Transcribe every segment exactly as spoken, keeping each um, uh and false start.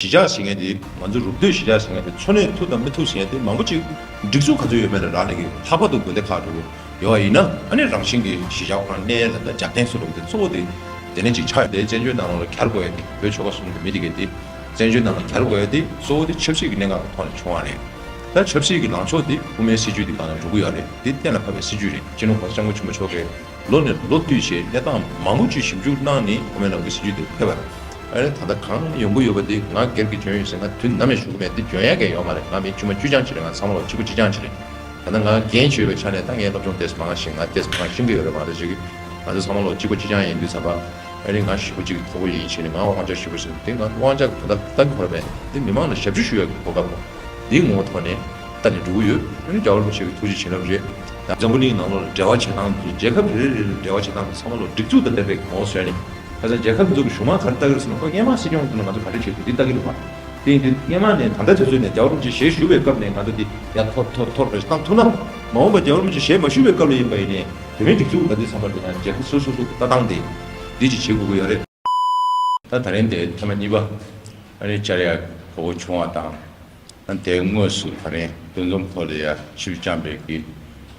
གཞིས་ཆགས་ཟེར་མཁན་དེ། ང་ཚོ་རུབ་སྟོད་གཞིས་ཆགས་ཟེར་མཁན་དེ་འཚོ་གནས་ཐུབ་དང་མི་ཐུབ་ཟེར་མཁན་དེ་མང་པོ་ཅིག་སྒྲིག་འཛུགས་ག་ཚོད་ཡོད་མེད་ལ་རག་ལས་ཀྱི། ལྷག་པར་དུ་དགོན་སྡེ་ཁག་འགྲོ་གི་ཡོད་པ་ཡིན་ན། ཨ་ནི་རང་བཞིན་གྱིས་གཞིས་ཆགས་ཁོ་རང་གནས་ཡུལ་ལ་ད་རྒྱབ་རྟེན་བཟོ་འགྲོ་གི་དེ་གཙོ་བོ་དེ་དེ་ནས་ཅིག་ཆགས་ཡོད། དེ་བཙན་བྱོལ་ནང་ལོགས་ལ་གྱར་དགོས་ཡ་དེ། བོད་ཆོལ་ཁ་གསུམ་གྱི་མི་དེ་གས་དེ་བཙན་བྱོལ་ནང་ལ་གྱར་དགོས་ཡ་དེ་གཙོ་བོ་དེ་ཆབ་སྲིད་ཀྱི་གནད་འགག་གི་ཐོག་ནས་བྱུང་བ་རེད། ད་ཆབ་སྲིད་ཀྱི་ལངས་ཕྱོགས་དེ་དབུ་མའི་སྲིད་བྱུས་དེ་སྒང་ལ་འགྲོ་གི་ཡོད་རེད། དེ་གཏན་ལ་ཕབ་པའི་སྲིད་བྱུས་རེད། སྤྱི་ནོར་༸གོང་ས་༸སྐྱབས་མགོན་ཆེན་པོ་མཆོག་གིས་ལོ་ནས་ལོ་བསྟུད་བྱས་གནས་སྟངས་མང་པོ་ཅིག་ཞིབ་འཇུག་གནང་ནས་དབུ་མའི་ལམ་གྱི་སྲིད་བྱུས་དེ་ཕེབས་པ་རེད། ཨ་ནི་ད་ལྟ་གང་ཡོང་གི་ཡོད་པ་དེ་ང་སྒེར་གྱི་འཇོན་ཡོད་ཟེར་ང་དུས་ནམ་ཡང་ཞུ་གི་མེད། དེ་འཇོན་ཡག་གི་ཡོད་མ་རེད། ང་མི་དཀྱུས་མ་དཀྱུས་མ་རྐྱང་ཅིག་རེད། ང་ཚང་མ་ལོ་གཅིག་པ་གཅིག་རྐྱང་ཅིག་རེད། ད་ལྟ་ང་རྒན་ཆོས་པའི་ཆ་ནས་ད་ངས་སློབ་སྦྱོང་ཏོག་ཙམ་མང་ང་ཤེས། ང་ཏོག་ཙམ་མང་ཤེས་ཀྱི་ཡོད་རེད་མ་གཏོགས་ཅིག་གི། ང་ཚོ་ཚང་མ་ལོ་གཅིག་པ་གཅིག་རྐྱང་ཡིན་དུས་ཙམ་པ། ཨ་ནི་ང་ཞེ་པོ་ཅིག་མཐོ་པོ་ཡིན་ཕྱིན་ནས་ང་དབང་ཆ་ཞེ་པོ་ཟིན་དེ། ང་དབང་ཆ་གི་དོན་དག་ད་གི་ཁོ་ར་མེད། འདི་མི་མང་ལ་ཞབས་ཞུ་ཞུ་ཡག་གི་གོ་སྐབས་འདིའི་ངོ་བོ་ཐོག་ནས་ལྟ་ནས་འགྲོ་གི་ཡོད། ཨ་ནི་རྒྱལ་བ་རིན་པོ་ཆེ་གི་ཐུགས་རྗེ་བྱིན་རླབས་རེད། ད་འཛམ་བུ་གླིང་ནང་ལོགས་ལ་འབྲེལ་བ་བྱེད་སྟངས་དེ། རྒྱལ་ཁབ་རེ་རེ་རེ་ལ་འབྲེལ་བ་བྱེད་སྟངས་དེ་ཚང་མ་ལོ་སྒྲིག་འཛུགས་དང་ལྡན་པའི་ངོ་བོ་བཟོས་ནས། ཁ་སང་རྒྱལ་ཁབ་འཛུགས་ཀྱི་གཞུང་མང་ག་རེ་ལྟ་གི་རེད་ཟེར་ན། ཁོ་སྔོན་མ་སྲིད་སྐྱོང་དེ་ནས་ང་ཚོ་ག་རེ་བྱེད་དགོས་འདི་ལྟ་གི་རེད་པ། དེ་ཡིན་དུས་སྔོན་མ་ནས་ད་ལྟ་དུས་ཚོད་ནས་རྒྱལ་བ་རིན་པོ་ཆེ་ཞལ་བཞུགས་པའི་སྐབས་ནས་ང་ཚོ་འདི་ཡར་འཐོར་འཐོར་འཐོར་རེ་བཏང་ཐུབ་ན། མ་འོངས་པ་རྒྱལ་བ་རིན་པོ་ཆེ་ཞལ་མ་བཞུགས་པའི་སྐབས་ལ་ཡིན་པ་ཡིན་ནའི་བོད་མིའི་སྒྲིག་འཛུགས་ད་ལྟའི་ཚང་མ་འདི་ན་རྒྱལ་ཁབ་སོ་སོ་སོ་གི་ལྟ་སྟངས་དེ་འདི་ཅིག་བྱེད་དགོས་ཀྱི་ཡོད་རེད། ད་ད་རིང་དེ་ཐེངས་མ་གཉིས་པ་ཨ་ནི་བཅར་ཡག་གོ་སྐབས་བྱུང་བ་དང་། ཨ་ནི་དེའི་དངོས་སུ་ད་རིང་འདུ་འཛོམས་ཐོག་ལ་ཡ་ཆིབས་བསྐྱངས་པའི་གི་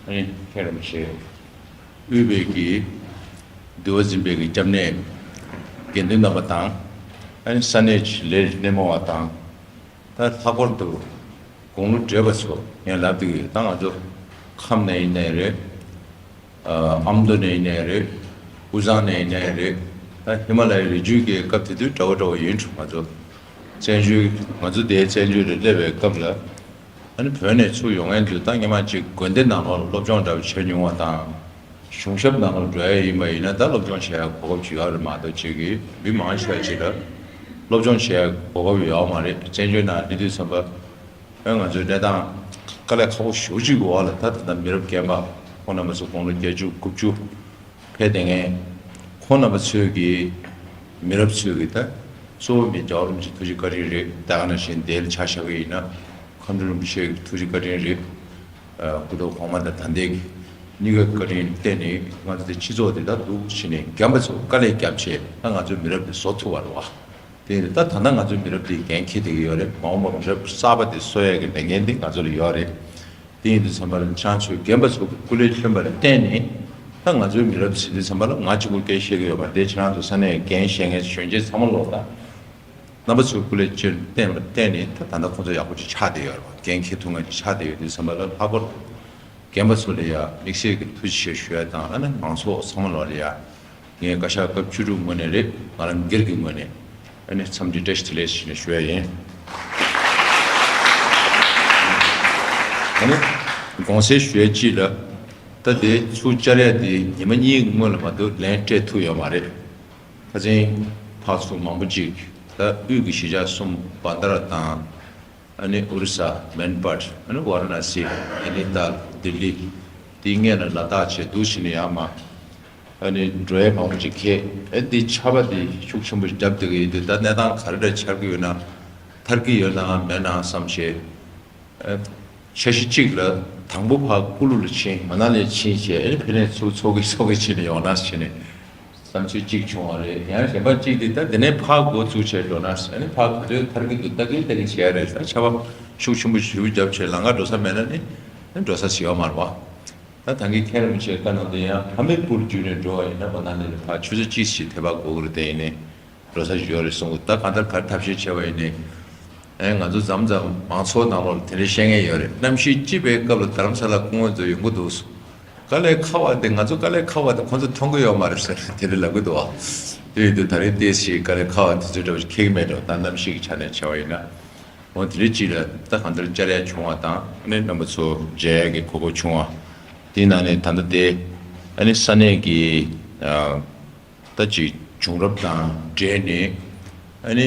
ཨ་ནི་མཁན་རིན་པོ་ཆེ། དབུས་པའི་གི་འདུལ་བ་འཛིན་པའི་གི་སྐྱབས་གནས་དགེ་འདུན་རྣམ་པ་དང་། ཨ་ནི་ས་གནས་ཀྱི་ལས་སྣེ་མོ་བ་དང་། ད་ལྷག་པར་དུ་དགུང་ལོ་བགྲེས་པ་ཚོ་ངས་ལབ་བསྡད་ཀྱི་ཡོད། ད་ང་ཚོ་ཁམས་ནས་ཡིན་ནའི་རེད། ཨ་ཨ་མདོ་ནས་ཡིན་ནའི་རེད། དབུས་གཙང་ནས་ཡིན་ནའི་རེད། ད་ཧི་མ་ལ་ཡའི་རི་རྒྱུད་ཀྱི་སྐབས་དེ་དུས་འདྲ་བོ་འདྲ་བོ་ཡིན་འགྲོ། ང་ཚོ་བཙན་བྱོལ་ང་ཚོ་དེའི་བཙན་བྱོལ་ལ་སླེབས་པའི་སྐབས་ལ། ཨ་ནི་བོད་ནས་ཚུར་ཡོང་མཁན་ཚོས་ད་སྔོན་མ་ཅིག་དགོན་སྡེ་ནང་ལོགས་ལ་སློབ་སྦྱོང་འདྲ་བོ་བྱས་མྱོང་བ་དང་། གཞུང་ཞབས་ནང་ལོགས་འགྲོ་ཡ་ཡིན་པ་ཡིན་ན་ད་སློབ་སྦྱོང་བྱེད་ཡ་གོ་སྐབས་ཅིག་ཡོད་རེད་མ་གཏོགས། ཅིག་གི་མི་མང་ཆེ་བ་ཅིག་ལ་སློབ་སྦྱོང་བྱེད་ཡ་གོ་སྐབས་ཡོད་མ་རེད། བཙན་བྱོལ་ནང་སླེབས་དུས་ཙམ་པ། ཨ་ང་ཚོའི་གནས་སྟངས་དཀའ་ལས་ཁག་པོ་ཞེ་པོ་ཅིག་གི་འོག་ལ་ད་ད་ལྟ་མི་རབས་རྒན་པ་ཁོང་རྣམ་པ་ཚོ་དགུང་ལོ་བརྒྱད་ཅུ་དགུ་བཅུ་ཕེབས་བསྡད་མཁན། ཁོང་རྣམ་པ་ཚོས་ཀྱི་མི་རབས་ཚོས་ཀྱི་ད་གཙོ་བོ་མི་རྒྱལ་བ་རིན་པོ་ཆེ་ཐུགས་རྗེ་བཀའ་དྲིན་རེད། ད་ག་ནང་བཞིན་དེ་ལ་ཆ་བཞག་གི་ཡིན་ན་མཁའ་འགྲོ་རིན་པོ་ཆེ་གི་ཐུགས་རྗེ་བཀའ་དྲིན་རེད། ཨ་སྐུ་ཐོག་གོང་མ་དང་ད་ལྟའི་གི་གཉིས་ཀའི་བཀའ་དྲིན་བརྟེན་ནས་ང་ཚོ་དེ་སྤྱི་ཚོགས་དེ་ད་འདུག་བྱས་ནས་རྒན་པ་ཚོ་དཀའ་ལས་བརྒྱབ་བྱས་ད་ང་ཚོའི་མི་རབས་དེ་བཟོ་ཐུབ་པ་རེད་བ། དེ་ད་ད་ལྟ་ང་ཚོའི་མི་རབས་འདི་འགན་འཁྱེར་བསྡད་ཀྱི་ཡོད་རེད། མ་འོངས་པ་མི་རབས་གསར་པ་དེ་བཟོ་ཡས་ཀྱི་ལས་འགན་འདི་ང་ཚོ་ལ་ཡོད་རེད། དེ་ཡིན་དུས་ཙམ་པ་ལ་ཁྱེད་རང་ཚོས་རྒན་པ་ཚོ་གི་སྐུ་ལས་བསྐྱོན་པ་ལ་བརྟེན་ནས་ད་ང་ཚོའི་མི་རབས་ཟེར་དུས་ཙམ་པ་ལ་ང་གཅིག་པུ་སྐད་བཤད་ཀྱི་ཡོད་པ་དེ། ཁྱེད་རང་ཚོ་ས་གནས་འགན་བཞེས་མཁན་གཞོན་སྐྱེས་ཚང་མ་ལོག་ད་རྣམ་པ་ཚོའི་སྐུ་ལས་བསྐྱོན་བརྟེན་པ་བརྟེན་ནས་ད་ད་ལྟ་ཁོང་ཚོ་ཡག་པོ་ཅིག་ཆགས་བསྡད་ཡོད་རེད་བ། འགན་འཁྱེར་ཐུབ་མཁན་ཅིག་ཆགས་བསྡད་ཡོད་དུས་ཙམ་པ་ལ་ལྷག་པར་དུ་རྒན་པ་ཚོ་ལ་ཡ་དམིགས་བསལ་གྱི་ཐུགས་རྗེ་ཆེ་ཞུ་ཡ་དང་། ཨ་ནི་མང་ཚོགས་ཚང་མ་ལོག་ལ་ཡ། ངས་བཀའ་ཤག་སྐབས་བཅུ་དྲུག་ངོས་ནས་རེད། ང་རང་སྒེར་གྱི་ངོས་ནས་ཨ་ནི་འཚམས་འདྲི་བཀྲ་ཤིས་བདེ་ལེགས་ཞུ་ནས་ཞུ་ཡ་ཡིན། ཨ་ནི་དགོངས་སེལ་ཞུ་ཡ་གཅིག་ལ། ད་དེ་ཚུར་བཅར་ཡ་དེ་ཉི་མ་གཉིས་སྔོན་ལ་མ་གཏོགས་ལན་སྤྲད་ཐུབ་ཡོད་མ་རེད། ཁ་སང་ཕར་ཚུར་མང་པོ་ཅིག་ད་དབུས་ཀྱི་གཞིས་ཆགས་གསུམ་བྷན་དྷ་ར་དང་། ཨ་ནི་ཨོ་རི་ས་མན་པཊ། ཨ་ནི་ཝཱ་ར་ཎ་སི། ནཻ་ནི་ཏཱལ། ལྡི་ལི། དེའི་སྔོན་ལ་ལ་དྭགས་བྱས་འདུག་བྱས་ནས་ཡར་མར་ཨ་ནི་འགྲོ་ཡས་མང་པོ་ཅིག་འཁེལ། ཨ་འདི་ཆར་པ་འདི་ཤུགས་ཆེན་པོ་ཞིག་བརྒྱབ་བསྡད་ཀྱི་ཡོད་དུས་ད་གནས་སྟངས་ག་རེ་འདྲ་ཆགས་ཀྱི་ཡོད་ན། ཐར་གྱི་ཡོད་ན་མེད་ན་བསམ་བྱས། ཨ་འཆར་གཞི་གཅིག་ལ་དང་པོ་ཕར་ཀུ་ལུ་ལ་ཕྱིན། མ་ན་ལི་ཕྱིན་བྱས་ཨ་ནི་ཕ་ནས་ཚུར་ཚོགས་ཀྱི་ཚོགས་ཀྱི་བྱས་ནས་ཡོང་ན་བྱས་ནས། བསམ་ཚུལ་གཅིག་བྱུང་བ་རེད། ཡང་གཞན་པ་གཅིག་དེ་ད་དེ་ནས་ཕར་འགོ་བཙུགས་བྱས་འགྲོ་ན། ཨ་ནི་ཕར་ག་དུས་ཐར་གྱི་འདུག་ལྟ་གིན་ལྟ་གིན་བྱས་རེད། ད་ཆར་པ་ཤུགས་ཆེན་པོ་ཞེ་པོ་བརྒྱབ་བྱས་ལམ་ཁ་འགྲོ་ས་མེད་ན་ནི་ནི་འགྲོ་ས་ཞིག་ཡོད་མ་རེད་བ། ད་ད་གིན་མཁན་རིན་པོ་ཆེའི་བཀའ་གནང་དེ་ཡང་ཧ་མི་པུར་བརྒྱུད་ནས་འགྲོ་བ་ཡིན་ན་མ་ན་ལི་ལ་ཕར་ཆུ་ཚོད་གཅིག་ཞིག་དེ་བར་འགོར་གི་རེད། དེ་ཡིན་ནའི་འགྲོ་ས་ཞིག་ཡོད་རེད་གསུང་གི། ད་གང་ལྟར་ག་རེ་ཐབས་ཤེས་བྱས་པ་ཡིན་ནའི། ཨེ་ང་ཚོ་མཚམས་མཚམས་མང་ཚོགས་ནང་ལོགས་ལ་དེ་འདྲའི་བཤད་མཁན་ཡོད་རེད། གནམ་གཤིས་སྐྱིད་པའི་སྐབས་ལ་རྡ་རམ་ས་ལ་སྐུ་ངོ་ཚོ་ཡོང་གི་འདུག་དཀའ་ལས་ཁག་པ་དེ་ང་ཚོ་དཀའ་ལས་ཁག་པ་དེ་ཁོ་ཚོ་མཐོང་གི་ཡོད་མ་རེད་ཟེར་དེ་འདྲ་ལབ་གི་འདུག་བ། དེ་ཡིན་དུས་ད་རེས་ཏོག་ཙམ་དཀའ་ལས་ཁག་པ་དེ་ཚོ་འདྲ་བོ་ཞིག་འཁེལ་གི་མེད་འགྲོ། ད་གནམ་གཤིས་ཀྱི་ཆ་ནས་བྱས་པ་ཡིན་ན། འོ་དེ་རིང་གཅིག་ལ་ད་གང་ལྟར་བཅར་ཡ་བྱུང་བ་དང་ཨ་ནི་རྣམ་པ་ཚོ་མཇལ་ཡ་གི་གོ་སྐབས་བྱུང་བ། དེའི་ནང་ནས་ད་ལྟ་དེ་ཨ་ནི་ས་གནས་ཀྱི་ཨ་ད་ཅིག་བྱུང་རབས་དང་འབྲེལ་ནས་ཨ་ནི་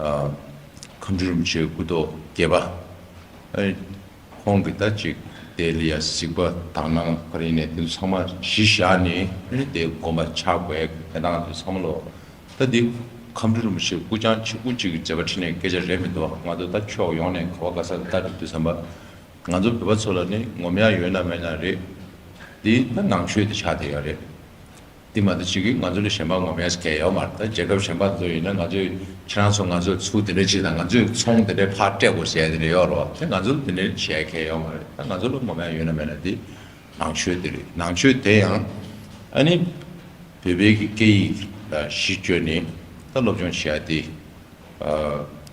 ཨ་མཁའ་འགྲོ་རིན་པོ་ཆེའི་སྐུ་ཐོག་བརྒྱད་པ། ཨ་ནི་ཁོང་གིས་ད་ཅིག་དེ་ལ་ཡ་གཟིགས་པ་དག་སྣང་ག་རེ་ཡིན་ནའི་དེ་ཚོ་ཚང་མ་གཞི་བཞག་ནས་ཨ་ནི་དེ་དགོངས་པ་འཆར་དགོས་ཡ་གི་གནས་སྟངས་དེ་ཚང་མ་ལོ། ད་འདི་མཁའ་འགྲོ་རིན་པོ་ཆེ་སྐུ་རྐྱང་གཅིག་པུ་གཅིག་གི་མཛད་པ་ཁྲིད་ནས་སྐད་ཆ་རེད་མི་འདུག་ང་ཚོ་ད་ཕྱོགས་ཡོངས་ནས་ག་བ་ག་ས་ལ་ལྟ་དུས་དུས་ཙམ་པ། ང་ཚོ་བོད་པ་ཚོ་ལ་ནི་ངོམ་ཡག་ཡོད་ན་མེད་ན་རེད། འདི་ད་ནང་ཆོས་དེ་ཆགས་བསྡད་ཡོད་རེད། དེ་མ་གཏོགས་ཅིག་གིས་ང་ཚོ་ལ་གཞན་པ་ངོམ་ཡས་གལ་ཡོད་མ་རེད། ད་རྒྱལ་ཁབ་གཞན་པ་ཚོ་ཡིན་ན་ང་ཚོས་ཁྱེད་རང་ཚོ་ང་ཚོ་ཚུར་དེ་འདྲ་བྱེད་དང་། ང་ཚོས་ཚོང་དེ་འདྲ་ཕར་སྤྲད་དགོས་ཟེར་ཡ་དེ་འདྲ་ཡོད་རེད་བ། དེ་ང་ཚོ་ལ་དེ་འདྲ་བྱེད་ཡ་གལ་ཡོད་མ་རེད། ད་ང་ཚོ་ལ་ངོམ་ཡ་ཡོད་ན་མེད་ན་དེ་ནང་ཆོས་དེ་རེད། ནང་ཆོས་དེ་ཡང་ཨ་ནི་བོད་པའི་གི་སྐད་ཡིག་ལ་གཞི་བཅོལ་ནས་ད་སློབ་སྦྱོང་བྱེད་ཡ་དེ།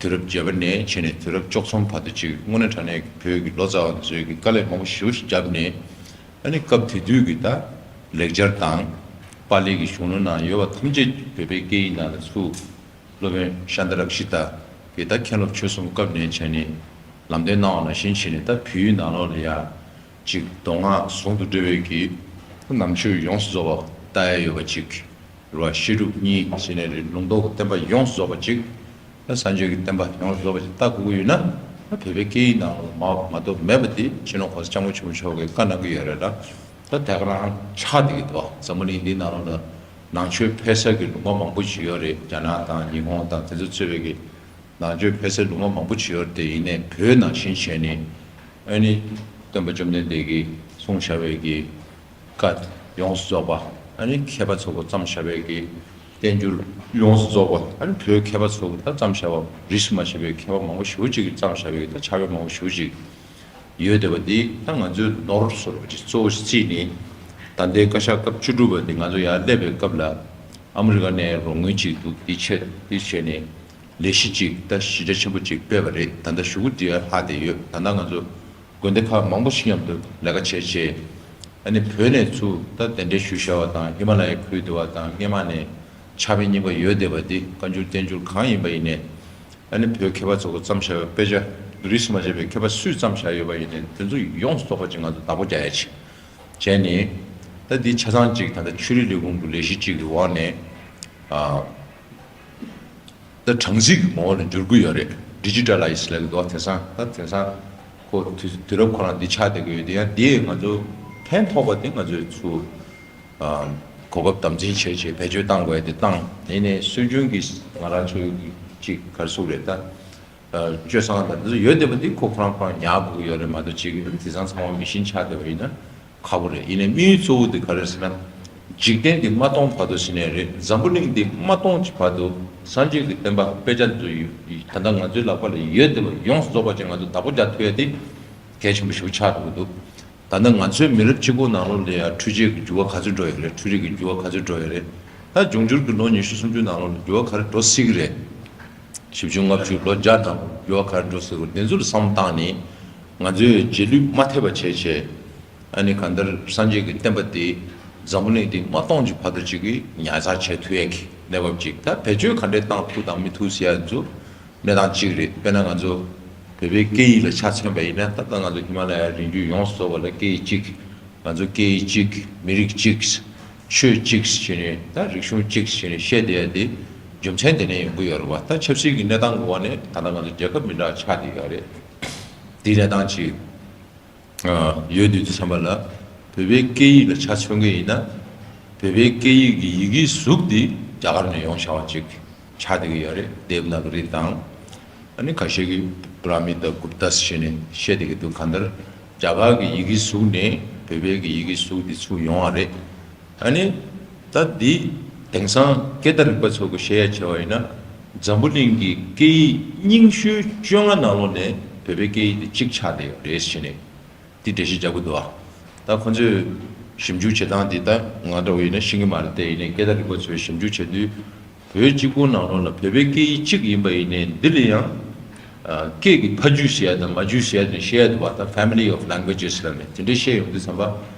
དུས་རབས་བརྒྱད་པ་ནས་བྱས་ནས་དུས་རབས་བཅུ་གསུམ་བར་དུ་ཅིག་དངོས་གནས་དྲང་གནས་ཀྱི་བོད་ཀྱི་ལོ་ཙཱ་བ་ཚོས་ཀྱི་དཀའ་ལས་མང་པོ་ཞེ་པོ་ཞིག་བརྒྱབ་ནས། ཨ་ནི་སྐབས་དེ་དུས་ཀྱི་ད་ལེགས་སྦྱར་དང་པཱ་ལི་གི་གཞུང་ལུགས་ནང་ཡོད་པ་ཐམས་ཅད་བོད་པའི་སྐད་ཡིག་ནང་ལ་ཚུར་སློབ་དཔོན་ཤཱནྟ་རཀྵི་ཏ་གིས་ད་མཁན་སློབ་ཆོས་གསུམ་སྐབས་ནས་བྱས་ནས་ལམ་སྟོན་གནང་བ་ནང་བཞིན་བྱས་ནས། ད་བོད་ཡིག་ནང་ལོགས་ལ་ཡ་ཅིག་མདོ་སྔགས་ཟུང་དུ་འབྲེལ་བའི་གི་རྣམ་དཔྱོད་ཡོངས་སུ་རྫོགས་པ་ལྟ་ཡ་ཡོད་པ་ཅིག་རེད་བ། བཤད་སྒྲུབ་གཉིས་ཟེར་ནས་རེད། ལུང་རྟོགས་ཀྱི་བསྟན་པ་ཡོངས་སུ་རྫོགས་པ་ཅིག་ད་སངས་རྒྱས་ཀྱི་བསྟན་པ་ཡོངས་སུ་རྫོགས་པ་ཅིག་ལྟ་དགོས་ཀྱི་ཡོད་ན། ད་བོད་པའི་སྐད་ཡིག་ནང་ལ་མ་མ་གཏོགས་མེད་པ་དེ་སྤྱི་ནོར་༸གོང་ས་༸སྐྱབས་མགོན་ཆེན་པོ་མཆོག་གིས་བཀའ་གནང་གི་ཡོད་རེད་ལ། ད་དེ་ག་རང་ཆགས་བསྡད་ཀྱི་འདུག་འཛམ་བུ་གླིང་འདིའི་ནང་ལོགས་ལ་ནང་ཆོས་ཕེབས་ས་གི་ལུང་པ་མང་པོ་ཞིག་ཡོད་རེད། རྒྱ་ནག་དང་ཉི་ཧོང་དང་དེ་ཚོ་གཙོས་པའི་གི་ནང་ཆོས་ཕེབས་ས་ལུང་པ་མང་པོ་ཞིག་ཡོད་རེད། དེ་ཡིན་ནའི་བོད་ནང་བཞིན་བྱས་ནས་ཨ་ནི་སྟོན་པ་བཅོམ་ལྡན་འདས་ཀྱིས་གསུངས་བཞག་པའི་གི་བཀའ་ཡོངས་སུ་རྫོགས་པ། ཨ་ནི་མཁས་པ་ཚོ་གིས་བརྩམས་བཞག་པའི་གི་བསྟན་འགྱུར་ཡོངས་སུ་རྫོགས་པ། ཨ་ནི་བོད་མཁས་པ་ཚོ་གིས་ད་བརྩམས་བཞག་པ། རིས་སུ་མ་ཆད་པའི་མཁས་པ་མང་པོ་ཞེ་པོ་ཅིག་གིས་བརྩམས་བཞག་པའི་གི་ད་ཕྱག་དཔེ་མང་པོ་ཞེ་པོ་ཅིག་ཡོད་བསྡད་པ་འདི་ད་ང་ཚོའི་ནོར་ཟེར་བ་ཅིག་གཙོ་བོ་བརྩིས་ནས། ད་ལྟའི་བཀའ་ཤག་སྐབས་བཅུ་དྲུག་པ་འདི་ང་ཚོ་ཡར་སླེབས་པའི་སྐབས་ལ་ཨ་མི་རི་ཀ་ནས་རོགས་དངུལ་ཅིག་འདུག་འདི་ཆེད་འདི་བྱས་ནས་ལས་གཞི་ཅིག་ད་གཞི་རྒྱ་ཆེན་པོ་ཅིག་སྤེལ་བ་རེད། ད་ལྟ་གཞུག་གུ་འདི་ཡར་ལྷག་བསྡད་ཡོད། ད་ལྟ་ང་ཚོ་དགོན་སྡེ་ཁག་མང་པོ་ཞིག་མཉམ་དུ་ལས་ཀ་བྱས་བྱས། ཨ་ནི་བོད་ནས་ཚུར་ད་གདན་འདྲེན་ཞུས་བཞག་པ་དང་། ཧི་མ་ལ་ཡའི་ཁུལ་དུ་བ་དང་། སྔོན་མ་ནས་ཕྱག་དཔེ་རྙིང་པ་ཡོད་བསྡད་པ་འདི་བཀའ་འགྱུར་བསྟན་འགྱུར་གང་ཡིན་པ་ཡིན་ནའི། ཨ་ནི་བོད་མཁས་པ་ཚོ་གིས་བརྩམས་བཞག་པའི་དཔེ་ཆ་རིས་སུ་མ་ཆད་པའི་མཁས་པ་སུས་བརྩམས་བཞག་ཡོད་པ་ཡིན་ནའི་དེ་ཚོ་ཡོངས་སུ་རྫོགས་པ་ཅིག་ང་ཚོ་བདག་པོ་རྒྱག་ཡ་ཅིག་བྱས་ནས། ད་འདི་ཆ་ཚང་ཅིག་ད་ལྟ་ཆོས་རིག་ལས་ཁུངས་ཀྱི་ལས་གཞི་ཅིག་གི་འོག་ནས། ཨ། ད་གྲངས་རྩིས་ཀྱི་ངོ་བོ་ལ་འགྱུར་གྱི་ཡོད་རེད། ཌི་ཇི་ཊ་ལའི་ཛི་ལབ་ཀྱི་འདུག་དེང་སང་། ད་དེང་སང་ཁོ་དུས་དུས་རབས་ཁོ་རང་འདི་ཆགས་བསྡད་ཀྱི་ཡོད་དེ། ཡང་འདིས་ང་ཚོ་ཕན་ཐོགས་པ་དེ་ང་ཚོས་ཚུར་ཨ་གོ་སྐབས་དམ་འཛིན་བྱས་བྱས་བེད་སྤྱོད་བཏང་དགོས་ཡ་དེ་བཏང་། དེ་ནས་སྲོལ་རྒྱུན་གྱི་ང་རང་ཚོའི་ཅིག་ག་རེ་ཟེར་དགོས་རེད། ད་ཨ་སྤྱོད་བཟང་དང་དེ་ཚོ་ཡོད་བསྡད་པ་འདི་ཁོ་ཁོ་རང་ཁོ་རང་ཉར་དགོས་ཀྱི་ཡོད་རེད་མ་གཏོགས། ཅིག་དེང་སང་ཚང་མ་མེ་ཤིན་ཆགས་བསྡད་པ་ཡིན་ན། ཁག་པོ་རེད། ཡིན་ནའི་དམིགས་ཡུལ་གཙོ་བོ་དེ་ག་རེ་རེད་ཟེར་ན། འཇིག་རྟེན་འདི་མ་སྟོངས་བར་དུ་ཟེར་ནའི་རེད། འཛམ་བུ་གླིང་འདི་མ་སྟོངས་ཀྱི་བར་དུ་སངས་རྒྱས་ཀྱི་བསྟན་པ་དཔེ་ཆ་འདི་ད་ལྟ་ང་ཚོའི་ལག་པ་ལ་ཡོད་བསྡད་པ་ཡོངས་སུ་རྫོགས་པ་ཅིག་ང་ཚོ་བདག་པོ་རྒྱག་ཐུབ་ཡ་དེ་གལ་ཆེན་པོ་ཞིག་ཆགས་འགྲོ་གི་འདུག་ད་ལྟ་ང་ཚོའི་མི་རབས་གཅིག་པོ་ནང་ལོགས་ལ་ཡ་འཕྲུལ་ཆས་ཀྱི་འགྱུར་བ་ག་ཚོད་འགྲོ་ཡོད་རེད། འཕྲུལ་རིག་གི་འགྱུར་བ་ག་ཚོད་འགྲོ་ཡོད་རེད། ད་འབྱུང་འགྱུར་གྱི་ལོ་ཉི་ཤུ་སུམ་ཅུ་ནང་ལོགས་ལ་འགྱུར་བ་ག་རེ་འགྲོ་སྲིད་ཀྱི་རེད། བཞི་བཅུ་ལྔ་བཅུ་ལོ་བརྒྱ་ནང་འགྱུར་བ་ག་རེ་འགྲོ་སྲིད་ཀྱི་རེད། དེ་ཚོ་ལ་བསམ་བློ་བཏང་ནས་ང་ཚོས་རྗེས་ལུས་མ་ཐེབས་པ་བྱས་བྱས། ཨ་ནི་གང་ལྟར་སངས་རྒྱས་ཀྱི་བསྟན་པ་དེ་འཛམ་བུ་གླིང་འདི་མ་སྟོངས་ཀྱི་བར་དུ་ཅིག་གི་ཉར་ཚགས་བྱེད་ཐུབ་ཡས་ཀྱི་གནས་བབ་ཅིག་ད་བེད་སྤྱོད་ག་འདྲས་བཏང་ཐུབ་དང་མི་ཐུབ་ཟེར་ཡ་ཚོ་གནས་སྟངས་གཅིག་རེད། དཔེར་ན་ང་ཚོ་བོད་པའི་སྐད་ཡིག་ལ་ཆ་མཚོན་པ་ཡིན་ན། ད་ལྟ་ང་ཚོ་ཧི་མ་ལ་ཡའི་རི་རྒྱུད་ཡོངས་སུ་རྫོགས་པ་ལ་སྐད་ཡིག་གཅིག་ང་ཚོ་སྐད་ཡིག་གཅིག་མི་རིགས་གཅིག་ཆོས་གཅིག་བྱས་ནས། ད་རིག་གཞུང་གཅིག་བྱས་ནས་བཤད་བསྡད་ཡ་དེ་རྒྱུ་མཚན་དེ་ནས་ཡོང་གི་ཡོད་རེད་བ། ད་ཆབ་སྲིད་ཀྱི་གནས་སྟངས་ཀྱི་འོག་ནས་ད་ལྟ་ང་ཚོ་རྒྱལ་ཁབ་མི་འདྲ་ཆགས་བསྡད་ཡོད་རེད། དེའི་གནས་སྟངས་ཅིག་ཡོད་དུས་དུས་ཙམ་པ་ལ་བོད་པའི་སྐད་ཡིག་ལ་ཆ་མཚོན་གྱི་ཡིན་ན། བོད་པའི་སྐད་ཡིག་གི་ཡི་གེའི་གཟུགས་འདི་རྒྱ་གར་ནས་ཡོང་བཞག་པ་ཅིག་ཆགས་བསྡད་ཀྱི་ཡོད་རེད། དེབ་ནག་རི་དང་། ཨ་ནི་ཁ་ཤས་ཀྱིས་པྲ་མི་ཏ་གུབ་ཏཱ་ཟེར་ནས་བཤད་བསྡད་ཀྱི་འདུག་གང་ལྟར་རྒྱ་གར་གྱི་ཡི་གེའི་གཟུགས་ནས་བོད་པའི་གི་ཡི་གེའི་གཟུགས་འདི་ཚུར་ཡོང་བ་རེད། ཨ་ནི་ད་འདི་དེང་སང་སྐད་བརྡ་རིག་པ་ཚོ་གིས་བཤད་ཡ་བྱས་པ་ཡིན་ན། འཛམ་བུ་གླིང་གི་སྐད་ཡིག་རྙིང་ཤོས་བཅོ་ལྔ་ནང་ལོགས་ནས་བོད་པའི་སྐད་ཡིག་འདི་གཅིག་ཆགས་བསྡད་ཡོད་རེད་ཟེར་ནས། དེ་འགྲེལ་བཤད་རྒྱག་གི་འདུག་ཨ། ད་ཁོ་ཚོས་ཞིབ་འཇུག་བྱེད་སྟངས་དེ་ད་ང་འདྲ་བོ་ཡིན་ན་ཤེས་ཀྱི་མ་རེད་དེ། ཡིན་ནའི་སྐད་བརྡ་རིག་པ་ཚོས་ཞིབ་འཇུག་བྱེད་དུས། བོད་གཅིག་པུ་ནང་ལོགས་ལ་བོད་པའི་སྐད་ཡིག་གཅིག་ཡིན་པ་ཡིན་ནའི། འདི་ལ་ཡང་ཨ་སྐད་ཀྱི་ཕ་རྒྱུད་ཟེར་ཡ་དང་མ་རྒྱུད་ཟེར་ཡ་དེ་བཤད་ཡ་འདུག་བ། ད་Family of Languages ལབ་ནས་དེ་འདྲའི་བཤད་ཡོང་དུས་ཙམ་པ།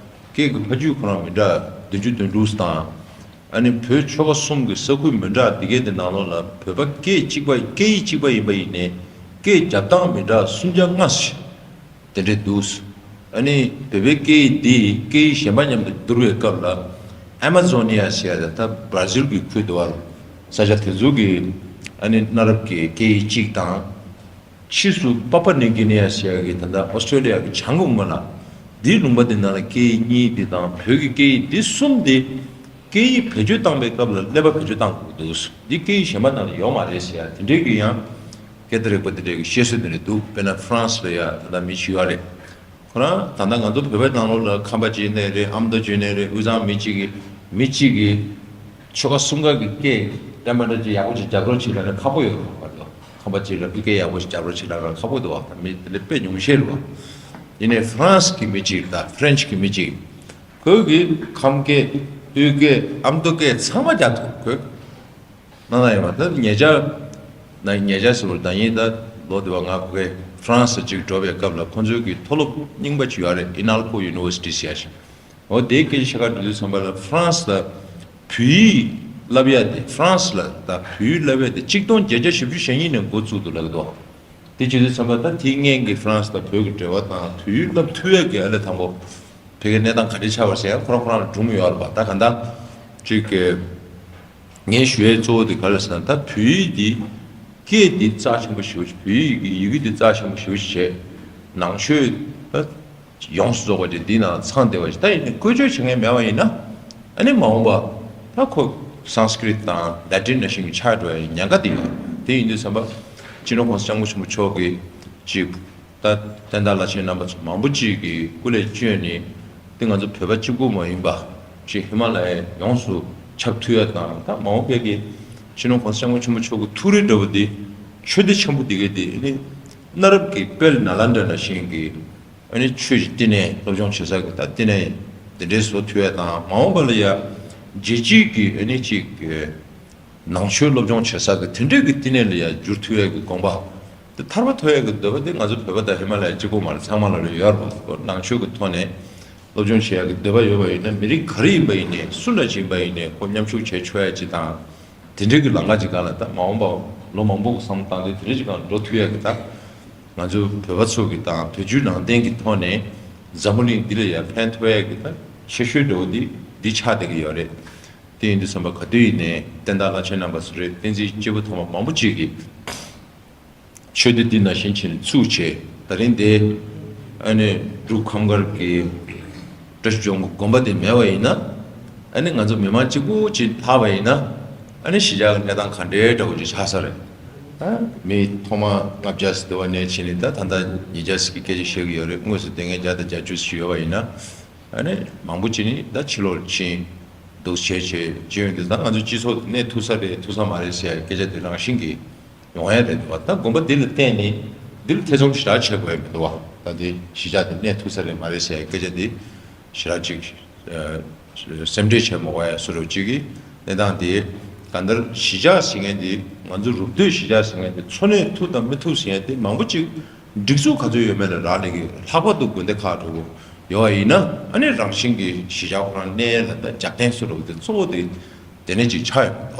སྐད་ཀྱི་ཕ་རྒྱུད་ཁོ་རང་མི་འདྲ་བདུན་ཅུ་དོན་དྲུག་དང་། ཨ་ནི་བོད་ཆོལ་ཁ་གསུམ་གྱི་ས་ཁུལ་མི་འདྲ་འདི་གའི་དེ་ནང་ལོགས་ལ་བོད་པ་སྐད་གཅིག་པ་སྐད་ཡིག་གཅིག་པ་ཡིན་པ་ཡིན་ནའི་སྐད་རྒྱབ་སྟངས་མི་འདྲ་སུམ་བརྒྱ་ལྔ་ཞིག་དེ་འདྲས་འདུག་ཨ་ནི་བོད་པའི་སྐད་ཡིག་འདི་སྐད་ཡིག་གཞན་པ་མཉམ་དུ་བསྡུར་བའི་སྐབས་ལ། ཨ་མ་ཛོ་ནི་ཡ་ཟེར་ཡ་དེ་ད་བྷར་ཛིལ་གྱི་ཁུལ་དུ་བ་ས་ཆ་དེ་ཚོ་གི་ཨ་ནི་གནའ་རབས་ཀྱི་སྐད་ཡིག་གཅིག་དང་། ཕྱིས་སུ་པཱ་པཱ་ནིའུ་གྷི་ནི་ཡ་ཟེར་ཡ་གི་ད་ལྟ་ཨོ་སི་ཀྲོ་ལི་ཡ་གི་བྱང་གི་ངོས་ལ། འདིའི་ལུང་པ་འདི་ནང་ལ་སྐད་ཡིག་གཉིས་འདི་དང་བོད་ཀྱི་སྐད་ཡིག་འདི་གསུམ་འདི། སྐད་ཡིག་བེད་སྤྱོད་བཏང་པའི་སྐབས་ལ་ཀླད་པ་བེད་སྤྱོད་བཏང་དགོས་འདུག་འདི་སྐད་ཡིག་གཞན་པ་ནང་ལ་ཡོད་མ་རེད་ཟེར་ཡ་དེ་འདྲའི་གི་ཡང་སྐད་བརྡ་རིག་པ་དེ་འདྲའི་གི་བཤད་སྲོལ་དེ་འདྲ་འདུག་དཔེར་ན་ཧྥ་རན་སི་ལ་ཡ་ད་ལྟ་མི་ཞིག་ཡོད་རེད། ཁོ་རང་ད་ལྟ་ང་ཚོ་བོད་པའི་ནང་ལོགས་ལ་ཁམས་པ་ཅིག་ཡིན་ནའི་རེད། ཨ་མདོ་ཅིག་ཡིན་ནའི་རེད། དབུས་གཙང་མི་གཅིག་གིས་ མི་གཅིག་གིས་ཆོལ་ཁ་གསུམ་ཀ་གི་སྐད་བསྟན་པ་འདྲ་ཅིག་ཡག་པོ་ཅིག་རྒྱབ་སྐྱོར་བྱེད་ལབ་ན་ཁག་པོ་ཡོད་རེད་བ། ཁམས་པ་ཅིག་ལ་སྐད་ཡག་པོ་ཞིག་རྒྱབ་སྐྱོར་བྱེད་ལབ་ན་ཁག་པོ་འདུག་བ། མི་དེ་འདྲ་དཔེ་ཉུང་ཤས་རེད་བ། ཡིན་ནའི་ཧྥ་རན་སི་གི་མི་གཅིག་དང་ཧྥ་རན་སི་གི་མི་གཅིག་ཁོས་གི་ཁམས་སྐད་ཨུ་སྐད་ཨ་མདོ་སྐད་ཚང་མ་རྒྱབ་ཐུབ་ཁོས། ནང་ན་ཡོད་པ་ད་ཉེ་ཆར་ན་ཉེ་ཆར་ཟེར་བར་ད་ཡིན་ད་ལོ་དེ་བ་ང་ཕ་གི་ཧྥ་རན་སི་ཅིག་འགྲོ་བའི་སྐབས་ལ་ཁོང་ཚོའི་གི་མཐོ་སློབ་རྙིང་པ་ཅིག་ཡོད་རེད། ཨི་ནལ་ཁོ་ཡུ་ནི་ཝར་སི་ཊི་ཟེར་ཡ་ཞིག་འོ་དེའི་སྐད་ཆ་བཤད་ག་འགྲོ་དུས་ཙམ་པ་ལ་ཧྥ་རན་སི་ལ་བོད་ཡིག་བསླབ་ཡ་དེ་ཧྥ་རན་སི་ལ་ད་བོད་ཡིག་བསླབ་ཡ་དེ་ཆིག་སྟོང་བརྒྱད་བརྒྱ་བཞི་བཅུ་ཞེ་གཉིས་ནས་འགོ་བཙུགས་འདུག་ལབ་ཀྱི་འདུག་དེ་བྱེད་དུས་ཙམ་པ་ད་དེའི་སྔོན་གྱི་ཧྥ་རན་སི་དང་བོད་ཀྱི་འབྲེལ་བ་དང་བོད་ཡིག་བསླབ་ཐུབ་ཡ་གི་ཨ་ལས་དང་པོ་བོད་ཀྱི་གནས་སྟངས་ག་འདྲ་ཆགས་པ་ཟེར་ཡ་ཁོ་རང་ཁོ་རང་ལ་སྒྲུང་ཡོད་རེད་པ། ད་ག་འདྲ་ཅིག་གི་ངས་ཞུ་ཡའི་གཙོ་བོ་དེ་ག་རེ་ཟེར་ན་ད་བོད་ཡིག་འདི་སྐད་འདི་རྩ་ཆེན་པོ་ཞེ་པོ་ཅིག་བོད་ཡིག་གི་ཡི་གེ་འདི་རྩ་ཆེན་པོ་ཞེ་པོ་ཅིག་བྱས་ནང་ཆོས་ད་ཡོངས་སུ་རྫོགས་པ་ཅིག་འདི་ནང་ཚང་བསྡད་པ་ཅིག་ད་ཡིན་ནའི་བཀོལ་སྤྱོད་བྱེད་མཁན་མེད་པ་ཡིན་ན་ཨ་ནི་མ་འོངས་པ་ད་ཁོ་སཾ་སྐྲྀཏ་དང་ལ་ཏིན་ནང་བཞིན་གྱི་ཆགས་འགྲོ་ཡའི་ཉེན་ཁ་དེ་ཡོད། དེ་ཡིན་དུས་ཙམ་པ་སྤྱི་ནོར་༸གོང་ས་༸སྐྱབས་མགོན་ཆེན་པོ་མཆོག་གིས་ཅིག་ད་བསྟན་བདག་བླ་ཆེན་རྣམ་པ་ཚོ་མང་པོ་ཅིག་གིས་སྐུ་ལས་བསྐྱོན་ནས་དེ་ང་ཚོ་བོད་པ་གཅིག་པུ་མ་ཡིན་པ་ཅིག་ཧི་མ་ལ་ཡའི་ཡོངས་སུ་ཁྱབ་ཐུབ་ཡ་དང་ད་མ་འོངས་པའི་གི་སྤྱི་ནོར་༸གོང་ས་༸སྐྱབས་མགོན་ཆེན་པོ་མཆོག་གི་ཐུགས་རེ་འདྲ་བོ་འདི་ཆོས་སྡེ་ཆེན་པོ་འདི་གའི་འདི་ནི་གནའ་རབས་ཀྱི་དཔལ་ནཱ་ལནྡྲ་ནང་བཞིན་གྱི་ཨ་ནི་ཆོས་ཀྱི་བསྟི་གནས་སློབ་སྦྱོང་བྱེད་ས་གི་ད་བསྟི་གནས་འདི་འདྲའི་བཟོ་ཐུབ་ཡ་དང་མ་འོངས་པ་ལ་ཡ་རྒྱལ་སྤྱིའི་གི་ཨ་ནི་ཅིག་གི་ནང་ཆོས་སློབ་སྦྱོང་བྱེད་ས་གི་དེ་འདྲའི་གི་བསྟི་གནས་ལ་ཡ་འགྱུར་ཐུབ་ཡ་གི་དགོངས་པ་དེ་ཐར་པ་ཐོབ་ཡ་གི་འདོད་པ་དེ་ང་ཚོ་བོད་པ་དང་ཧི་མ་ལ་ཡ་གཅིག་པོ་མ་རེད། ཚང་མ་ལ་ལ་ཡོད་རེད་པ། ནང་ཆོས་གི་ཐོག་ནས་སློབ་སྦྱོང་བྱེད་ཡ་གི་འདོད་པ་ཡོད་པ་ཡིན་ན་མི་རིགས་ག་རེ་ཡིན་པ་ཡིན་ནའི་སུ་འདྲ་ཞིག་ཡིན་པ་ཡིན་ནའི་ཁོ་མཉམ་ཞུགས་བྱེད་ཆོག་ཡ་ཅིག་དང་། དེ་འདྲའི་གི་ལམ་ཁ་ཅིག་སྒང་ལ་ད་མ་འོངས་པ་ལོ་མང་པོ་གི་བསམ་བློ་བཏང་དུས་དེ་འདྲའི་ཅིག་སྒང་འགྲོ་ཐུབ་ཡ་གི་ད་ང་ཚོ་བོད་པ་ཚོ་གི་དང་བོད་བརྒྱུད་ནང་བསྟན་གི་ཐོག་ནས་འཛམ་བུ་གླིང་འདི་ལ་ཡ་ཕན་ཐོགས་ཡ་གི་ད་ཆེ་ཤོས་འགྲོ་འདི་འདི་ཆགས་བསྡད་ཀྱི་ཡོད་རེད། དེ་ཡིན་དུས་ཙམ་པ་ག་དུས་ཡིན་ནའི་བསྟན་བདག་བླ་ཆེན་རྣམ་པ་ཚོ་རེད། བསྟན་འཛིན་སྐྱེས་བུ་ཐོག་མ་མང་པོ་ཅིག་གིས་ཆོས་སྡེ་འདི་ནང་བཞིན་བྱས་ནས་བཙུགས་བྱས་ད་རིང་འདི་ཨ་ནི་འབྲུག་ཁམས་དཀར་གྱི་བཀྲ་ཤིས་ལྗོངས་ཀྱི་དགོན་པ་དེ་མེད་པ་ཡིན་ན་ཨ་ནི་ང་ཚོ་མི་མང་གཅིག་པུ་ཅིག་ལྷག་པ་ཡིན་ན་ཨ་ནི་གཞིས་ཆགས་ཀྱི་གནས་སྟངས་ག་འདྲའི་འདྲ་བོ་ཅིག་ཆགས་ས་རེད། ད་མི་ཐོག་མ་ལྔ་བརྒྱ་ཙམ་དེ་བ་ནས་ཕྱིན་ནས་ད་ད་ལྟ་ཉིས་བརྒྱ་ཙམ་གྱི་སྐད་ཆ་བཤད་ཀྱི་ཡོད་རེད། དངོས་སུ་དེ་སྔའི་བརྒྱ་དང་བརྒྱད་ཅུ་ཙམ་ཡོད་པ་ཡིན་ན་ཨ་ནི་མང་པོ་ཅིག་ནི་ད་ཕྱི་ལོགས་ཕྱིན་འདུག་བྱས་བྱས་བྱས་ཡོང་དུས་ད་ང་ཚོ་སྤྱི་ཚོགས་གནས་ཐུབ་ས་རེད་ཐུབ་ས་མ་རེད་ཟེར་ཡ་སྐད་ཆ་དེ་རང་བཞིན་གྱིས་ཡོང་ཡ་རེད་འདུག་བ། ད་དགོན་པ་འདི་ལ་བརྟེན་ནས་འདི་ལ་ཐེ་ཚོམ་ཞེ་དྲག་བྱེད་དགོས་ཡ་མི་འདུག་བ། ད་འདི་གཞིས་ཆགས་འདི་གནས་ཐུབ་ས་རེད་མ་རེད་ཟེར་ཡ་སྐད་ཆ་འདི་ཞེ་དྲག་ཅིག་ཨ་སེམས་ཁྲལ་བྱེད་མ་དགོས་ཡ་བཟོ་འདྲ་ཅིག་གི་གནས་སྟངས་འདི་གང་ལྟར་གཞིས་ཆགས་ཟེར་མཁན་འདི་ང་ཚོ་རུབ་སྟོད་གཞིས་ཆགས་ཟེར་མཁན་འདི་འཚོ་གནས་ཐུབ་དང་མི་ཐུབ་ཟེར་མཁན་འདི་མང་པོ་ཅིག་སྒྲིག་འཛུགས་ག་ཚོད་ཡོད་མེད་ལ་རག་ལས་ཀྱི་ལྷག་པར་དུ་དགོན་སྡེ་ཁག་འགྲོ་གི་ཡོད་པ་ཡིན་ན་ཨ་ནི་རང་བཞིན་གྱི་གཞིས་ཆགས་ཁོ་རང་གནས་ཡ་ལ་ད་རྒྱབ་རྟེན་བཟོ་འདྲ་བོ་དེ་གཙོ་བོ་དེ་དེ་ནས་ཅིག་ཆགས་ཡོད་པ་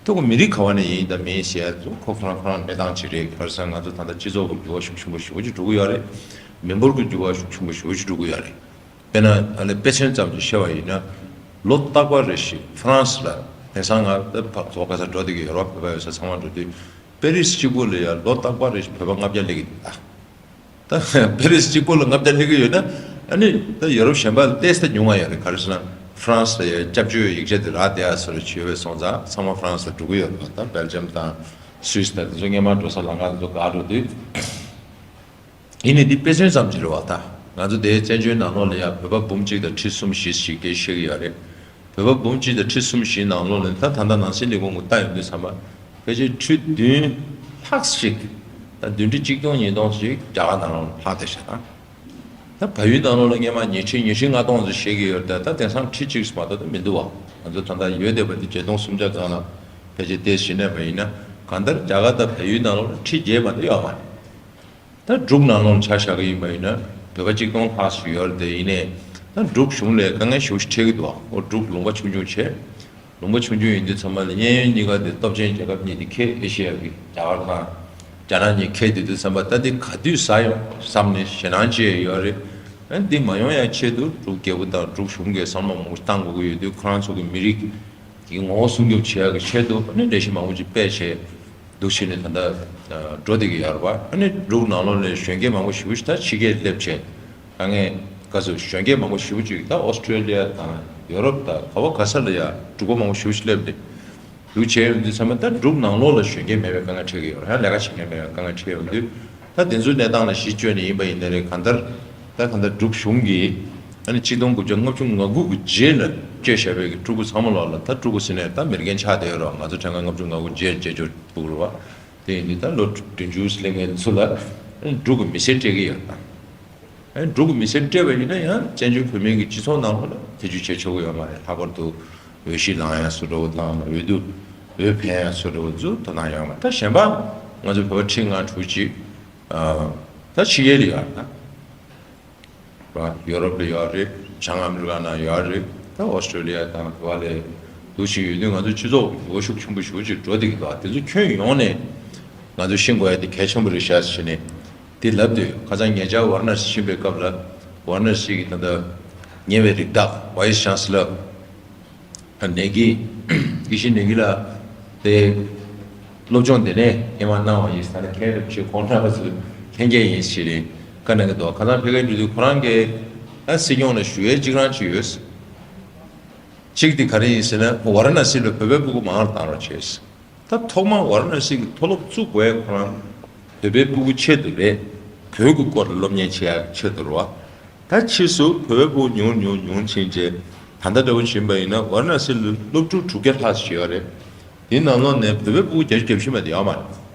འདུག་ཐུག་མི་རིགས་ག་བ་ནས་ཡིན་དང་མིན་ཟེར་ཡ་ཚོ་ཁོ་ཁོ་རང་ཁོ་རང་གནས་སྟངས་ཅིག་རེད། ག་རེ་ཟེར་ན་ང་ཚོ་ད་ལྟ་སྤྱི་ཚོགས་ཀྱི་འགྱུར་བ་ཤུགས་ཆེན་པོ་ཞེ་པོ་ཅིག་འགྲོ་གི་ཡོད་རེད། མི་འབོར་གྱི་འགྱུར་བ་ཤུགས་ཆེན་པོ་ཞེ་པོ་ཅིག་འགྲོ་གི་ཡོད་རེད། དཔེར་ན་ཨ་ནི་དཔེ་མཚོན་ཙམ་ཅིག་བཤད་པ་ཡིན་ན་ལོ་རྟག་པར་རེ་བཞིན་ཧྥ་རན་སི་ལ་དེང་སང་ང་ད་ཕ་གོ་ག་ས་འགྲོ་བསྡད་ཀྱི་ཡོད་རེད་བ། བོད་པ་ཡོད་ས་ཚང་མ་འགྲོ་དུས་པེ་རིས་གཅིག་པོ་ལ་ཡ་ལོ་རྟག་པར་རེ་བཞིན་བོད་པ་ལྔ་བརྒྱ་སླེབས་ཀྱི་འདུག་ད་ད་པེ་རིས་གཅིག་པོ་ལ་ལྔ་བརྒྱ་སླེབས་ཀྱི་ཡོད་ན་ཨ་ནི་ད་ཡོ་རོབ་གཞན་པ་ལ་ཏོག་ཙམ་ཉུང་བ་ཡོད་རེད། ག་རེ་ཟེར་ན་ཧྥ་རན་སི་ལ་ཡ་སྐྱབས་བཅོལ་ཡིག་ཆ་དེ་རག་བསྡད་ཡ་བཟོ་འདྲ་ཅིག་ཡོད་པ་སོང་ཙང་ཚང་མ་ཧྥ་རན་སི་ལ་འགྲོ་གི་ཡོད་རེད་བ། ད་སྦེལ་ཇམ་དང་སུད་སི་དང་དེ་ཚོ་སྔོན་མ་འགྲོ་ས་ལམ་ཁ་དེ་ཚོ་བཀག་འགྲོ་དུས། ཡིན་ནའི་འདི་དཔེ་མཚོན་ཙམ་ཅིག་རེད་བ། ད་ང་ཚོ་དེའི་བཙན་བྱོལ་ནང་ལོགས་ལ་ཡང་བོད་པ་འབུམ་གཅིག་དང་ཁྲི་གསུམ་བཞི་ཞིག་སྐད་བཤད་ཀྱི་ཡོད་རེད། བོད་པ་འབུམ་གཅིག་དང་ཁྲི་གསུམ་བཞི་ནང་ལོགས་ལ་ད་ད་ལྟ་ནང་སྲིད་ལས་ཁུངས་ཀྱིས་ལྟ་ཡོང་དུས་ཙམ་པ་ཕལ་ཆེར་ཁྲི་བདུན་ལྷག་ཞིག་ད་བདུན་ཁྲི་གཅིག་སྟོང་ཉིས་སྟོང་ཞིག་རྒྱ་གར་ནང་ལོགས་ལ་ལྷག་བསྡད་ཤག་ད་ད་བལ་ཡུལ་ནང་ལོགས་ལ་སྔོན་མ་ཉིས་ཁྲི་ཉིས་ཁྲི་ལྔ་སྟོང་ཙམ་བཤད་ཀྱི་ཡོད་རེད། ད་ད་དེང་སང་ཁྲི་གཅིག་མ་གཏོགས་ད་མི་འདུག་བ། ང་ཚོ་ད་ལྟ་ཡོད་བསྡད་པ་འདི་བརྒྱད་སྟོང་སུམ་བརྒྱ་སྒང་ལ་ཕལ་ཆེར་བལྟས་ཞིབ་ནས་པ་ཡིན་ན་གང་ལྟར་རྒྱ་གར་དང་བལ་ཡུལ་ནང་ལོགས་ལ་ཁྲི་བརྒྱད་མ་གཏོགས་ཡོད་མ་རེད། ད་འབྲུག་ནང་ལོགས་ཆ་བཞག་གི་ཡིན་པ་ཡིན་ན་བོད་པ་གཅིག་སྟོང་ལྷག་ཞིག་ཡོད་རེད་དེ། ཡིན་ནའི་ད་འབྲུག་གཞུང་ལ་དཀའ་ངལ་ཞེ་པོ་ཞིག་འཕྲད་ཀྱི་འདུག་འོ་འབྲུག་ལུང་པ་ཆུང་ཆུང་བྱས། ལུང་པ་ཆུང་ཆུང་ཡིན་དུས་ཚང་མ་ལ་གཡས་གཡོན་གཉིས་ཀ་དེ་སྟོབས་ཆེན་རྒྱལ་ཁབ་གཉིས་དེ་ཁེ་ཨེ་ཤེ་ཡ་གི་རྒྱ་གར་དང་རྒྱ་ནག་གཉིས་ཁེ་དེ་དུས་ཙམ་པ་ད་དེ་ག་དུས་ཟ་ཡོང་བསམ་ནས་ཞེད་སྣང་སྐྱེ་ཡོད་རེད། ཨ་འདི་མ་ཡོང་ཡ་ཆེད་དུ་འབྲུག་རྒྱལ་པོ་དང་འབྲུག་གཞུང་གིས་བསམ་བློ་མང་པོ་བཏང་དགོས་ཀྱི་ཡོད་དུས་ཁོ་རང་ཚོ་གི་མི་རིགས་ཀྱི་ངོ་བོ་སྲུང་སྐྱོབ་བྱེད་ཡག་གི་ཆེད་དུ་ཨ་ནི་ལས་གཞི་མང་པོ་ཅིག་སྤེལ་བྱས་འདུག་བྱས་ནས་ད་ལྟ་འགྲོ་བསྡད་ཀྱི་ཡོད་རེད་བ། ཨ་ནི་འབྲུག་ནང་ལོགས་ནས་གཞོན་སྐྱེས་མང་པོ་ཞེ་པོ་ཞིག་ད་ཕྱི་རྒྱལ་སླེབས་བྱས་དཀའ་ངལ་ག་ཚོད་གཞོན་སྐྱེས་མང་པོ་ཞེ་པོ་ཅིག་ད་ཨོ་སི་ཀྲེ་ལི་ཡ་དང་ཡོ་རོབ་དང་ག་བ་ག་ས་ལ་ཡ་འབྲུག་པ་མང་པོ་ཞེ་པོ་ཞིག་སླེབས་ཏེ་འདུག་བྱས་ཡོང་དུས་ཚང་མ་ད་འབྲུག་ནང་ལོགས་ལ་གཞོན་སྐྱེས་མེད་པའི་དཀའ་ངལ་འཕྲད་ཀྱི་ཡོད་རེད། ཡང་ལས་ཀ་བྱེད་མཁན་མེད་པའི་དཀའ་ངལ་འཕྲད་ཡོང་དུས་ད་དེ་ཚོའི་གནས་སྟངས་ལ་གཞི་བཅོལ་ནས་ཡིན་པ་ཡིན་ན་རེད། གང་ལྟར་ད་གང་ལྟར་འབྲུག་གཞུང་གིས་ ཨ་ནི་གཅིག་སྟོང་དགུ་བརྒྱ་ལྔ་བཅུ་ང་དགུ་གི་རྗེས་ལ་བཅད་བཞག་པའི་གི་སྤྲུལ་སྐུ་ཚང་མ་ལོག་ལ། ད་སྤྲུལ་སྐུ་ཟེར་ནས་ད་མི་རྒན་ཆགས་བསྡད་ཡོད་རེད་བ། ང་ཚོ་གྲངས་ཀ་ལྔ་བཅུ་ང་དགུ་རྗེས་བཅད་འཇོག་སྤྲུལ་སྐུ་རེད་བ། དེ་ཡིན་དུས་ད་ལོ་བདུན་ཅུ་སླེབས་མཁན་ཚོ་ལ་སྤྲུལ་སྐུ་མི་སེར་སྤྲད་ཀྱི་ཡོད་ད། ཨེ་འབྲུག་གི་མི་སེར་སྤྲད་པ་ཡིན་ན་ཡང་བཙན་བྱོལ་བོད་མིའི་གི་སྤྱི་ཚོགས་ནང་ལོགས་ལ་ཐེ་ཇུས་བྱེད་ཆོག་གི་ཡོད་མ་རེད། ལྷག་པར་དུ་འོས་གཞི་ལངས་ཡ་བཟོ་འདྲ་བོ་དང་། འོས་བསྡུ་འོས་འཕེན་ཡ་བཟོ་འདྲ་བོ་ཚོ་དོ་སྣང་ཡོད་མ་རེད། ད་གཞན་པ་ང་ཚོ་བོད་པ་ཁྲི་ལྔ་དྲུག་ཅིག་ཨ་ད་ཕྱི་རྒྱལ་ལ་ཡོད་རེད་ད། ར་ཡོ་རོབ་ལ་ཡོད་རེད། བྱང་ཨ་མི་རི་ཀ་ནང་ཡོད་རེད། ད་ཨོ་སི་ཀྲོ་ལི་ཡ་དང་བ་ལས་འདུག་ཅིག་ཡོད་དུས་ང་ཚོ་སྤྱི་ཚོགས་འགྱུར་བ་ཤུགས་ཆེན་པོ་ཞེ་པོ་ཅིག་འགྲོ་བསྡད་ཀྱི་འདུག་དེ་ཚོ་ཁྱོན་ཡོངས་ནས་ང་ཚོ་ཤེས་དགོས་ཡ་དེ་གལ་ཆེན་པོ་རེད་ཤག་ཟེར་ནས། དེ་ལབ་དུས་ཁ་སང་ཉེ་ཆར་ཝཱ་ར་ཎ་སི་ཕྱིན་པའི་སྐབས་ལ། ཝཱ་ར་ཎ་སི་གི་ད་ལྟ་ཉེ་བའི་རིགས་བདག་ཝའི་སི་ཅན་སི་ལར་ནེ་གི་ཡེ་ཤེས་ནེ་གི་ལགས་དེ་སློབ་སྦྱོང་དེ་ནས་ཧེ་མ་གནང་བ་ཡིན་ཟེར་ནས། མཁན་རིན་པོ་ཆེ་ཁོང་རྣམ་པ་ཚོ་ལྷན་རྒྱས་ཡིན་ཞེས་ནས་བཀའ་གནང་གི་འདུག་ཁ་སང་ཕ་གིར་འགྲོ་དུས་ཁོ་རང་གིས་ད་སྲིད་སྐྱོང་ལ་ཞུ་ཡས་གཅིག་རང་ཅིག་ཡོད། གཅིག་དེ་ག་རེ་ཡིན་ཟེར་ན། ཝཱ་ར་ཎ་སི་ལ་བོད་པའི་སྤུ་གུ་མང་རུ་བཏང་རོགས་བྱས། ད་ཐོག་མར་ཝཱ་ར་ཎ་སི་གི་མཐོ་སློབ་བཙུགས་པའི་ཁོ་རང་བོད་པའི་སྤུ་གུ་ཆེད་དུ་རེད། བོད་ཀྱི་སྐོར་ལ་སློབ་གཉེར་བྱེད་ཡག་ཆེད་དུ་རེད་བ། ད་ཕྱིས་སུ་བོད་པའི་སྤུ་གུ་ཉུང་ཉུང་ཉུང་ཕྱིན་རྗེས། ད་ལྟ་འདྲ་བོ་ཕྱིན་པ་ཡིན་ན་ཝཱ་ར་ཎ་སི་ལ་སློབ་ཕྲུག་དྲུག་བརྒྱ་ལྷག་ཙམ་ཡོད་རེད། དེའི་ནང་ལོགས་ནས་བོད་པའི་སྤུ་གུ་བརྒྱད་ཅུ་གྱ་བཞི་མ་གཏོགས་ཡོད་མ་རེད།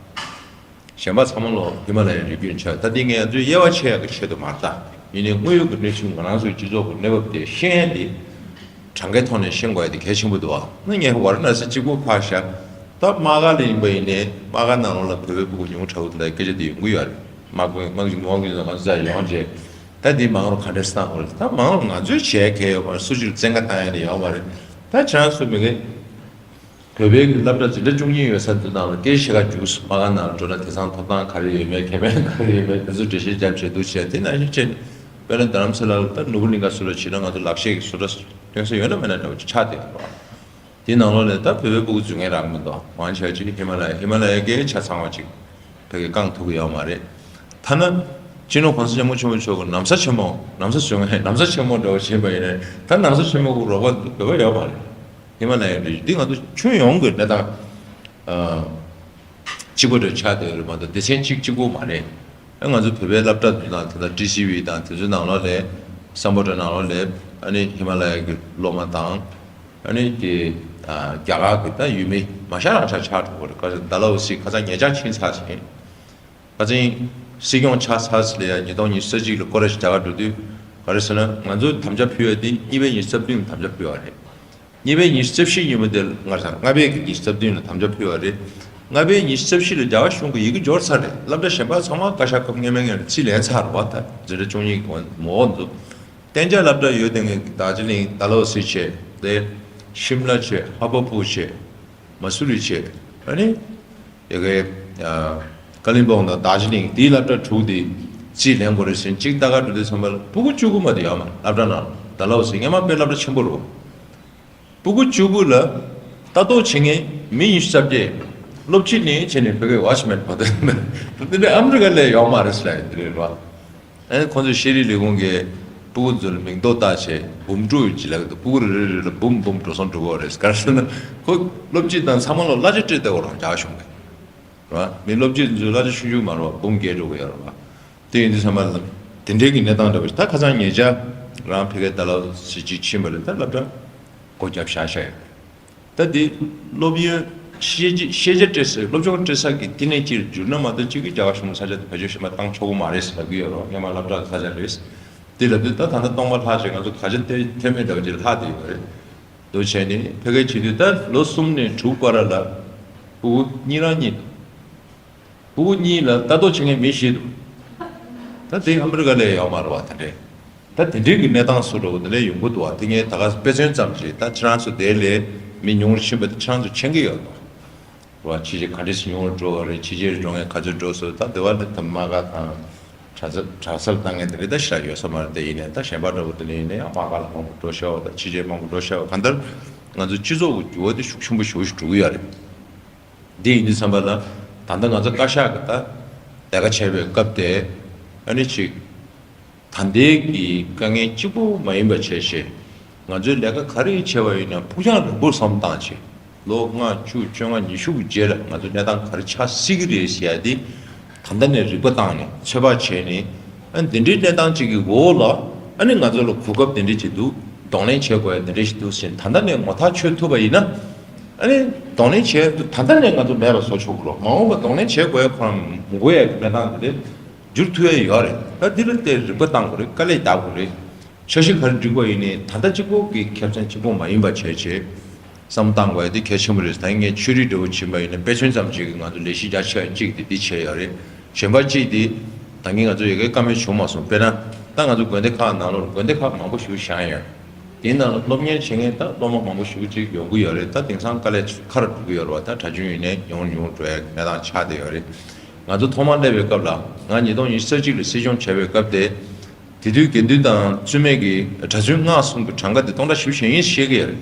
གཞན་པ་ཚང་མ་ལོ་ཧི་མ་ལ་ཡའི་རི་རྒྱུད་ཆགས། ད་འདི་ངས་ང་ཚོའི་དབྱེ་བ་ཕྱེ་ཡག་གི་ཆེད་དུ་མ་རེད་ད། ཡིན་ནའི་དངོས་ཡོད་ཀྱི་གནས་ཚུལ་ང་རང་ཚོའི་སྤྱི་ཚོགས་ཀྱི་གནས་བབ་དེ་ཤེས་ཡ་འདི་གྲངས་ཀའི་ཐོག་ནས་ཤེས་དགོས་ཡ་དེ་གལ་ཆེན་པོ་འདུག་ཨ། ང་ངས་ཝཱ་ར་ཎ་སི་གཅིག་པོ་ཕར་བཞག་ད་དམག་སྒར་ལ་ཡིན་པ་ཡིན་ནའི་དམག་སྒར་ནང་ལོགས་ལ་བོད་པའི་སྤུ་གུ་ཉུང་དྲགས་པོ་དེ་འདྲ་སྐད་ཆ་དེ་ཡོང་གི་ཡོད་རེད། དམག་དཔོན་དམག་དཔོན་དམག་དཔོན་ཚོ་ང་ཚོ་རྩ་ཡོང་རྗེས་ད་འདི་མང་རུ་ག་འདྲས་བཏང་དགོས་རེད། ད་མང་རུ་ང་ཚོས་བྱས་གལ་ཡོད་མ་རེད། སུ་གཅིག་ལ་བཙན་བཀའ་བཏང་ཡ་དེ་ཡོད་མ་རེད། ད་ཁྱེད་རང་ཚོ་མི་གི་བོད་པའི་སློབ་གྲྭ་འཛིན་གྲྭ་བཅུ་གཉིས་ཡོད་ས་དེ་ནང་ལ་སྐད་ཆ་བཤད་ག་རྒྱུགས་སོང་། དམག་སྒར་ནང་འགྲོ་ན་དེང་སང་ཐོབ་ཐང་ག་རེ་ཡོད་མེད། ཁེ་ཕན་ག་རེ་ཡོད་མེད། དེ་ཚོ་འགྲེལ་བཤད་རྒྱབ་བྱས་འདུག་བྱས། དེ་ནང་བཞིན་བྱས་ནས་དཔལ་ལྡན་རྡ་རམ་ས་ལ་ལ་ད་ནོར་བུ་གླིང་ག་སུ་ལ་བྱས་ན་ང་ཚོ་ལག་ཤེས་ཀྱི་བཟོ་གྲྭ་སྟོན་ས་ཡོད་ན་མེད་ན་འདྲ་བོ་ཅིག་ཆགས་བསྡད་ཡོད་རེད། དེ་ནང་ལོགས་ནས་ད་བོད་པའི་སྤུ་གུ་འཛུལ་མཁན་རག་མི་འདུག་མང་ཆེ་བ་ཅིག་ཧི་མ་ལ་ཡ། ཧི་མ་ལ་ཡ་གི་ཆ་ཚང་བ་ཅིག་ཕ་གིར་བསྐང་ཐུབ་ཀྱི་ཡོད་མ་རེད། ཐ་ན་སྤྱི་ནོར་༸གོང་ས་༸སྐྱབས་མགོན་ཆེན་པོ་མཆོག་གི་ན་བཟའ་ཆེན་མོ། ན་བཟའ་བྱུང་ན་ན་བཟའ་ཆེན་མོ་འདྲ་བོ་བྱས་པ་ཡིན་ན་ད་ན་བཟའ་ཆེན་མོ་གི་རོགས་པ་བོད་པ་ཡོད་མ་རེད། ཧི་མ་ལ་ཡའི་འདི་ང་ཚོ་ཁྱོན་ཡོངས་ཀྱི་གནས་སྟངས་ཨ་གཅིག་པ་འདྲ་ཆགས་བསྡད་ཡོད་རེད་མ་གཏོགས་སྡེ་ཚན་གཅིག་གཅིག་པོ་མ་རེད། ཨ་ང་ཚོ་བོད་པའི་སློབ་གྲྭ་འདི་དང་དེ་དང་ཊི་སི་ཝི་དང་དེ་ཚོའི་ནང་ལོགས་ལ་སམ་བྷོ་ཊ་ནང་ལོགས་ལ་ཨ་ནི་ཧི་མ་ལ་ཡ་གི་སློབ་མ་དང་། ཨ་ནི་དེ་ཨ་རྒྱ་གར་གྱི་ད་ཡུལ་མི་མ་ཤ་རང་ཤ་ཆགས་འགྲོ་གི་རེད། ཁ་སང་ཌལ་ཧོ་སི་ཁ་སང་ཉེ་ཆར་ཕྱིན་ཚར་ཟིན། ཁ་སང་སྲིད་སྐྱོང་ཆགས་ཚར་ཟིན་ལ་ཡ་ཉིས་སྟོང་ཉི་ཤུ་རྩ་གཅིག་ལ་སྐོར་ར་ཞིག་རྒྱ་གར་འགྲོ་དུས་ག་རེ་ཟེར་ན། ང་ཚོ་དམ་བཅའ་ཕུལ་བ་དེ་གཉིས་པའི་ཉི་ཤུ་རྩ་བདུན་ལ་དམ་བཅའ་ཕུལ་བ་རེད། གཉིས་པའི་ཉི་ཤུ་རྩ་བཞི་ཡིན་པ་དེ་ང་ཚོ་ལྔ་པའི་གི་ཉི་ཤུ་རྩ་བདུན་ལ་དམ་བཅའ་ཕུལ་བ་རེད། ལྔ་པའི་ཉི་ཤུ་རྩ་བཞི་ལ་རྒྱ་གར་གཞུང་གི་ཡི་གེ་འབྱོར་ཚར་རེད། སློབ་གྲྭ་གཞན་པ་ཚང་མ་བཀའ་ཤག་སྐབས་སྔོན་མའི་སྔོན་ལ་རྩིས་ལེན་ཚར་རེད་བ། ད་འཛིན་གྲྭ་བཅུ་གཉིས་གོང་མོ་འོག་འདུག་གཏན་འཇགས་སློབ་གྲྭ་ཡོད་དེ་ངས་རྡོ་རྗེ་གླིང་། ཌལ་ཧོ་སི་བྱས་ཏེ། ཤིམ་ལ་བྱས། ཧ་བ་པུར་བྱས། མ་སུ་རི་བྱས། ཨ་ནི་ཡ་གི་ཀ་ལིམ་པོང་དང་རྡོ་རྗེ་གླིང་དེའི་སློབ་གྲྭ་དྲུག་དེ་རྩིས་ལེན་དགོས་རེད་ཟེར། གཅིག་ལྟ་ག་འགྲོ་དུས་ཙམ་པ་ལ་སྤུ་གུ་བཅུ་དགུ་མ་གཏོགས་ཡོད་མ་རེད་སློབ་གྲྭ་ནང་། ཌལ་ཧོ་སི་སྔོན་མ་དཔེ་སློབ་གྲྭ་ཆེན་པོ་རེད། སྤུ་གུ་བཅུ་དགུ་ལ་ལྟ་རྟོག་བྱེད་མཁན་མི་ཉི་ཤུ་རྩ་བརྒྱད། སློབ་སྤྱི་ནས་བྱས་ནས་ཕ་གིའི་ཝོཆ་མེན་བར་དུ། དེ་འདྲ་ཨ་མི་རི་ཀ་ལ་ཡོད་མ་རེད་ཟེར་ཡ་དེ་རེད་བ། ཨ་ནི་ཁོང་ཚོས་ཤེས་རིག་ལས་ཁུངས་ཀྱི་སྤུ་གུ་ཚོ་ལ་མིང་ཐོ་བཏགས་བྱས་འབུམ་དཀྲུག་ཡོད་ཅེས་ལབ་ཀྱི་འདུག་སྤུ་གུ་རེ་རེ་རེ་ལ་འབུམ་འབུམ་འགྲོ་སོང་འགྲོ་གི་ཡོད་རེད། ག་རེ་ཟེར་ན་ཁོ་སློབ་སྤྱི་དང་ཚང་མ་ལ་གླ་ཆ་སྤྲད་བསྡད་ཡོད་རེད་རྒྱ་གར་གཞུང་གིས། རེད་བ། མི་སློབ་སྤྱི་ཚོའི་གླ་ཆ་ཆུང་ཆུང་མ་རེད་བ། འབུམ་བརྒལ་འགྲོ་གི་ཡོད་རེད་བ། དེ་ཡིན་དུས་ཙམ་པ་ལ་དེ་འདྲའི་གི་གནས་སྟངས་འདྲ་བ་ཞིག་ད་ཁ་སང་ཉེ་ཆར་རང་ཕ་གིར་ཌལ་ཧོ་སི་ཅིག་ཕྱིན་པ་རེད། ད་སློབ་གྲྭ་སྒོ་བརྒྱབ་བཞག་བཞག་ཡོད། ད་འདི་སློབ་ཡོན་ཤེས་བྱ་ཤེས་བྱ་སྤྲད་ས། སློབ་སྦྱོང་སྤྲད་ས་གི་བསྟི་གནས་ཅིག་འགྱུར་ན་མ་གཏོགས་གཅིག་གི་རྒྱ་གར་གཞུང་གི་ས་ཆ་དེ་བེད་སྤྱོད་བྱེད་མ་བཏང་ཆོག་གི་མ་རེད་ཟེར་ལབ་ཀྱི་ཡོད་རེད། སྔོན་མ་སློབ་གྲྭ་གི་ས་ཆ་རེད། དེ་ལབ་དུས་ད་ད་ལྟ་སྟོང་པ་ལྷག་བྱས་ང་ཚོ་ག་ཆ་ཐེ་ཐེ་མེད་འདྲ་བ་ཅིག་ལྷག་བསྡད་ཡོད་རེད། འདུག་བྱས་ནས་ཕ་གིར་བྱེད་དུས་ད་ལོ་གསུམ་ནས་དྲུག་བར་ལ་སྤུ་གུ་གཉིས་རང་གཉིས་འདུག་སྤུ་གུ་གཉིས་ལ་ལྟ་རྟོག་བྱེད་མཁན་མི་བཞི་འདུག་ད་དེ་ཨ་མི་རི་ཀ་ལ་ཡོད་མ་རེད་བ། དེ་འདྲའི་ད་དེ་འདྲའི་གི་གནས་སྟངས་སུ་འགྲོ་བ་དེ་འདྲ་ཡོང་གི་འདུག་བ། དེ་ངས་ད་ག་དཔེ་མཚོན་ཙམ་ཞིག་ད་ཁྱེད་རང་ཚོ་དེ་ལས་མི་ཉུང་རུ་ཕྱིན་པ་དེ་ཁྱེད་རང་ཚོ་མཁྱེན་གྱི་ཡོད་དོ། བ་ཕྱི་རྒྱལ་ག་འདྲས་སུ་ཉུང་རུ་འགྲོ་བ་རེད། ཕྱི་རྒྱལ་འགྲོ་མཁན་ག་ཚོད་འགྲོ་སོང་། ད་དེ་བ་ནི་ད་དམག་སྒར་དང་གྲྭ་ས་གྲྭ་སར་བཏང་མཁན་དེ་འདྲ་ད་ཞེ་དྲག་ཡོད་ས་མ་རེད། དེ་ཡིན་ནའི་ད་གཞན་པ་འདྲ་བོ་དེ་འདྲ་ཡིན་ན་ཡང་དམག་སྒར་ལ་མང་པོ་འགྲོ་ཤག་བ་དང་ཕྱི་རྒྱལ་མང་པོ་འགྲོ་ཤག་བ། གང་ལྟར་ང་ཚོ་སྤྱི་ཚོགས་ཀྱི་འགྱུར་བ་དེ་ཤུགས་ཆེན་པོ་ཞེ་པོ་ཞིག་འགྲོ་གི་ཡོད་རེད། འདི་ཡིན་དུས་ཙམ་པ་ལ་ད་ལྟ་ང་ཚོ་བཀའ་ཤག་གི་ད་ལས་ཀ་བྱེད་པའི་སྐབས་དེ་ཨ་ནི་ཅིག་ད་ལྟའི་གི་དཀའ་ངལ་གཅིག་པུ་མ་ཡིན་པ་བྱས་བྱས། ང་ཚོའི་ལས་ཀ་ག་རེ་བྱས་པ་ཡིན་ན་ཕུགས་རྒྱང་རིང་པོར་བསམ་བཏང་བྱས། ལོ་ལྔ་བཅུ་བཅོ་ལྔ་ཉི་ཤུ་གི་རྗེས་ལ་ང་ཚོ་གནས་སྟངས་ག་རེ་ཆགས་སྲིད་ཀྱི་རེད་ཟེར་ཡ་དེ་ད་ལྟ་ནས་རིག་པ་བཏང་ནས་ཚོད་དཔག་བྱས་ནས། ཨ་འདི་འདྲའི་གནས་སྟངས་ཅིག་གི་འོག་ལ་ ཨ་ནི་ང་ཚོ་ལ་གོ་སྐབས་དེ་འདྲ་ཅིག་འདུག་གདོང་ལེན་བྱེད་དགོས་ཡ་དེ་འདྲ་ཞིག་འདུག་ཟེར། ད་ལྟ་ནས་ངོ་ཐག་ཆོད་ཐུབ་པ་ཡིན་ན། ཨ་ནི་གདོང་ལེན་བྱས་ད་ལྟ་ནས་ང་ཚོ་མེད་པ་བཟོ་ཆོག་གི་རེད། མ་འོངས་པ་གདོང་ལེན་བྱེད་དགོས་ཡ་ཁོ་རང་མི་དགོས་ཡ་གི་གནས་སྟངས་དེ་འདྲ་འགྱུར་ཐུབ་ཡ་ཡོད་རེད། ད་འདི་ལ་དེ་རིག་པ་བཏང་དགོས་རེད། དཀའ་ལས་རྒྱག་དགོས་རེད། འཆར་གཞི་ག་རེ་སྒྲིག་པ་ཡིན་ནའི་ད་ལྟ་གཅིག་པོ་གི་ཁེ་ཕན་གཅིག་པོ་མ་ཡིན་པ་བྱས་བྱས། བསམ་བློ་བཏང་དགོས་ཡ་དེ་གལ་ཆེན་པོ་རེད། ད་ངས་ཆོས་རིག་འབྲེལ་བ་ཕྱིན་པ་ཡིན་ན་དཔེ་མཚོན་ཙམ་ཅིག་གིས་ང་ཚོ་ལས་གཞི་རྒྱ་ཆེ་བ་གཅིག་དེ་འདི་བྱས་ཡོད་རེད། གཞན་པ་གཅིག་དེ་ད་གིན་ང་ཚོ་ཡ་གིའི་བཀའ་མོལ་བྱུང་མ་སོང་། དཔེར་ན་ད་ང་ཚོ་དགོན་སྡེ་ཁག་ནང་ལོགས་དགོན་སྡེ་ཁག་མང་པོ་ཞིག་བཞེངས་ཡོད། དེའི་ནང་ལ་སློབ་གཉེར་བྱེད་མཁན་ད་སློབ་མ་མང་པོ་ཞིག་ཅིག་ཡོང་གི་ཡོད་རེད། ད་དེང་སང་དཀའ་ལས་ཁག་རུ་འགྲོ་གི་ཡོད་རེད་བ། ད་གྲྭ་རྒྱུན་ཡིན་ནའི་ཡོང་ཉུང་འགྲོ་ཡ་གི་གནས་སྟངས་ཆགས་བསྡད་ཡོད་རེད། ང་ཚོ་ཐོག་མར་སླེབས་པའི་སྐབས་ལ་ང་ཉིས་སྟོང་ཉི་ཤུ་རྩ་གཅིག་ལ་སྲིད་སྐྱོང་བྱས་པའི་སྐབས་དེ། དེ་དུས་དགེ་འདུན་དང་བཙུན་མའི་གི་གྲྭ་བཙུན་སྔགས་གསུམ་གྱི་གྲངས་ཀ་དེ་སྟོང་ཕྲག་བཞི་བཅུ་ཞེ་གཉིས་བཤད་ཀྱི་ཡོད་རེད།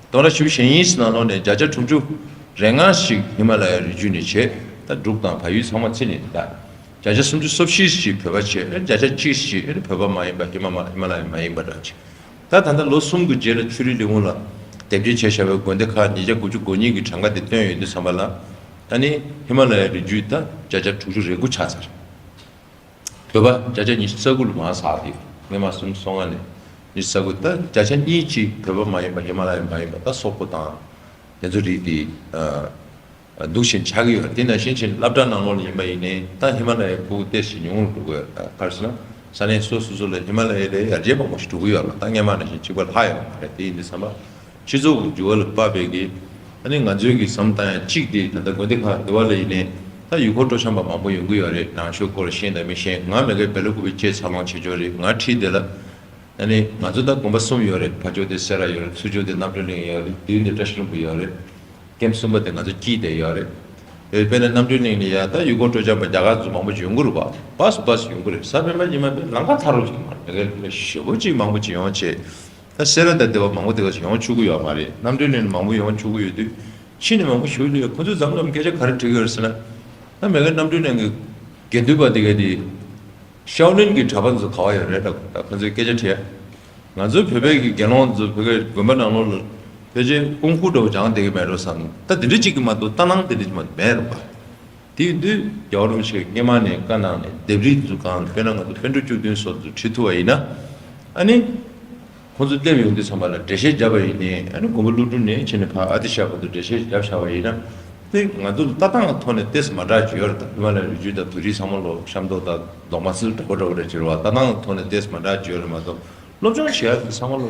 སྟོང་ཕྲག་བཞི་བཅུ་ཞེ་གཉིས་ནང་ལོགས་ནས་བརྒྱ་ཆ་དྲུག་ཅུ་རེ་ལྔ་ཞིག་ཧི་མ་ལ་ཡའི་རི་རྒྱུད་ནས་བྱས། ད་འབྲུག་དང་བལ་ཡུལ་ཚང་མ་ཚིག་ནས་ད། བརྒྱ་ཆ་སུམ་ཅུ་སོ་བཞི་ཞིག་བོད་པ་བྱས། བརྒྱ་ཆ་གཅིག་ཞིག་བོད་པ་མ་ཡིན་པ་ཧི་མ་མ་ཧི་མ་ལ་ཡ་མ་ཡིན་པ་འདྲ་བྱས། ད་ད་ལྟ་ལོ་གསུམ་གྱི་རྗེས་ལ་ཆོས་རིག་ལས་ཁུངས་ལ་དེབ་སྐྱེལ་བྱས་བཞག་པའི་དགོན་སྡེ་ཁག་ཉིས་བརྒྱ་དགུ་བཅུ་གོ་གཉིས་ཀྱི་གྲངས་ཀ་དེ་བཏོན་ཡོང་དུས་ཙམ་པ་ལ། ཨ་ནི་ཧི་མ་ལ་ཡའི་རི་རྒྱུད་ད་བརྒྱ་ཆ་དྲུག་ཅུ་རེ་དགུ་ཆགས་ཚར། བོད་པ་བརྒྱ་ཆ་ཉི་ཤུ་རྩ་དགུ་ལ་མར་ཟགས་ཏེ། སྔོན་མ་སུམ་ཅུ་སོ་ལྔ་ནས་ཉི་ཤུ་རྩ་དགུ། ད་བརྒྱ་ཆ་གཉིས་ཀྱིས་བོད་པ་མ་ཡིན་པ་ཧི་མ་ལ་ཡ་མ་ཡིན་པ་ད་སོག་པོ་དང་། དེ་ཚོ་རིགས་དེ་འདུག་བཞིན་ཆགས་ཀྱི་ཡོད། དེ་ནང་བཞིན་ཕྱིན་སློབ་གྲྭ་ནང་ལོགས་ལ་ཡིན་པ་ཡིན་ནའི་ད་ཧི་མ་ལ་ཡའི་ཕྲུ་གུ་ཏོག་ཙམ་ཉུང་རུ་འགྲོ་གི་ཡོད། ག་རེ་ཟེར་ན་ས་གནས་སོ་སོ་སོ་ལ་ཧི་མ་ལ་ཡའི་ལས་ཡར་རྒྱས་མང་པོ་ཞིག་འགྲོ་གི་ཡོད་ལ། ད་སྔོན་མ་ནང་བཞིན་གཅིག་པ་ལྷག་ཡོད་མ་རེད། དེ་ཡིན་དུས་ཙམ་པ། སྤྱི་ཚོགས་ཀྱི་འགྱུར་བ་ལ་དཔག་པའི་གི། ཨ་ནི་ང་ཚོའི་གི་བསམ་བཏང་ཡ་གཅིག་དེ་ད་ལྟ་དགོན་སྡེ་ཁག་འདི་བ་ལ་ཡིན་ནའི་ད་ཡུལ་སྐོར་སྤྲོ་འཆམ་པ་མང་པོ་ཡོང་གི་ཡོད་རེད། ནང་ཆོས་སྐོར་ཤེས་དང་མི་ཤེས། ང་མ་གིར་བེ་ལ་ཀུ་པེ་སྐྱེས་ཚ་ལོང་བྱེད་ཆོག་རེད། ང་ཁྲིད་དེ་ལ། ཨ་ནི་ང་ཚོ་ད་དགོན་པ་གསུམ་ཡོད་རེད། ཕ་ཇོ་དེ་སེ་ར་ཡོད་རེད། ཚུར་ཇོ་དེ་རྣམ་གྲོལ་གླིང་ཡོད་རེད། བདུན་དེ་བཀྲ་ཤིས་ལྷུན་པོ་ཡོད་རེད། ཀེམ་གསུམ་པ་དེ་ང་ཚོ་དཀྱིལ་དེ་ཡོད་རེད། ཨེ་དཔེར་ན་རྣམ་གྲོལ་གླིང་ལ་ཡ་ད་ཡུལ་སྐོར་སྤྲོ་འཆམ་པ་རྒྱ་གར་ཚོ་མང་པོ་ཡོང་གི་རེད་པ། བྷ་སུ་བྷ་སུ་ཡོང་གི་རེད། ས་དཔེ་མ་ཉི་མ་དེ་ལམ་ཁ་ཐག་རིང་ཞིག་མ་རེད། ཞེ་པོ་ཅིག་མང་པོ་ཅིག་ཡོང་བྱས། ད་སེ་ར་དང་དེ་བ་མང་པོ་དེ་ག་ཡོང་ཆོག་གི་ཡོད་མ་རེད། རྣམ་གྲོལ་གླིང་ནས་མང་པོ་ཡོང་ཆོག་གི་ཡོད་དུས། ཕྱི་ནས་མང་པོ་ཞུགས་ལ་ཡོད། ཁོ་ཚོས་འཛམ་གླིང་སྐད་ཆ་ག་རེ་དྲི་གི་ཡོད་ཟེར་ན། ད་མ་གིར་རྣམ་གྲོལ་གླིང་གི་དགེ་འདུན་པ་དེ་ག་དེ། ཤའོ་ལིན་གྱི་གྲྭ་པ་ཚོ་ག་བ་ཡོད་རེད་ལ། ད་ཁོ་ཚོས་སྐད་ཆ་དྲིས། ང་ཚོའི་བོད་པའི་གི་དགེ་སློང་ཚོ་བོད་པའི་དགོན་པ་ནང་ལོགས་ལ་ཕལ་ཆེར་ཀུང་ཧྥུ་འདྲ་བོ་སྦྱང་བསྡད་ཀྱི་མེད་འགྲོ་བསམ། ད་དེ་འདྲ་གཅིག་གི་མ་གཏོགས་ལྟ་སྣང་དེ་འདྲ་གཅིག་མ་གཏོགས་མེད་རེད་པ། དེ་ཡིན་དུས་རྒྱལ་བ་རིན་པོ་ཆེས་སྔོན་མ་ནས་བཀའ་གནང་ནས་ལྡེབས་རིས་འཛུགས་སྒང་དཔེར་ན་ང་ཚོ་པཎ་གྲུབ་བཅུ་བདུན་སོགས་ཚོ་བྲིས་ཐུབ་པ་ཡིན་ན། ཨ་ནི། ཁོང་ཚོ་སླེབས་ཡོང་དུས་ཙམ་པ་ལ་འགྲེལ་བཤད་བརྒྱབ་པ་ཡིན་ནའི། ཨ་ནི་དགོན་པ་ཀླུ་སྒྲུབ་ནས་ཕྱིན་ནས་ཕར་ཨ་ཏི་ཤ་བར་དུ་འགྲེལ་བཤད་བརྒྱབ་བཞག་པ་ཡིན་ན། དེ་ང་ཚོ་ལ་ལྟ་སྟངས་ཀྱི་ཐོག་ནས་ཏོག་ཙམ་མ་འདྲ་ཅིག་ཡོད་རེད། ད་ཧི་མ་ལ་ཡའི་རི་རྒྱུད་དང་བོད་རིགས་ཚང་མ་ལོ་ཤམ་ཐབས་དང་གདོང་མ་སིལ་འདྲ་པོ་འདྲ་པོ་འདྲ་ཅིག་རེད་པ། ལྟ་སྟངས་ཀྱི་ཐོག་ནས་ཏོག་ཙམ་མ་འདྲ་ཅིག་ཡོད་རེད་མ་གཏོགས། སློབ་སྦྱོང་བྱེད་ཡག་དེ་ཚང་མ་ལོ།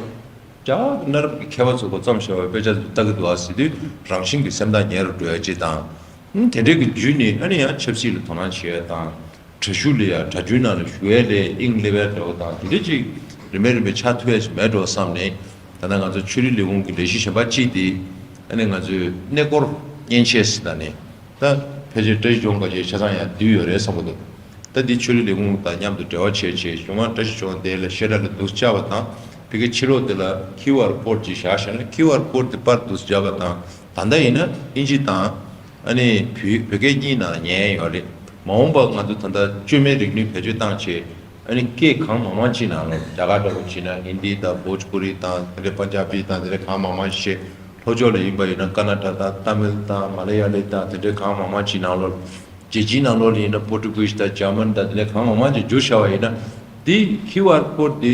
རྒྱ་གར་གྱི་གནའ་རབས་ཀྱི་མཁས་པ་ཚོ་གིས་བརྩམས་བཞག་པའི་དཔེ་ཆ་ཚོ་ལྟ་གི་འདུག་ཨ་ཟེར་དུས་རང་བཞིན་གྱིས་སེམས་ཐག་ཉེ་རུ་འགྲོ་ཡ་ཅིག་དང་། ཨང་། དེ་འདྲའི་གི་བརྒྱུད་ནས་ཨ་ནི་ཡང་ཆབ་སྲིད་ལ་དོ་སྣང་བྱེད་ཡ་དང་། གྲྭ་ཤུགས་ལ་ཡ་གྲྭ་རྒྱུན་ནང་ལ་ཞུགས་ཡ་ལས་དབྱིངས་སླེབས་ཡ་འདྲ་བོ་དང་དེ་འདྲ་ཅིག་རིམ་པས་རིམ་པས་ཆགས་ཐུབ་ཡ་ཞིག་མེད་འགྲོ་བསམ་ནས། ད་ལྟ་ང་ཚོ་ཆོས་རིག་ལས་ཁུངས་ཀྱི་ལས་གཞི་གཞན་པ་གཅིག་དེ། ཨ་ནི་ང་ཚོའི་གནས་སྐོར་མཉེན་ཆས་ཟེར་ད་ནས། ད་ཕལ་ཆེར་བཀྲ་ཤིས་ལྗོངས་ག་ཅེས་ཆ་ཚང་ཡང་བསྡུས་ཡོད་རེད་བསམ་གི་འདུག་ད་འདི་ཆོས་རིག་ལས་ཁུངས་དང་མཉམ་དུ་འབྲེལ་བ་བྱས་བྱས་གཞུང་མང་བཀྲ་ཤིས་ལྗོངས་དེ་ལ་བཤད་གྲྭ་ལ་འདུག་བཅར་བ་དང་། ཕ་གིའི་ཕྱི་ལོགས་དེ་ལ་ཁིའུ་ཨར་ཀོཌ་ཅིག་བཞག་བཞག་ན། ཁིའུ་ཨར་ཀོཌ་དེ་པར་འདུག་བརྒྱབ་པ་དང་། ད་ལྟ་ཡིན་ན་དབྱིན་ཇི་དང་། ཨ་ནི་བོད་བོད་སྐད་གཉིས་ནང་ཉན་ཡོད་རེད། མ་འོངས་པ་ང་ཚོ་ད་ལྟ་བཅོས་མའི་རིག་ནུས་བེད་སྤྱོད་བཏང་བྱས། ཨ་ནི་སྐད་གང་མང་མང་ཅིག་ནང་ལོགས། རྒྱ་གར་འདྲ་བོ་བྱས་ན་ཧིན་དི་དང་བྷོ་ཇ་པུ་རི་དང་དེ་འདྲའི་པན་ཇ་བི་དང་དེ་འདྲའི་གང་མང་མང་ཞིག་བཤད། ལྷོ་ཕྱོགས་ལ་ཡིན་པ་ཡིན་ན་ཀ་ན་ཊ་དང་ཏ་མིལ་དང་མ་ལ་ཡ་ལི་དང་དེ་འདྲའི་གང་མང་མང་ཅིག་ནང་ལོགས། རྒྱལ་སྤྱིའི་ནང་ལོགས་ལ་ཡིན་ན་པོར་ཊུ་གུ་ཤི་དང་ཇར་མན་དང་དེ་འདྲའི་གང་མང་མང་ཅིག་བསྒྱུར་བཞག་པ་ཡིན་ན། དེ་ཁིའུ་ཨར་ཀོཌ་དེ་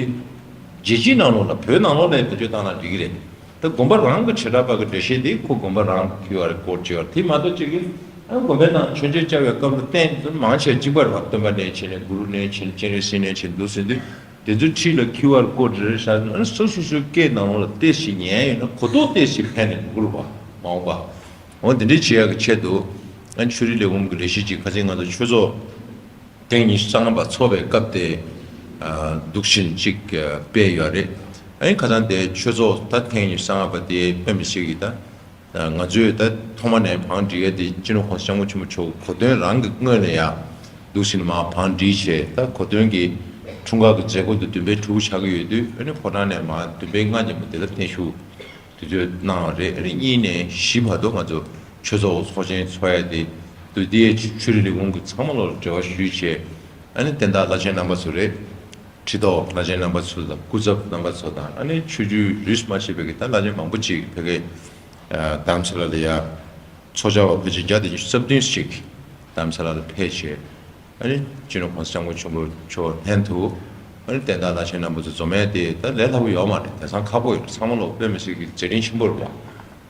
རྒྱལ་སྤྱིའི་ནང་ལོགས་ལ་བོད་ནང་ལོགས་ལ་བེད་སྤྱོད་བཏང་ན་འགྲིག་གི་རེད། ད་དགོན་པ་རང་གི་བྱེ་བྲག་པ་གི་འགྲེལ་བཤད་དེ་ཁོ་དགོན་པ་རང་གི་ཁིའུ་ཨར་ཀོཌ་ཅིག་ཡོད་རེད། དེ་མ་གཏོགས་ཅིག་གིས་ཨ་དགོན་པའི་ནང་མཆོད་མཇལ་བཅར་བའི་སྐབས་ལ་རྟེན་དེ་ཚོ་མང་ཆེ་བ་གཅིག་པ་རེད་པ། སྟོན་པ་ནས་བྱས་ནས་གུ་རུ་ནས་བྱས་ནས་སྤྱན་རས་གཟིགས་ནས་བྱས་ནས་འདུག་ཟེར་དུས། དེ་ཚོའི་འཁྲིས་ལ་ཁིའུ་ཨར་ཀོཌ་རེ་རེ་བཞག་ན། སོ་སོ་སོའི་སྐད་ནང་ལོགས་ལ་ཏོག་ཙམ་ཉན་ཡོད་ན་གོ་རྟོགས་ཏོག་ཙམ་འཕེལ་ནས་འགྲོ་གི་རེད་པ། མ་འོངས་པ། འོ་འདི་འདྲ་བྱེད་ཡག་གི་ཆེད་དུ། ཨ་ནི་ཆོས་རིག་ལས་ཁུངས་ཀྱི་ལས་གཞི་ཅིག་ཁ་སང་ང་ཚོ་ཆོས་ཚོགས་ཐེངས་ཉི་ཤུ་རྩ་ལྔ་པ་ཚོགས་པའི་སྐབས་དེ། ཨ་འདུག་བཞིན་ཅིག་ཨ་སྤེལ་ཡོད་རེད། ཨ་ནི་ཁ་སང་དེ་ཆོས་ཚོགས་ད་ཐེངས་ཉི་ཤུ་རྩ་ལྔ་པ་དེ་དཔེ་མི་སྲིད་ཀྱི་ད། ང་ཚོས་ད་ཐོག་མ་ནས་བང་སྒྲིག་ཡ་དེ་སྤྱི་ནོར་༸གོང་ས་༸སྐྱབས་མགོན་ཆེན་པོ་མཆོག་གི་གོ་སྟོན་རང་གི་སྔོན་ལ་ཡ་འདུག་བཞིན་མར་བང་སྒྲིག་བྱས། ད་གོ་སྟོན་གྱི་འཁྲུངས་སྐར་གྱི་མཛད་སྒོ་དེ་བདུན་པའི་དྲུག་ཆགས་ཀྱི་ཡོད་དུས། ཨ་ནི་ཕོ་བྲང་ནས་མར་བདུན་པའི་ལྔ་ཉིན་མོ་དེ་ལ་བརྟན་བཞུགས་དུས་ཚོད་གནང་བ་རེད། ཨ་ནི་གཉིས་ནས་བཞི་བར་དུ་ང་ཚོ་ཆོས་ཚོགས་ཚོགས་ཆེན་ཚོགས་ཡ་དེ་འདུག་དེ་ཆོས་རིག་ལས་ཁུངས་ཀྱི་ཚང་མ་ལ་འབྲེལ་བ་ཞུས་བྱས། ཨ་ནི་དེ་འདྲ་བླ་ཆེན་རྣམ་པ་ཚོ་རེད། ཁྲི་ཐོག་བླ་ཆེན་རྣམ་པ་ཚོ་དང་སྐུ་ཚབ་རྣམ་པ་ཚོ་དང་། ཨ་ནི་ཆོས་བརྒྱུད་རིས་མ་ཆད་པའི་གི་ད་བླ་ཆེན་མང་པོ་ཅིག་ཕ་གིའི་ཨ་རྡ་རམ་ས་ལ་ལ་ཡ་ཚོགས་བཅར་བ་ཕལ་ཆེར་བརྒྱ་དང་ཉི་ཤུ་རྩ་བདུན་ཞིག་རྡ་རམ་ས་ལ་ལ་ཕེབས་བྱས། ཨ་ནི་སྤྱི་ནོར་༸གོང་ས་༸སྐྱབས་མགོན་ཆེན་པོ་མཆོག་ལྷན་དུ་ ཨ་ནི་བསྟན་བདག་བླ་ཆེན་རྣམ་པ་ཚོ་འཛོམས་ཡས་དེ་ད་ལས་སླ་པོ་ཡོད་མ་རེད། དེང་སང་ཁག་པོ་ཡོད། ཚང་མ་ལོ་དཔེ་མི་སྲིད་ཀྱི་མཛད་འཕྲིན་ཆེན་པོ་རེད་པ།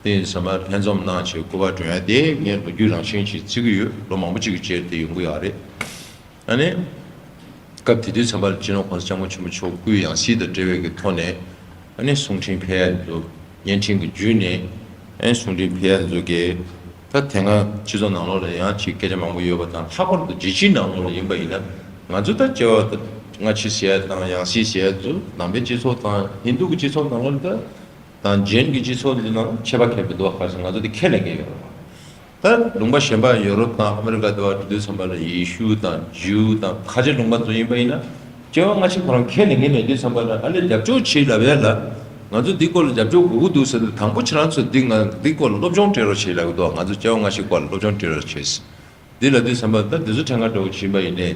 དེ་ཡིན་ཙང་མ་ལྷན་འཛོམས་གནང་བྱས་སྐུ་པར་སྒྲོན་ཡས་དེ་ངས་ལོ་རྒྱུས་རང་བཞིན་ཅིག་བརྩི་གི་ཡོད། ལོ་མང་པོ་ཅིག་གི་རྗེས་དེ་ཡོང་གི་ཡོད་རེད། ཨ་ནི། སྐབས་དེ་དུས་ཙམ་པ་ལ་སྤྱི་ནོར་༸གོང་ས་༸སྐྱབས་མགོན་ཆེན་པོ་མཆོག་སྐུའི་ཡང་སྲིད་དང་འབྲེལ་བའི་གི་ཐོག་ནས་ཨ་ནི་གསུང་འཕྲིན་ཕུལ་ཡ་ཚོ། བརྙན་འཕྲིན་གྱི་བརྒྱུད་ནས་ཨ་ནི་གསུང་འཕྲིན་ཕུལ་ཡ་ཚོ་གི། ད་དེ་སྔ་སྤྱི་ཚོགས་ནང་ལོགས་ལ་ཡང་ཅིག་སྐད་ཆ་མང་པོ་ཡོད་པ་དང་། ལྷག་པར་དུ་རྒྱལ་སྤྱིའི་ནང་ལོགས་ལ་ཡིན་པ་ཡིན་ན། ང་ཚོ་ད་སྐྱེ་བ་སྔ་ཕྱི་ཟེར་ཡ་དང་ཡང་སྲིད་ཟེར་ཡ་ཚོ་ནང་པའི་སྤྱི་ཚོགས་དང་ཧིན་རྡུ་གི་སྤྱི་ཚོགས་ནང་ལོགས་ལ་ད། དང་རྒྱན་གྱི་སྤྱི་ཚོགས་འདི་ནང་ཁྱད་པར་གང་ཡང་མི་འདུག་བ། ག་རེ་ཟེར་ན་ང་ཚོ་འདི་ཁས་ལེན་མཁན་ཡོད་རེད་བ། ད་ལུང་པ་གཞན་པ་ཡོ་རོབ་དང་ཨ་མི་རི་ཀ་དེ་བ་འགྲོ་དུས་ཙམ་པ་ལ་ཡེ་ཤུ་དང་ཇིའུ་དང་ཁ་ཆེ་ལུང་པ་ཚོ་ཡིན་པ་ཡིན་ན། སྐྱེ་བ་སྔ་ཕྱི་ཁོ་རང་ཁས་ལེན་མཁན་མེད་དུས་ཙམ་པ་ལ་ཨ་ལས་རྒྱབ་སྐྱོར་བྱེད་ལབ་ཡ་ལ། ང་ཚོ་འདི་སྐོར་ལ་རྒྱབ་སྐྱོར་དགོས་ཀྱི་འདུག་ཟེར་དུས། དང་པོ་ཁྱེད་རང་ཚོ་འདི་ང་འདི་སྐོར་ལ་སློབ་སྦྱོང་སྤྲད་རོགས་བྱེད་ལབ་ཀྱི་འདུག་ང་ཚོ་སྐྱེ་བ་སྔ་ཕྱི་སྐོར་ལ་སློབ་སྦྱོང་སྤྲད་རོགས་བྱེད། འདི་ལ་དུས་ཙམ་པ་ད་འདི་ཚོ་ཕྲན་ཁ་འདྲ་བོ་ཕྱིན་པ་ཡིན་ནའི།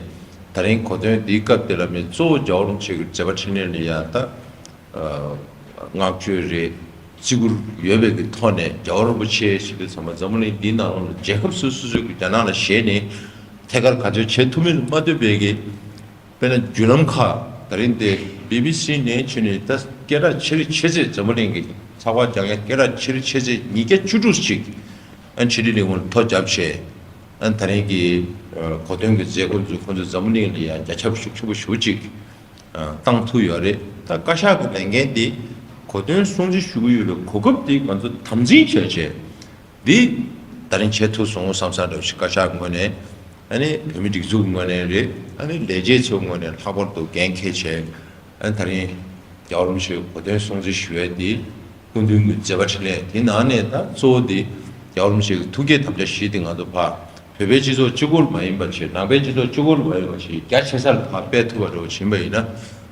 ད་རིང་གོ་སྟོན་འདིའི་སྐབས་དེ་ལ་མི་གཙོ་བོ་རྒྱལ་བ་རིན་པོ་ཆེ་གི་མཛད་པ་འཕྲིན་ལས་ལ་ཡང་ད་བསྔགས་བརྗོད་རེད། བརྩི་བཀུར་ཡོད་པའི་གི་ཐོག་ནས་རྒྱལ་བ་རིན་པོ་ཆེ་ཞེས་དུས་ཙམ་པ་འཛམ་བུ་གླིང་འདིའི་ནང་ལོགས་ལ་རྒྱལ་ཁབ་སོ་སོ་སོའི་གི་རྒྱ་ནག་ལ་ཞེད་ནས་ཐད་ཀར་ག་ཚོད་བྱེད་ཐུབ་མིན་མ་ཐུབ་པའི་གི། དཔེར་ན་བརྒྱུད་ལམ་ཁག་ད་རིང་འདི་བི་བི་སི་ནས་བྱས་ནས་ད་སྐད་གྲགས་ཆེ་རིགས་ཆེ་ཚད། འཛམ་བུ་གླིང་གི་ཚགས་པར་རྒྱག་མཁན་སྐད་གྲགས་ཆེ་རིགས་ཆེ་ཚད་ཉིས་བརྒྱ་བཅུ་དྲུག་ཅིག་ཨ་ཕྱི་དྲིལ་ལས་ཁུངས་ལ་ཐོ་བརྒྱབ་བྱས། ཨ་ད་རིང་གི་གོ་སྟོན་གྱི་མཛད་སྒོ་ཚོ་ཁོང་ཚོས་འཛམ་བུ་གླིང་ལ་ཡང་རྒྱ་ཁྱབ་ཤུགས་ཆེན་པོ་ཞེ་པོ་ཅིག་བཏང་ཐུབ་ཡོད་རེད། ད་བཀའ་ཤག་གི་ལས་འགན་འདི་གོ་སྟོན་སྲུང་བརྩི་ཞུ་གི་ཡོད་པའི་གོ་སྐབས་འདི་ང་ཚོ་དམ་འཛིན་བྱས་བྱས། འདི་ད་རིང་བྱེད་ཐུབ་སོང་བསམ་བསམ་འདྲ་བོ་ཞིག་བཀའ་ཤག་ངོས་ནས། ཨ་ནི་བོད་མི་སྒྲིག་འཛུགས་ངོས་ནས་རེད། ཨ་ནི་ལས་བྱེད་ཚོའི་ངོས་ནས་ལྷག་པར་དུ་འགན་འཁྱེར་བྱས། ཨ་ནི་ད་རིང་རྒྱལ་བ་རིན་པོ་ཆེའི་གོ་སྟོན་སྲུང་བརྩི་ཞུ་ཡས་འདི་སྐུ་མདུན་གྱི་མཛད་པ་འཕྲིན་ལས་དེ་ནང་ནས་ད་གཙོ་བོ་འདི་རྒྱལ་བ་རིན་པོ་ཆེ་གི་ཐུགས་བསྐྱེད་དམ་བཅའ་བཞི་འདི་ང་ཚོ་ཕར་བོད་པའི་སྤྱི་ཚོགས་གཅིག་པུར་མ་ཡིན་པ་བྱས། ནང་པའི་སྤྱི་ཚོགས་གཅིག་པུར་མ་ཡིན་པ་བྱས། རྒྱ་ཆེ་ས་ལ་ཕར་སྤེལ་ཐུབ་པ་འདྲ་བོ་ཕྱིན་པ་ཡིན་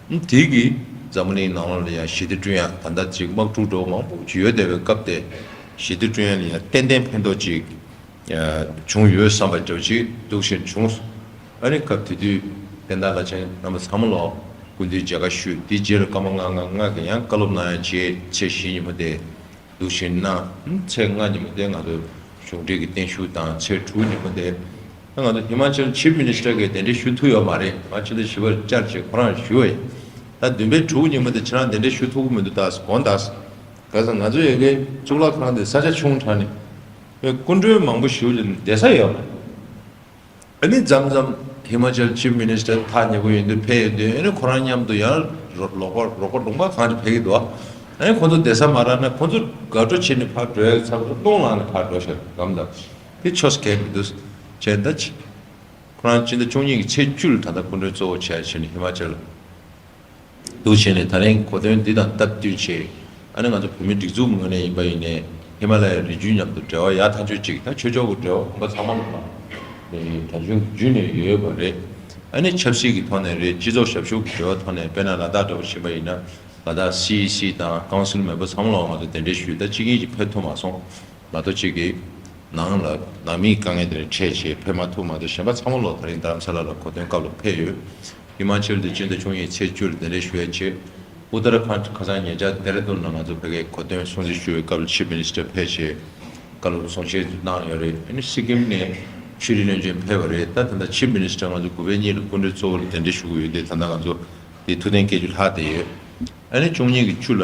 ན། དེ་གིས་འཛམ་བུ་གླིང་ནང་ལོགས་ལ་ཡང་ཞི་བདེ་བསྐྲུན་ཡ། ད་ལྟ་ཅིག་དམག་འཁྲུག་འདྲ་བོ་མང་པོ་ཅིག་ཡོད་བསྡད་པའི་སྐབས་དེ། ཞི་བདེ་བསྐྲུན་ཡ་ལ་ཡང་ཏན་ཏན་ཕན་ཐོགས་ཅིག་བྱུང་ཡོད་བསམ་པ་འདྲ་བོ་ཅིག་འདུག་བཞིན་བྱུང་སོང་། ཨ་ནི་སྐབས་དེ་དུས་བསྟན་བདག་བླ་ཆེན་རྣམ་པ་ཚང་མ་ལ་སྐུ་མདུན་མཇལ་ཁ་ཞུས། དེའི་རྗེས་ལ་སྐར་མ་ལྔ་ལྔ་ལྔ་གི་ཡང་བཀའ་སློབ་གནང་ཡ་བྱས། ཚེས་བཞི་ཉིན་མོ་དེ། འདུག་བཞིན་ན། ཚེས་ལྔ་ཉིན་མོ་དེ་ང་ཚོ་གཞུང་འབྲེལ་གྱི་བརྟན་བཞུགས་དང་། ཚེས་དྲུག་ཉིན་མོ་དེ་ང་ཚོ་ཧི་མ་ཅལ་ཆིབ་མི་ནི་སི་ཊར་གྱིས་གདན་འདྲེན་ཞུ་ཐུབ་ཡོད་མ་རེད། ང་ཕྱི་ཟླ་བཞི་པར་བཅར་བྱས་ཁོ་རང་ཞུ་བ་ཡིན། ད་བདུན་པའི་དྲུག་ཉིན་མོ་དེ་ཁྱེད་རང་གདན་འདྲེན་ཞུ་ཐུབ་ཀྱི་མི་འདུག་ད་དགོངས་དག་ག་ས་ང་ཚོ་ཡ་གི་གཙུག་ལག་ཁང་དེ་ས་ཆ་ཆུང་དྲགས་ནས་སྐུ་མགྲོན་མང་པོ་ཞིག་ལ་བསྡད་ས་ཡོད་མ་རེད། ཨ་ནི་མཚམས་མཚམས་ཧི་མ་ཅལ་ཆིབ་མི་ནི་སི་ཊར་ཐག་ཉེ་པོ་ཡིན་དུས་ཕེབས་ཡོང་དུས། ཨ་ནི་ཁོ་རང་མཉམ་དུ་ཡང་རོགས་པ་རོགས་པ་ལུང་པ་གང་ཅིག་ཕེབས་ཀྱི་འདུག་ཨ་ནི་ཁོ་ཚོ་བསྡད་ས་མ་རག་ན་ཁོ་ཚོ་དགའ་སྤྲོ་བྱས་ནས་ཕར་འགྲོ་ཡག་ཚབ་ཏུ་སྟོང་ལངས་ནས་ཕར་འགྲོ་ཤག་གམ། ད་དེ་ཆོས་གལ་མི་འདུག་བྱས་ད་ཅི། ཁོ་རང་སྤྱི་ཟླ་བཅུ་གཉིས་ཀྱི་ཚེས་བཅུ་ལ་ད་ལྟ་སྐུ་མགྲོན་གཙོ་བོ་བྱས་བྱས་ནས་ཧི་མ་ཅལ་འདུག་བྱས་ནས། ད་རིང་གོ་སྟོན་འདི་དང་སྟབས་བསྟུན་བྱས། ཨ་ནི་ང་ཚོ་བོད་མི་སྒྲིག་འཛུགས་ངོས་ནས་ཡིན་པ་ཡིན་ནའི་ཧི་མ་ལ་ཡའི་རི་རྒྱུད་མཉམ་དུ་འབྲེལ་བ་ཡག་ཐག་ཆོད་ཅིག་ད་ཆོས་ཕྱོགས་ཀྱི་འབྲེལ་བ་ཁོང་པ་ཚང་མ་ལ་གྲྭ་ཆུང་བརྒྱུད་ནས་ཡོད་པ་རེད། ཨ་ནི་ཆབ་སྲིད་ཀྱི་ཐོག་ནས་རེད། སྤྱི་ཚོགས་ཞབས་ཞུ་གི་འབྲེལ་བ་ཐོག་ནས། དཔེར་ན་ལ་དྭགས་འདྲ་བོ་ཕྱིན་པ་ཡིན་ན་ལ་དྭགས་སི་ཨི་སི་དང་ཀའུན་སིལ་མེམ་བར་ཚང་མ་ལ་ང་ཚོ་གདན་འདྲེན་ཞུས། ད་གཅིག་གཉིས་ཀྱིས་ཕེབས་ཐུབ་མ་སོང་། མ་གཏོགས་གཅིག་གིས་ནང་ལ་ནང་མིའི་དཀའ་ངལ་དེ་ལ་འཕྲད་བྱས་ཕེབས་མ་ཐུབ། མ་གཏོགས་གཞན་པ་ཚང་མ་ལོ་ད་རིང་རྡ་རམ་ས་ལ་ལ་གོ་སྟོན་སྐབས་ལ་ཕེབས་ཡོད། ཧི་མ་ཅལ་དུ་སྤྱི་ཟླ་བཅུ་གཉིས་ཚེས་བཅུ་ལ་གདན་འདྲེན་ཞུ་ཡ་བྱས། ཨུ་ཏར་ཁཱན་ཁ་སང་ཉེ་ཆར་ལྡེ་ར་ལྡུན་ལ་ང་ཚོ་ཕ་གིའི་གོ་སྟོན་སྲུང་བརྩི་ཞུ་བའི་སྐབས་ལ་ཆིབ་མི་ནི་སི་ཊར་ཕེབས་བྱས་བཀའ་སློབ་གསུང་བཤད་གནང་ཡོད་རེད། ཨ་ནི་སི་ཀིམ་ནས་ཆོས་རིག་བློན་ཆེན་ཕེབས་པ་རེད། ད་ད་ལྟ་ཆིབ་མི་ནི་སི་ཊར་ང་ཚོ་དགུ་པའི་གཉིས་ལ་སྐུ་མགྲོན་གཙོ་བོ་ལ་གདན་འདྲེན་ཞུ་གི་ཡོད་དེ། ད་ལྟ་ང་ཚོ་དེ་ཐུགས་གཏན་སྐྱེལ་རྒྱུ་ལྷག་བསྡད་ཡོད། ཨ་ནི་བཅུ་གཉིས་ཀྱི་བཅུ་ལ་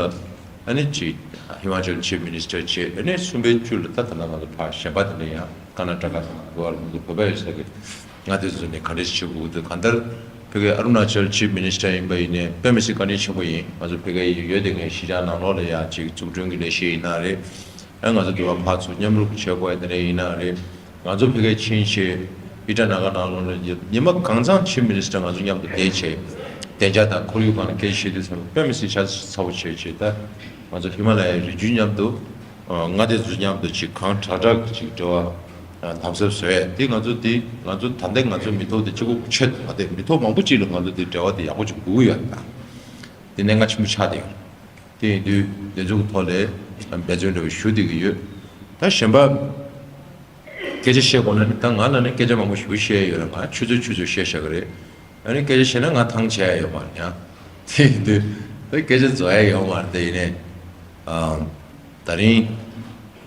ཨ་ནི་ཅིག་ཧི་མ་ཅལ་ཆིབ་མི་ནི་སི་ཊར་བྱས། ཨ་ནི་གསུམ་པའི་བཅུ་ལ་ད་ད་ལྟ་ང་ཚོ་ཕར་གཞན་པ་དེ་འདྲ་ཡང་ཀར་ན་ཊ་ཀ་དང་གོ་ཝ་ལ་ང་ཚོ་བོད་པ་ཡོད་ས་གི་མངའ་སྡེ་ཚོ་ནས་ག་འདྲ་ཞིག་བྱེད་དགོས་འདུག་གང་ལྟར་ཕ་གི་ཨ་རུ་ན་ཅལ་ཆིབ་མི་ནི་སི་ཊར་ཡིན་པ་ཡིན་ནའི་དཔེ་མི་སྲིད་བཀའ་དྲིན་ཆེན་པོ་ཡིན། ང་ཚོ་ཕ་གི་ཡོད་དེ་ངས་གཞིས་ཆགས་ནང་ལོགས་ལ་ཡང་ཅིག་འཛུགས་སྐྲུན་གྱི་ལས་གཞི་ཡིན་ན་རེད། ཨ་ང་ཚོ་འདི་བ་ཕར་ཚུར་མཉམ་རུབ་བྱེད་དགོས་ཡ་དེ་འདྲ་ཡིན་ན་རེད། ང་ཚོ་ཕ་གིར་ཕྱིན་བྱས་ཨི་ཊ་ན་ག་ནང་ལོགས་ལ་ཉི་མ་གང་ཚང་ཆིབ་མི་ནི་སི་ཊར་ང་ཚོ་མཉམ་དུ་བསྡད་བྱས་བདེ་འཇགས་དང་ཁོར་ཡུག་སྒང་ལ་སྐད་ཆ་བཤད་དུས་ཙམ་དཔེ་མི་སྲིད་ཤ་ཚ་པོ་བྱས་བྱས། ད་ང་ཚོ་ཧི་མ་ལ་ཡའི་རི་རྒྱུད་མཉམ་དུ་མངའ་སྡེ་ཚོ་མཉམ་དུ་ཅིག་གང་དྲག་དྲག་གི་ཅིག་འབྲེལ་བ་དམ་ཟབ་བཟོ་ཡས་དེ་ང་ཚོ་དེ་ང་ཚོ་ད་ལྟ་ང་ཚོ་མི་ཐོག་དེ་གཅིག་པོ་ཆེད་དུ་མ་བསྡད། མི་ཐོག་མང་པོ་ཅིག་ལ་ང་ཚོ་དེ་འབྲེལ་བ་དེ་ཡག་པོ་ཅིག་དགོས་ཀྱི་ཡོད། ད་དེ་གནད་འགག་ཆེན་པོ་ཆགས་བསྡད་ཡོད། དེ་ཡིན་དུས་དེ་ཚོ་གི་ཐོག་ལ་འབད་བརྩོན་འདྲ་བོ་ཞུ་བསྡད་ཀྱི་ཡོད། ད་གཞན་པ་སྐད་ཆ་བཤད་དགོས་ན་ནི་ད་ང་ལ་ནི་སྐད་ཆ་མང་པོ་ཞེ་པོ་བཤད་ཡོད་རེད། ང་ཆུ་ཚོད་ཆུ་ཚོད་བཤད་བཞག་གི་རེད། ཨ་ནི་སྐད་ཆ་བཤད་ན་ང་ཐང་ཆད་ཡ་ཡོད་མ་རེད་ཡ། དེ་ཡིན་དུས་ད་སྐད་ཆ་རྫོགས་ཡ་ཡོད་མ་རེད། དེ་ཡིན་ནའི་ཨ་ད་རིང་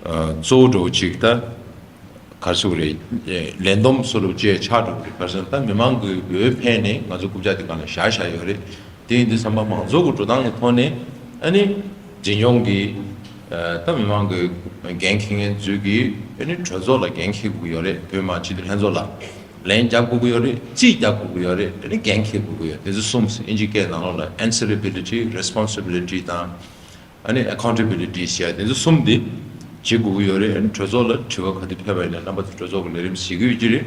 ཨ་གཙོ་བོ་འདྲ་བོ་ཅིག་ད་ག་རེ་ཟེར་དགོས་རེད། ལས་བསྡོམས་སུ་རུ་བཅས་ཆགས་འགྲོ་གི་རེད། ག་རེ་ཟེར་ན་ད་མི་མང་གི་འོས་འཕེན་ནས་ང་ཚོ་རྐུབ་བཀྱག་དེ་སྒང་ལ་བཞག་བཞག་ཡོད་རེད། དེ་ཡིན་དུས་ཚང་མ་མང་ཚོགས་ཀྱི་འགྲོ་སྟངས་ཀྱི་ཐོག་ནས་ཨ་ནི་འཛིན་སྐྱོང་གི་ད་མི་མང་གི་འགན་འཁྱེར་མཁན་ཚོས་ཀྱིས་ཨ་ནི་གྲོས་ཚོགས་ལ་འགན་འཁྱེར་དགོས་ཀྱི་ཡོད་རེད། བོད་མི་མང་སྤྱི་འཐུས་ལྷན་ཚོགས་ལ་ལན་རྒྱག་དགོས་ཀྱི་ཡོད་རེད། རྩིས་རྒྱག་དགོས་ཀྱི་ཡོད་རེད། ཨ་ནི་འགན་འཁྱེར་དགོས་ཀྱི་ཡོད། དེ་ཚོ་གསུམ་ཨིན་ཇི་སྐད་ནང་ལོགས་ལ་answerability, responsibility དང་ཨ་ནི་accountability ཟེར་དེ་ཚོ་གསུམ་དེ་བྱེད་དགོས་ཀྱི་ཡོད་རེད། ཨ་ནི་གྲོས་ཚོགས་ལ་དྲི་བ་ག་དུས་ཕེབས་པ་ཡིན་ན་རྣམ་པ་ཚོ་གྲོས་ཚོགས་ཀྱི་ལས་རིམ་གཟིགས་ཀྱི་ཡོད་ཀྱི་རེད།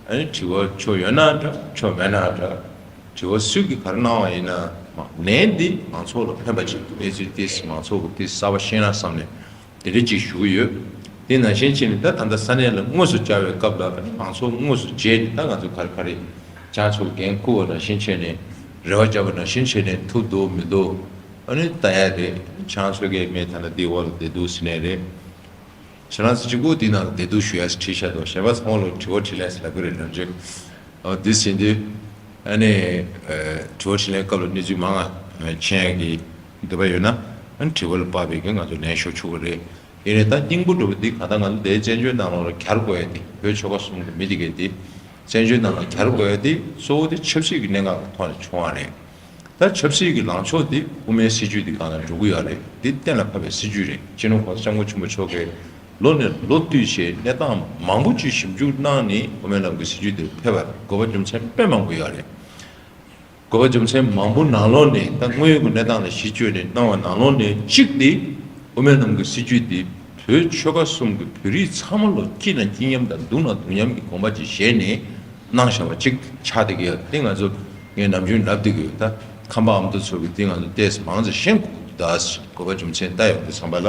ཨ་ནི་དྲི་བ་ཆོ་ཡོད་ན་འདྲ་ཆོ་མེད་ན་འདྲ། དྲི་བ་སུས་ཀྱིས་ག་རེ་གནང་བ་ཡིན་ན་མ་ལན་འདི་མང་ཚོགས་ལ་ཕན་པ་ཅིག་ཏུ་གནས་ཚུལ་ཏིས་མང་ཚོགས་ཀྱི་ཏིས་གསར་པ་ཤེས་ན་བསམ་ནས་དེ་འདྲ་ཅིག་ཞུ་གི་ཡོད། དེ་ནང་བཞིན་བྱས་ནས་ད་ད་ལྟ་ས་གནས་ལ་དངོས་སུ་བཅར་བའི་སྐབས་ལ་ཨ་ནི་མང་ཚོགས་དངོས་སུ་མཇལ་ནས་ད་ང་ཚོ་ག་རེ་ག་རེ་ཁྱེད་ཚོ་འགན་འཁུར་བ་ནང་བཞིན་བྱས་ནས་རེ་བ་བརྒྱབ་པ་ནང་བཞིན་བྱས་ནས་ཐུབ་འདུག་མི་འདུག་ཨ་ནི་ལྟ་ཡ་རེད། ཁྱེད་ཚོ་གིས་མེད་ད་ལྟ་འདི་འོག་ལ་བསྡད་འདུག་ཟེར་ནས་རེད། ཁྱེད་རང་ཚོ་གཅིག་པོ་འདི་ནང་བསྡད་འདུག་ཞུ་ཡ་ཞིག་བྲིས་བཞག་འདུག་གཞན་པ་ཚང་མ་ལ་དྲི་བ་དྲིས་ལན་ཟེར་ལབ་ཀྱི་རེད་ལབ་རྒྱུ། འོ་འདི་ཟིན་དུས་ཨ་ནི་དྲི་བ་དྲིས་ལན་སྐབས་ལ་གནས་ཚུལ་མང་ང་མཁྱེན་ཡ་གི་འདོད་པ་ཡོད་ན་ཨ་ནི་དྲི་བ་ལ་དཔག་པའི་གི་ང་ཚོ་ལན་ཤོར་ཆོག་གི་རེད། ཡིན་ནའི་ད་སྙིང་པོ་འགྲོ་བ་འདི་ག་ད་ང་ཚོ་འདིའི་བཙན་བྱོལ་ནང་ལོགས་ལ་གྱར་དགོས་ཡ་དེ་བོད་ཆོལ་ཁ་གསུམ་གི་མི་དེ་གས་དེ་བཙན་བྱོལ་ནང་ལ་གྱར་དགོས་ཡ་དེ་གཙོ་བོ་དེ་ཆབ་སྲིད་ཀྱི་གནད་འགག་གི་ཐོག་ནས་བྱུང་བ་རེད། ད་ཆབ་སྲིད་ཀྱི་ལངས་ཕྱོགས་འདི་དབུ་མའི་སྲིད་བྱུས་འདི་སྒང་ལ་འགྲོ་གི་ཡོད་རེད། འདི་གཏན་ལ་ཕབ་པའི་སྲིད་བྱུས་རེད། སྤྱི་ནོར་༸གོང་ས་༸སྐྱབས་མགོན་ཆེན་པོ་མཆོག་གིས་ལོ་ནས་ལོ་བསྟུད་བྱས་གནས་སྟངས་མང་པོ་ཅིག་ཞིབ་འཇུག་གནང་ནས་དབུ་མའི་ལམ་གྱི་སྲིད་བྱུས་འདིར་ཕེབས་པར་དགོས་པ་རྒྱུ་མཚན་དཔེ་མང་པོ་ཡོད་རེད། དགོས་པ་རྒྱུ་མཚན་མང་པོ་ནང་ལོགས་ནས་ད་དངོས་ཡོད་ཀྱི་གནས་སྟངས་ལ་གཞི་བཅོལ་ནས་གནང་བ་ནང་ལོགས་ནས་གཅིག་འདི་དབུ་མའི་ལམ་གྱི་སྲིད་བྱུས་འདི་བོད་ཆོལ་ཁ་གསུམ་གྱི་བོད་རིགས་ཚང་མ་ལ་སྐྱིད་ན་སྐྱིད་མཉམ་དང་སྡུག་ན་སྡུག་མཉམ་གྱི་དགོངས་པ་ཅིག་བཞེས་ནས་གནང་བཞག་པ་ཅིག་ཆགས་བསྡད་ཀྱི་ཡོད། དེ་ང་ཚོ་ངས་ནམ་རྒྱུན་ལབ་བསྡད་ཀྱི་ཡོད། ད་ཁམས་པ་ཨ་མདོ་ཚོ་གི་དེ་ང་ཚོ་ཏོག་ཙམ་མང་ཙམ་ཤེས་དགོས་ཀྱི་འདུག་དགོས་པ་རྒྱུ་མཚན་ལྟ་ཡོང་དུས་ཙམ་པ་ལ་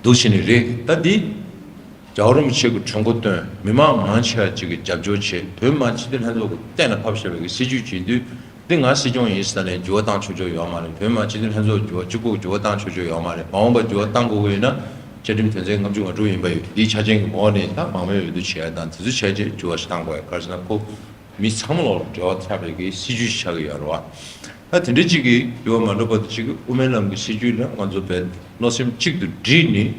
འདུག་བྱས་ནས་རེད། ད་འདི་རྒྱལ་བ་རིན་པོ་ཆེ་གི་གྲོས་འགོ་བཏོན། མི་མང་མང་ཆེ་བ་ཅིག་གིས་རྒྱབ་སྐྱོར་བྱས། བོད་མི་མང་སྤྱི་འཐུས་ལྷན་ཚོགས་ཀྱིས་གཏན་ལ་ཕབ་བཞག་པའི་གི་སྲིད་བྱུས་བྱེད་དུས། འདི་ང་སྲིད་སྐྱོང་ཡིན་ཟེར་ནས་འགྱུར་བ་བཏང་ཆོག་ཆོག་ཡོད་མ་རེད། བོད་མི་མང་སྤྱི་འཐུས་ལྷན་ཚོགས་འགྱུར་བ་གཅིག་པོ་འགྱུར་བ་བཏང་ཆོག་ཆོག་ཡོད་མ་རེད། མ་འོངས་པར་འགྱུར་བ་བཏང་དགོས་ཀྱི་ཡོད་ན་བཅའ་ཁྲིམས་དོན་ཚན་ལྔ་བཅུ་ང་དྲུག་ཡིན་པ་ཡོད། འདིའི་ཆ་རྐྱེན་གྱི་འོག་ནས་ད་མང་མོས་འོས་བསྡུ་བྱེད་ཡ་དང་དེ་ཚོ་བྱས་རྗེས་འགྱུར་བ་ཞིག་བཏང་དགོས་ཡ། ག་རེ་ཟེར་ན་ཁོ་མི་ཚང་མ་ལ་འབྲེལ་བ་ཆགས་པའི་གི་སྲིད་བྱུས་ཤིག་ཆགས་ཀྱི་ཡོད་རེད་བ། ད་དེ་འདྲ་ཅིག་གི་འགྱུར་བ་མ་འགྲོ་བར་དུ་ཅིག་གི་དབུ་མའི་ལམ་གྱི་སྲིད་བྱུས་ལ་ང་ཚོ་བས་བློ་སེམས་གཅིག་ཏུ་བསྒྲིལ་ནས།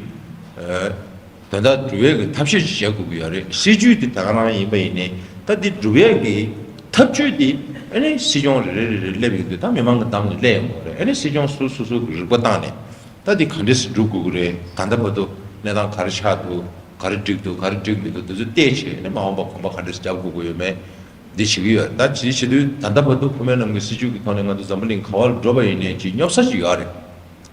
ཨ། དོན་དག་སྒྲུབ་ཡས་ཀྱི་ཐབས་ཤེས་ཅིག་བྱེད་དགོས་ཀྱི་ཡོད་རེད། སྲིད་བྱུས་དེ་ད་ག་རང་ཡིན་པ་ཡིན་ནའི་ད་འདི་སྒྲུབ་ཡས་ཀྱི་ཐབས་བྱུས་དེ་ཨ་ནི་སྲིད་སྐྱོང་རེ་རེ་རེ་རེ་སླེབས་ཡོང་དུས་ད་མི་མང་གི་འདམ་ནས་སླེབས་ཡོང་གི་རེད། ཨ་ནི་སྲིད་སྐྱོང་སོ་སོ་སོ་གི་རིག་པ་བཏང་ནས་ད་འདི་ག་འདྲས་སེ་སྒྲུབ་དགོས་ཀྱི་རེད། ད་ལྟ་བར་དུ་གནས་སྟངས་ག་རེ་ཆགས་འདུག་ག་རེ་འགྲིག་འདུག་ག་རེ་འགྲིག་མི་འདུག་དེ་ཚོ་བལྟས་བྱས་ནས་མ་འོངས་པ་གོམ་པ་ག་འདྲས་སེ་རྒྱབ་དགོས་ཀྱི་ཡོད་མེད་འདི་བྱེད་ཀྱི་ཡོད། ད་ཅི་བྱེད་དུས་ད་ལྟ་བར་དུ་དབུ་མའི་ལམ་གྱི་སྲིད་བྱུས་ཀྱི་ཐོག་ནས་ང་ཚོ་འཛམ་བུ་གླིང་ག་བར་འགྲོ་བ་ཡིན་ནའི་ཅིག་སྙོབ་ས་ཅིག་ཡོད་རེད།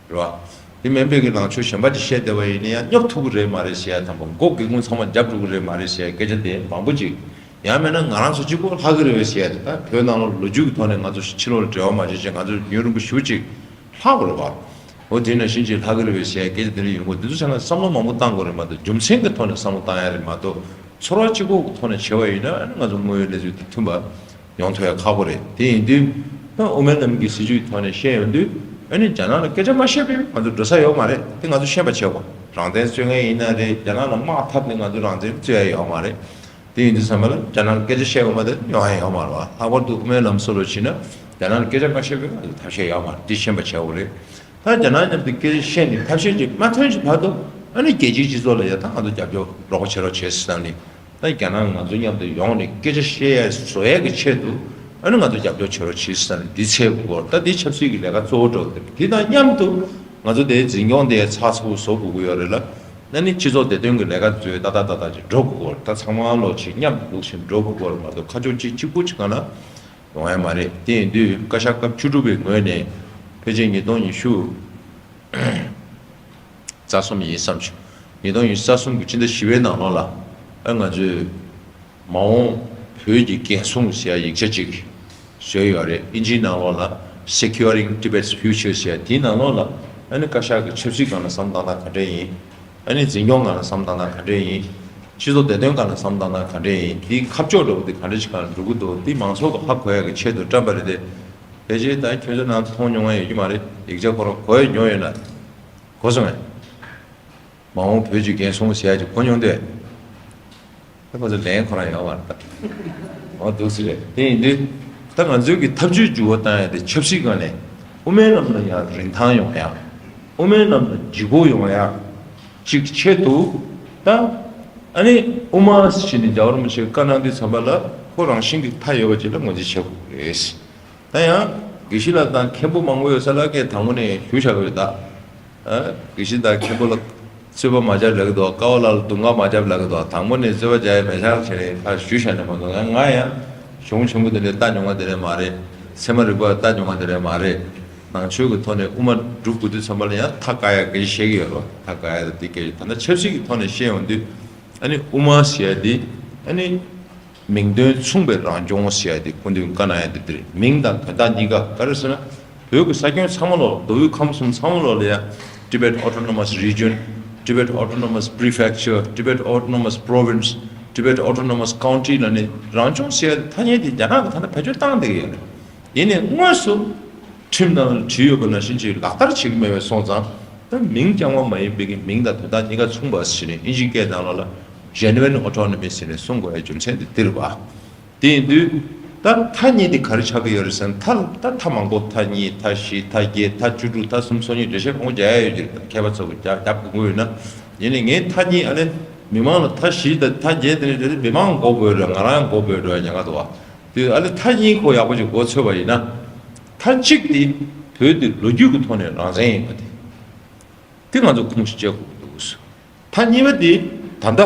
རེད་བ། དེ་མིན་པའི་གི་ལངས་ཕྱོགས་གཞན་པ་ཅིག་བཤད་བསྡད་པ་ཡིན་ན་ཡང་སྙོབ་ཐུབ་ཀྱི་རེད་མ་རེད་ཟེར་ཡ་དང་པོ། མགོ་སྒེའུ་ཁུང་ཚང་མ་རྒྱབ་འགྲོ་གི་རེད་མ་རེད་ཟེར་ཡ་སྐད་ཆ་དེ་མང་པོ་ཅིག་ཡང་མིན་ན་ང་རང་ཚོ་གཅིག་པོ་ལྷག་གི་རེད་བས་ཟེར་ཡ་དེ། ད་བོད་ནང་ལ་ལོ་རྒྱུས་ཀྱི་ཐོག་ནས་ང་ཚོ་ཕྱི་ལོགས་ལ་འབྲེལ་བ་མ་བྱས་ཅིག་ང་ཚོ་ཡུན་རིང་པོ་ཞེ་པོ་ཅིག་ལྷག་དགོས་རེད་བ། འོ་དེ་ནང་བཞིན་ཅིག་ལྷག་གི་རེད་བས་ཟེར་ཡ་སྐད་ཆ་དེ་འདྲ་ཡོང་གི་འདུག་དེ་ཚོ་ཆ་ན་བསམ་བློ་མང་པོ་བཏང་དགོས་རེད་མ་གཏོགས་རྒྱུ་མཚན་གྱི་ཐོག་ནས་བསམ་བློ་བཏང་ཡ་རེད་མ་གཏོགས་ཚོར་བ་གཅིག་པོ་གི་ཐོག་ནས་བྱས་པ་ཡིན་ན་ཨ་ནི་ང་ཚོ་དངོས་ཡོད་གནས་ཚུལ་དང་མཐུན་པ་ཡོང་ཐུབ་ཡ་ཁག་པོ་རེད། དེ་ཡིན་དུས་ད་དབུ་མའི་ལམ་གྱི་སྲིད་བྱུས་ཐོག་ནས་བཤད་ཡོང་དུས་ཨ་ནི་རྒྱ་ནག་ལ་སྐད་ཆ་མ་བཤད་པའི་ང་ཚོ་འགྲོ་ས་ཡོད་མ་རེད། དེ་ང་ཚོ་ཤེས་པ་བྱེད་དགོས། རང་བཙན་རྩོད་མཁན་ཡིན་ན་རེད། རྒྱ་ནག་ལ་དམག་འཐབ་ནས་ང་ཚོ་རང་བཙན་རྩོད་ཡ་ཡོད་མ་རེད། དེ་ཡིན་དུས་ཙམ་པ་ལ་རྒྱ་ནག་ལ་སྐད་ཆ་བཤད་དགོས་མ་དེ་ཡོང་ཡ་ཡོད་མ་རེད་བ། ལྷག་པར་དུ་དབུ་མའི་ལམ་སྲོལ་ལ་ཕྱིན་ན་རྒྱ་ནག་ལ་སྐད་ཆ་མ་བཤད་པའི་ང་ཚོ་ཐབས་ཤེས་ཡོད་མ་རེད། འདི་ཤེས་པ་བྱེད་དགོས་རེད། ད་རྒྱ་ནག་མཉམ་དུ་སྐད་ཆ་བཤད་ནས་ཐབས་ཤེས་ཅིག་མ་ཐོན་ཞིག་བར་དུ་ཨ་ནི་རྒྱལ་སྤྱིའི་སྤྱི་ཚོགས་ལ་ཡ་ད་ང་ཚོ་རྒྱབ་སྐྱོར་རོགས་པ་བྱེད་རོགས་བྱེད་ཟེར་ནས། ད་རྒྱ་ནག་ང་ཚོ་མཉམ་དུ་ཡོང་ནས་སྐད་ཆ་བཤད་ཡ་བཟོ་ཡ་གི་ཆེད་དུ་ཨ་ནི་ང་ཚོ་རྒྱབ་སྐྱོར་བྱེད་རོགས་བྱེད་ཟེར་ནས་འདི་འཚོལ་དགོས་སྐོར། ད་འདི་ཆབ་སྲིད་ཀྱི་ལས་ཀ་གཙོ་བོ་འགྲོ་གི་འདུག་དེ་དང་མཉམ་དུ་ང་ཚོ་དེའི་འཛིན་སྐྱོང་དེ་ཚགས་ཚུད་པོ་བཟོ་དགོས་ཀྱི་ཡོད་རེད་ལ། ཨ་ནི་སྤྱི་ཚོགས་བདེ་དོན་གྱི་ལས་ཀ་ཚོས་ཏག་ཏག་ཏག་ཏག་ཅིག་འགྲོ་དགོས་སྐོར། ད་ཚང་མ་ལོག་ཅིག་མཉམ་དུ་འདུག་བཞིན་འགྲོ་དགོས་སྐོར་མ་གཏོགས་ཁ་ཕྱོགས་གཅིག་གཅིག་པུ་ཅིག་གང་ལ་ཡོང་ཡ་མ་རེད། དེ་ཡིན་དུས་བཀའ་ཤག་སྐབས་བཅུ་དྲུག་པའི་ངོས་ནས་ཕལ་ཆེར་ཉིས་སྟོང་ཉི་ཤུ་རྩ་གསུམ་ཡིན་བསམ་བྱུང་། ཉིས་སྟོང་ཉི་ཤུ་རྩ་གསུམ་གྱི་ཕྱི་ཟླ་བཞི་པའི་ནང་ལོགས་ལ་ཨ་ང་ཚོས་མ་འོངས་བོད་ཀྱི་འགན་སྲུང་ཟེར་ཡ་ཡིག་ཆ་ཅིག་བཟོས་ཡོད་རེད། ཨིན་ཇིའི་ནང་ལོགས་ལ་Securing Tibet's Future ཟེར་ཡ་དེའི་ནང་ལོགས་ལ་ཨ་ནི་བཀའ་ཤག་གི་ཆབ་སྲིད་སྒང་ལ་བསམ་བློ་བཏང་སྟངས་ག་འདྲ་ཡིན། ཨ་ནི་འཛིན་སྐྱོང་སྒང་ལ་བསམ་བློ་བཏང་སྟངས་ག་འདྲ་ཡིན། སྤྱི་ཚོགས་བདེ་དོན་སྒང་ལ་བསམ་བློ་བཏང་སྟངས་ག་འདྲ་ཡིན། དེའི་ཁ་ཕྱོགས་འདྲ་བོ་དེ་ག་འདྲ་ཞིག་སྒང་ལ་འགྲོ་གི་འདུག་དེ་མང་ཚོགས་ཀྱིས་ཧ་གོ་ཡ་གི་ཆེད་དུ་བཀྲམ་པ་རེད་དེ། ཕལ་ཆེར་ད་ཁྱོད་ཚོ་ནང་མཐོང་མྱོང་ཡ་ཡོད་ཀྱི་མ་རེད། ཡིག་ཆ་ཁོ་རང་གོ་ཡ་མྱོང་ཡོད་ན། གོ་སོང་ངས། མ་འོངས་བོད་ཀྱི་འགན་སྲུང་ཟེར་ཡ་ཅིག་གོ་མྱོང་དུས། ད་ཁོ་ཚོ་ལན་ཁོ་རང་ཡོད་མ་རེད་ད། འོ་འདུག་སེ་རེད། དེ་ཡིན་དུས་ད་ང་ཚོའི་གི་ཐབས་ཇུས་འགྱུར་བ་བཏང་ཡ་དེ་ཆབ་སྲིད་སྒང་ནས་དབུ་མའི་ལམ་ལ་ཡང་རིན་ཐང་ཡོང་ཡ། དབུ་མའི་ལམ་ལ་ལྗིད་ཁོག་ཡོང་ཡ་ཅིག་ཆེད་དུ་ད་ཨ་ནི་དབུ་མ་ཟེར་ནས་རྒྱལ་བ་རིན་པོ་ཆེས་བཀའ་གནང་དུས་ཙམ་པ་ལ་ཁོ་རང་བཞིན་གྱི་མཐའ་ཡོད་པ་ཅིག་ལ་ངོས་འཛིན་བྱེད་དགོས་ཀྱི་རེད། ད་ཡང་ དགེ་བཤེས་ལགས་དང་མཁན་པོ་མང་པོ་ཡོད་ས་ལ་ཀའི་དང་པོ་ནས་ཞུ་བཞག་ཡོད་ད། ཨ། དགེ་བཤེས་དང་མཁན་པོ་ལ་རྩོད་པ་མ་རྒྱབ་ལབ་ཀྱི་འདུག་ཀ་བ་ལ་ལ་དུང་ཁ་མ་རྒྱབ་ལབ་ཀྱི་འདུག་དང་པོ་ནས་རྩོད་པ་རྒྱག་ཡ་མེད་ཤག་བྱས་ནས་ཁ་ཞུ་བཞག་ནས་མ་གཏོགས། ང་ཡང་གཞུང་ཆེན་པོ་དེ་འདྲ་ལྟ་མྱོང་བ་དེ་འདྲ་མ་རེད། ཚད་མ་རིག་པ་ལྟ་མྱོང་བ་དེ་འདྲ་མ་རེད། ནང་ཆོས་ཀྱི་ཐོག་ནས་དབུ་མ་སྒྲུབ་དགོས་དུས་ཙམ་པ་ལ་ཡང་ཐག་བཀག་ཡ་གི་བཤད་ཀྱི་ཡོད་རེད། ཐག་བཀག་ཡ་དེ་སྐད་ཆ། ད་ལྟ་ཆབ་སྲིད་ཀྱི་ཐོག་ནས་བཤད་ཡོང་དུས། ཨ་ནི་དབུ་མ་ཟེར་ཡ་དེ། ཨ་ནི། མིང་དོན་མཚུངས་པའི་རང་སྦྱོང་ཟེར་ཡ་དེ་སྐུ་མདུན་བཀའ་གནང་ཡ་དེ་འདིར། མིང་དང་དོན་དག་གཉིས་ཀ་ག་རེ་ཟེར་ན། བོད་ཀྱི་ས་ཁྱོན་ཚང་མ་ལོག་མདོ་དབུས་ཁམས་གསུམ་ཚང་མ་ལོག་ལ་ཡ། Tibet Autonomous Region, Tibet Autonomous Prefecture, Tibet Autonomous Province, Tibet Autonomous County ལ་ནི་རང་སྦྱོང་ཟེར་ཡ་དེ་ཐ་སྙད་དེ་རྒྱ་ནག་གི་ད་ལྟ་བེད་སྤྱོད་བཏང་བསྡད་ཀྱི་ཡོད་རེད། ཡིན་ནའི་དངོས་སུ། ཁྲིམས་ནང་ལ་བྲིས་ཡོད་པ་ནང་བཞིན་ཅིག་ལག་བསྟར་བྱེད་ཀྱི་མེད་པས་སོང་ཙང་། ད་མིང་རྐྱང་པ་མ་ཡིན་པའི་གི་མིང་དང་དོན་དག་གཉིས་ཀ་མཚུངས་པ་ཟེར་ནས་ཨིན་ཇིའི་སྐད་ནང་ལོགས་ལ་Genuine Autonomy ཟེར་ནས་གསུང་དགོས་པའི་རྒྱུ་མཚན་དེ་འདིར་བ། དེ་ཡིན་དུས། ད་མཐའ་གཉིས་དེ་ག་རེ་ཆགས་ཀྱི་ཡོད་རེད་ཟེར་ན། མཐའ་ད་མཐའ་མང་པོ། མཐའ་གཉིས། མཐའ་བཞི། མཐའ་བརྒྱད། མཐའ་བཅུ་དྲུག། མཐའ་སུམ་ཅུ་སོ་གཉིས། འགྲེལ་བཤད་མང་པོ་རྒྱག་ཡ་ཡོད་ཀྱི་རེད། མཁས་པ་ཚོ་གི་རྒྱབ་རྒྱབ་དགོས་ཀྱི་ཡོད་ན། ཡིན་ནའི་ངས་མཐའ་གཉིས། ཨ་ནི་མི་མང་ལ་མཐའ་བཞི་དང་མཐའ་བརྒྱད་དེ་འདྲ་རེད། མི་མང་མགོ་སྦོས་འགྲོ། ང་རང་མགོ་སྦོས་འགྲོ་ཡ་ཉེན་ཁ་འདུག་བ། དེ་ཨ་ལེ་མཐའ་གཉིས་ཁོ་ཡག་པོ་ཅིག་མགོ་ཚོས་པ་ཡིན་ན། མཐའ་གཅིག་དེ་བོད་དེ་ལོ་རྒྱུས་ཀྱི་ཐོག་ནས་རང་བཙན་ཡིན་པ་དེ། དེ་ང་ཚོ་ཁུངས་ཤིག་བཅད་དགོས་ཀྱི་འདུག་ད་གཉིས་པ་དེ་ད་ལྟ་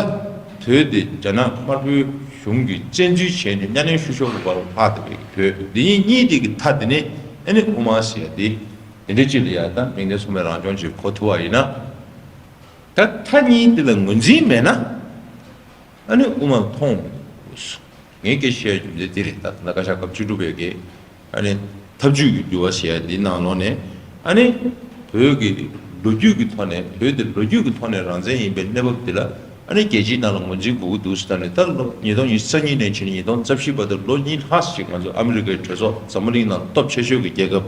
བོད་དེ་རྒྱ་ནག་དམར་པོའི་གཞུང་གིས་བཙན་འཛུལ་བྱས་ནས་གཉའ་གནོན་བཤུ་གཞོག་གི་བར་ལྷག་བསྡད་པའི་བོད་འདི་གཉིས་གཉིས་དེ་གི་མཐའ་དེ་ནས་ཨ་ནི་དབུ་མ་ཟེར་ཡ་དེ་དེ་འདྲ་ཅིག་ལ་ཡ་ད་མིང་དོན་མཚུངས་པའི་རང་སྦྱོང་ཅིག་གོ་ཐུབ་པ་ཡིན་ན། ད་མཐའ་གཉིས་དེ་ལ་ངོས་འཛིན་མེད་ན། ཨ་ནི་དབུ་མ་མཐོང་མི་འདུག་ངས་སྐད་ཆ་བཤད་རྒྱུ་མཚན་དེ་རེད། ད་ད་བཀའ་ཤག་སྐབས་བཅུ་དྲུག་པའི་གི་ཨ་ནི་ཐབས་ཇུས་ཀྱི་འགྱུར་བ་ཟེར་ཡ་འདི་ནང་ལོགས་ནས། ཨ་ནི་བོད་ཀྱི་ལོ་རྒྱུས་ཀྱི་ཐོག་ནས། བོད་དེ་ལོ་རྒྱུས་ཀྱི་ཐོག་ནས་རང་བཙན་ཡིན་པའི་གནས་བབ་འདི་ལ་ཨ་ནི་རྒྱལ་སྤྱིའི་ནང་ལ་ངོས་འཛིན་དགོས་ཀྱི་འདུག་ཟེར། ད་ནི་ད་ལོ་ཉིས་སྟོང་ཉི་ཤུ་རྩ་གཉིས་ནས་བྱས་ནས་ཉིས་སྟོང་རྩ་བཞི་བར་དུ་ལོ་གཉིས་ལྷག་ཞིག་ང་ཚོ་ཨ་མི་རི་ཀའི་གྲོས་ཚོགས་འཛམ་བུ་གླིང་ནང་སྟོབས་ཆེ་ཤོས་ཀྱི་རྒྱལ་ཁབ།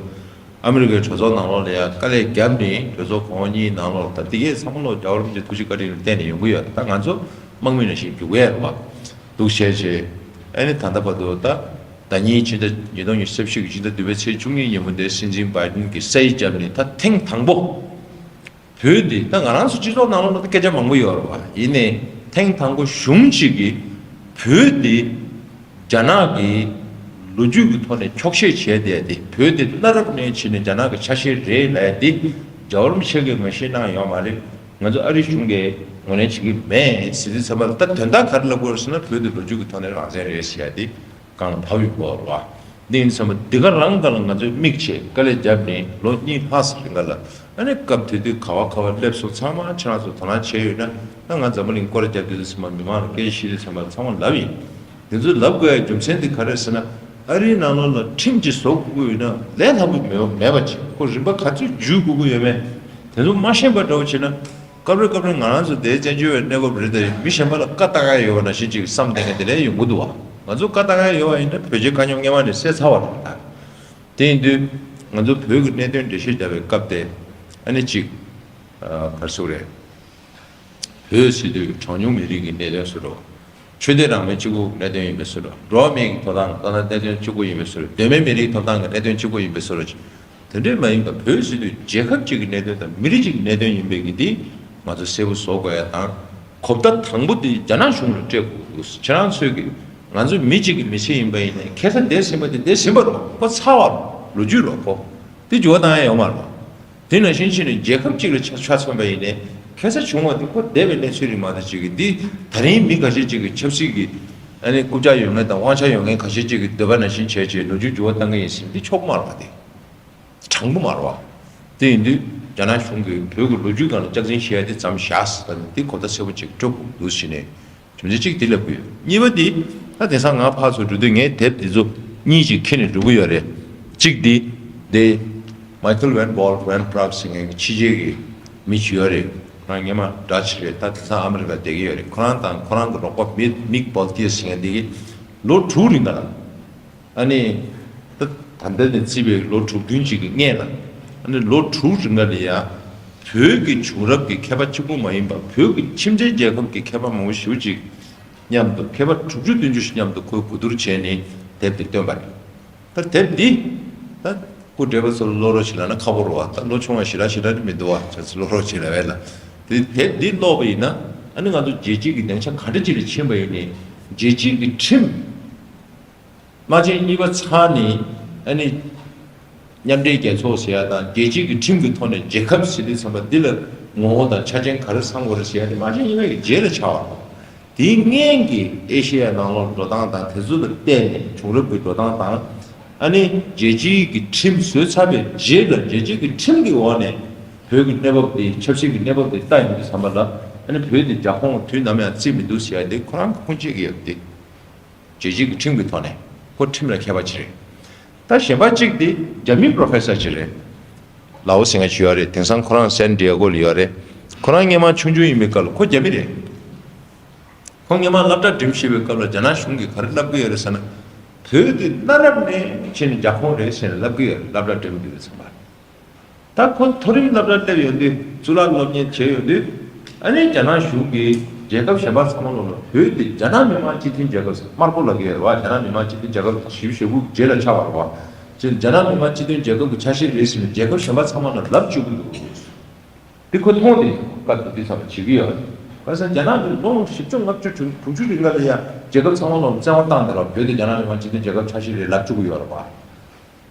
ཨ་མི་རི་ཀའི་གྲོས་ཚོགས་ནང་ལོགས་ལ་ཡང་དཀའ་ལས་བརྒྱབ་ནས། གྲོས་ཚོགས་གོང་འོག་གཉིས་ནང་ལོགས་ད་འདི་གས་ཚང་མ་ལོག་རྒྱལ་བ་རིན་པོ་ཆེའི་ཐུགས་རྗེ་བཀའ་དྲིན་ལ་བརྟེན་ནས་ཡོང་གི་ཡོད། ད་ང་ཚོ་དམག་མི་ནང་བཞིན་རྒྱུག་ཡས་རེད་བ། འདུག་བྱས་བྱས། ཨ་ནི་ད་ལྟ་བར་དུ་ད་ཟླ་ཉིན་ཕྱི་ཟླ་ཉིས་སྟོང་ཉི་ཤུ་རྩ་བཞི་གི་ཕྱི་ཟླ་བདུན་པའི་ཚེས་བཅུ་གཉིས་ཉིན་མོ་འདིར་སྲིད་འཛིན་བྷའི་ཌེན་གྱིས་སའི་བརྒྱབ་ནས་ད་ཐེངས་དང་པོ། བོད་འདི་ད་ང་རང་ཚོ་སྤྱི་ཚོགས་ནང་ལོགས་ལ་ད་སྐད་ཆ་མང་པོ་ཡོད་རེད་བ། ཡིན་ནའི་ཐེངས་དང་པོ་གཞུང་གཅིག་གིས་བོད་འདི་རྒྱ་ནག་གིས་ལོ་རྒྱུས་ཀྱི་ཐོག་ནས་འཁྱོག་བཤད་བྱས་བསྡད་དེ། བོད་འདི་བླ་རབས་ནས་བྱས་ནས་རྒྱ་ནག་གི་ཆ་ཤས་རེད་ལབ་ཡ་འདི་རྒྱལ་བ་རིན་པོ་ཆེ་གིས་ངོས་བཞེས་གནང་ཡོད་མ་རེད། ང་ཚོ་ཨ་རིའི་གཞུང་གིས་ངོས་ལེན་བྱེད་ཀྱི་མེད་ཟེར་དུས་ཙམ་པ་ལ། ད་དོན་དག་ག་རེ་ལབ་དགོས་རེད་ཟེར་ན། བོད་འདི་ལོ་རྒྱུས་ཀྱི་ཐོག་ནས་རང་བཙན་རེད་ཟེར་ཡ་འདི་གང་ལ་བབས་ཡོད་པ་རེད་བ། འདི་ཡིན་ཙམ་པ་འདི་ག་རང་ག་ལ་ང་ཚོས་དམིགས་བྱས་དཀའ་ལས་བརྒྱབ་ནས་ལོ་གཉིས་ལྷག་ཙམ་རིང་ག་ལ། ཨ་ནི་སྐབས་དེ་དུས་ག་བ་ག་བ་སླེབས་སོང་། ཚང་མ་ཁྱེད་རང་ཚོ་དོ་སྣང་བྱས་ཡོད་ན། ད་ང་འཛམ་བུ་གླིང་སྐོར་རྒྱབ་དུས་ཙམ་པ་མི་མང་ལ་སྐད་ཆ་བཤད་དུས་ཙམ་པ་ཚང་མ་ལབ་ཡིན། འདི་ཚོ་ལབ་དགོས་ཡ་རྒྱུ་མཚན་དེ་ག་རེ་ཟེར་ན། ཨ་རིའི་ནང་ལོགས་ལ་ཁྲིམས་ཅིག་བཟོ་དགོས་ཀྱི་ཡོད་ན་ལས་སླ་པོ་མེད་མེད་པ་ཅིག་ཁོ་རིམ་པ་ག་ཚོད་འཇུས་དགོས་ཀྱི་ཡོད་མེད་དེ་ཚོ་མ་ཤེས་པ་འདྲ་བོ་བྱས་ན། སྐབས་རེ་སྐབས་རེ་ང་རང་ཚོ་དེའི་བཙན་བྱོལ་བའི་གནས་བབ་རེད་དེ། མི་གཞན་པ་ལ་བཀའ་བཏགས་ཡ་ཡོད་པ་ནང་བཞིན་ཅིག་བསམ་བསྡད་མཁན་དེ་འདྲ་ཡོང་གི་འདུག་བ། ང་ཚོ་བཀའ་བཏགས་ཡ་ཡོད་པ་ཡིན་ན་བོད་རྒྱའི་དཀའ་རྙོག་སྔོན་མ་ནས་སེལ་ཚར་བ་རེད་ད། དེ་ཡིན་དུས་ང་ཚོ་བོད་ཀྱི་གནད་དོན་འགྲེལ་བཤད་བརྒྱབ་པའི་སྐབས་དེ། ཨ་ནི་གཅིག་ཨ། ག་རེ་ཟེར་དགོས་རེད། བོད་ཟེར་དུས་གྲངས་ཉུང་མི་རིགས་ཀྱི་གནད་དོན་བཟོ་འདྲ། ཆོས་དད་རང་མོས་གཅིག་པུ་གནད་དོན་ཡིན་པའི་བཟོ་འདྲ། འགྲོ་བ་མིའི་ཐོབ་ཐང་ལྟ་ན་གནད་དོན་གཅིག་པུ་ཡིན་པའི་བཟོ་འདྲ། གདོད་མའི་མི་རིགས་ཐོབ་ཐང་གི་གནད་དོན་གཅིག་པུ་ཡིན་པའི་བཟོ་འདྲ། དེ་འདྲས་མ་ཡིན་པར་བོད་ཟེར་དུས་རྒྱལ་ཁབ་ཅིག་གི་གནད་དོན་དང་མི་རིགས་ཅིག་གི་གནད་དོན་ཡིན་པའི་གི་འདི་ང་ཚོ་གསལ་པོ་བཟོ་དགོས་ཡ་དང་། གོ་བརྡ་དང་པོ་དེ་རྒྱ་ནག་གཞུང་ལ་སྤྲད་དགོས་འདུག་ཁྱེད་རང་ཚོས་ཀྱི་ང་ཚོ་མི་གཅིག་གི་མི་ཚེ་ཡིན་པ་ཡིན་ནའི་ཁ་སང་འདས་ཟིན་པ་དེ་འདས་ཟིན་པ་རེད། ཁོ་ཚར་བ་རེད། ལོ་རྒྱུས་རེད། ཁོ་དེ་འགྱུར་བ་བཏང་ཡ་ཡོད་མ་རེད། དེ་ནང་བཞིན་བྱས་ནས་རྒྱལ་ཁབ་གཅིག་ལ་ཆ་ཆ་མཚོན་པ་ཡིན་ནའི་ཁ་སང་བྱུང་བ་དེ་ཁོ་འདས་པའི་གནས་ཚུལ་རེད་མ་གཏོགས། ཅིག་གི་འདི་ད་རིང་མི་ཁ་ཤས་ཅིག་གི་ཆབ་སྲིད་ཀྱི་ཨ་ནི་རྐུབ་བཀྱག་ཡོད་མཁན་དང་དབང་ཆ་ཡོད་མཁན་ཁ་ཤས་ཅིག་གི་འདོད་པ་ནང་བཞིན་བྱས་བྱས་ལོ་རྒྱུས་འགྱུར་བ་བཏང་གི་ཡིན་ཟེར་འདི་ཆོག་གི་མ་རེད་པ། དེ་དྲང་པོ་མ་རེད་པ། དེ་ཡིན་དུས་རྒྱ་ནག་གཞུང་གིས་བོད་ཀྱི་ལོ་རྒྱུས་སྒང་ལ་སྐྱག་རྫུན་བཤད་ཡ་དེ་མཚམས་བཞག་ཟེར་ད་ནི་འདི་གོ་བརྡ་གསལ་པོ་ཅིག་སྤྲོད་དགོས་འདུག་ཟེར་ནས། རྒྱུ་མཚན་གཅིག་དེ་ལབ་ཀྱི་ཡོད། གཉིས་པ་དེ། ད་དེང་སང་ང་ཕར་ཚུར་འགྲོ་དུས་ངས་དེབ་དེ་ཚོ་གཉིས་ཅིག་ཁྱེར་ནས་འགྲོ་གི་ཡོད་རེད། གཅིག་དེ། དེ། Michael Van Walt Van Praag ཟེར་མཁན་གྱི་ཕྱི་རྒྱལ་གྱི་མི་ཅིག་ཡོད་རེད། ང་སྔོན་མ་འདྲ་ཅིག་རེད། ད་དེང་སང་ཨ་མི་རི་ཀ་བསྡད་ཀྱི་ཡོད་རེད། ཁོ་རང་དང་ཁོ་རང་གི་རོགས་པ་མི་མིག་བོལ་ཏི་ཟེར་མཁན་དེ་གིས་ལོ་དྲུག་རིང་ག་ལ། ཨ་ནི། ད་ད་ལྟ་ནས་བརྩིས་པའི་ལོ་དྲུག་བདུན་ཅིག་གི་སྔོན་ལ། ཨ་ནི་ལོ་དྲུག་རིང་ག་ལ་ཡ། བོད་ཀྱི་བྱུང་རབས་ཀྱི་མཁས་པ་གཅིག་པུ་མ་ཡིན་པར་བོད་ཀྱི་ཁྱིམ་མཚེས་རྒྱལ་ཁབ་ཀྱི་མཁས་པ་མང་པོ་ཞེ་པོ་ཅིག་མཉམ་དུ། མཁས་པ་དྲུག་ཅུ་བདུན་ཅུ་ཞིག་མཉམ་དུ་ཁོས་གོ་བསྡུར་བྱས་ནས་དེབ་དེ་བཏོན་པ་རེད། ད་དེབ་འདི། ད་སྐུ་བགྲེས་པ་ཚོ་ལ་ཀློག་རོགས་བྱེད་ལབ་ན་ཁག་པོ་རེད་པ། ད་ལོ་ཆུང་བ་ཞེ་དྲག་ཞེ་དྲག་མི་འདུག་པ། ཁྱེད་ཚོ་ཀློག་རོགས་བྱེད་ལབ་པས་ལ། དེ་དེབ་འདི་ཀློག་པ་ཡིན་ན། ཨ་ནི་ང་ཚོ་རྒྱལ་སྤྱི་གི་སྡིངས་ཆ་ག་འདྲ་ཅིག་ལ་ཕྱིན་པ་ཡིན་ནའི་རྒྱལ་སྤྱི་གི་ཁྲིམས། དམག་ཆེན་གཉིས་པ་ཚར་ནས་ཨ་ནི་ མཉམ་འབྲེལ་རྒྱལ་ཚོགས་ཟེར་ཡ་དང་རྒྱལ་སྤྱི་གི་ཁྲིམས་ཀྱི་ཐོག་ནས་རྒྱལ་ཁབ་ཟེར་དུས་ཙམ་པ་འདི་ལ་ངོ་བོ་དང་ཆ་རྐྱེན་ག་རེ་ཚང་དགོས་རེད་ཟེར་ཡ་དེ་མ་གཞི་ཡིན་ན་གི་རྗེས་ལ་ཆགས་པ་རེད། དེའི་སྔོན་གྱི་ཨེ་ཤེ་ཡ་ནང་ལོགས་འགྲོ་སྟངས་དང་དེ་ཚོ་ལ་བལྟས་ནས་བྱུང་རབས་ཀྱི་འགྲོ་སྟངས་དང་། ཨ་ནི་རྒྱལ་སྤྱིའི་གི་ཁྲིམས་བཟོས་ཚར་བའི་རྗེས་ལ་རྒྱལ་སྤྱིའི་གི་ཁྲིམས་ཀྱི་འོག་ནས་བོད་ཀྱི་གནས་བབ་དེ་ཆབ་སྲིད་ཀྱི་གནས་བབ་དེ་ལྟ་ཡོང་དུས་ཙམ་པ་ལ། ཨ་ནི་བོད་དེ་རྒྱ་ཁོངས་དུས་ནམ་ཡང་བརྩིས་མི་འདུག་ཟེར་ཡ་དེ་ཁོ་རང་གི་ཁུངས་སྐྱེལ་གྱི་ཡོད་དེ། རྒྱལ་སྤྱིའི་གི་ཁྲིམས་ཀྱི་ཐོག་ནས་ཁོ་ཁྲིམས་ལ་མཁས་པ་ཅིག་རེད། ད་གཞན་པ་གཅིག་དེ་རྒྱ་མི་པོ་རོ་ཕེ་སར་ཅིག་རེད། ལའོ་ཟེར་མཁན་ཅིག་ཡོད་རེད། དེང་སང་ཁོ་རང་སན་ཌི་ཡེ་གོ་ལ་ཡོད་རེད། ཁོ་རང་སྔོན་མ་ཆུང་ཆུང་ཡིན་པའི་སྐབས་ལ་ཁོ་རྒྱ་མི་རེད། ཁོ་སྔོན་མ་སློབ་གྲྭ་འགྲིམ་བཞིན་པའི་སྐབས་ལ་རྒྱ་ནག་གཞུང་གིས་ག་རེ་ལབ་ཀྱི་ཡོད་རེད་ཟེར་ན། བོད་དེ་གནའ་རབས་ནས་ཕྱིན་ནས་རྒྱ་ཁོངས་རེད་ཟེར་ནས་ལབ་ཀྱི་ཡོད་རེད། སློབ་གྲྭ་འགྲིམ་དུས་ཙམ་པ། ད་ཁོ་མཐོ་རིམ་སློབ་གྲྭར་སླེབས་ཡོང་དུས་གཙུག་ལག་སློབ་གཉེར་བྱས་ཡོང་དུས། ཨ་ནི་རྒྱ་ནག་གཞུང་གིས་རྒྱལ་ཁབ་གཞན་པ་ཚང་མ་ལོག་ལ་བོད་དེ་རྒྱ་ནག་མི་དམངས་སྤྱི་མཐུན་རྒྱལ་ཁབ་དམར་པོ་ལབ་ཀྱི་ཡོད་རེད་བ། རྒྱ་ནག་མི་དམངས་སྤྱི་མཐུན་རྒྱལ་ཁབ་བཞི་བཅུ་ཞེ་དགུ་རྗེས་ལ་ཆགས་པ་རེད་བ། ཅེས་རྒྱ་ནག་མི་དམངས་སྤྱི་མཐུན་རྒྱལ་ཁབ་ཀྱི་ཆ་ཤས་རེད་ཟེར་ནས་རྒྱལ་ཁབ་གཞན་པ་ཚང་མ་ལ་ལབ་བཅུག་གི་འདུག། འདི་ཁོ་མཐོང་སྟེ་བཀའ་བསྡུ་འདི་ཚང་མ་བྱེད་ཀྱི་ཡོད་རེད། ག་ས་རྒྱ་ནག་གི་ལོ་བཞི་བཅུ་ལྔ་བཅུ་དྲུག་ཅུ་རིང་ལ་ཡ་རྒྱལ་ཁབ་ཚང་མ་ལོག་བཙན་དབང་བཏང་སྟེ་ར་བོད་དེ་རྒྱ་ནག་མི་དམངས་སྤྱི་མཐུན་རྒྱལ་ཁབ་ཆ་ཤས་རེད་ལབ་བཅུག་གི་ཡོད་རེད་བ།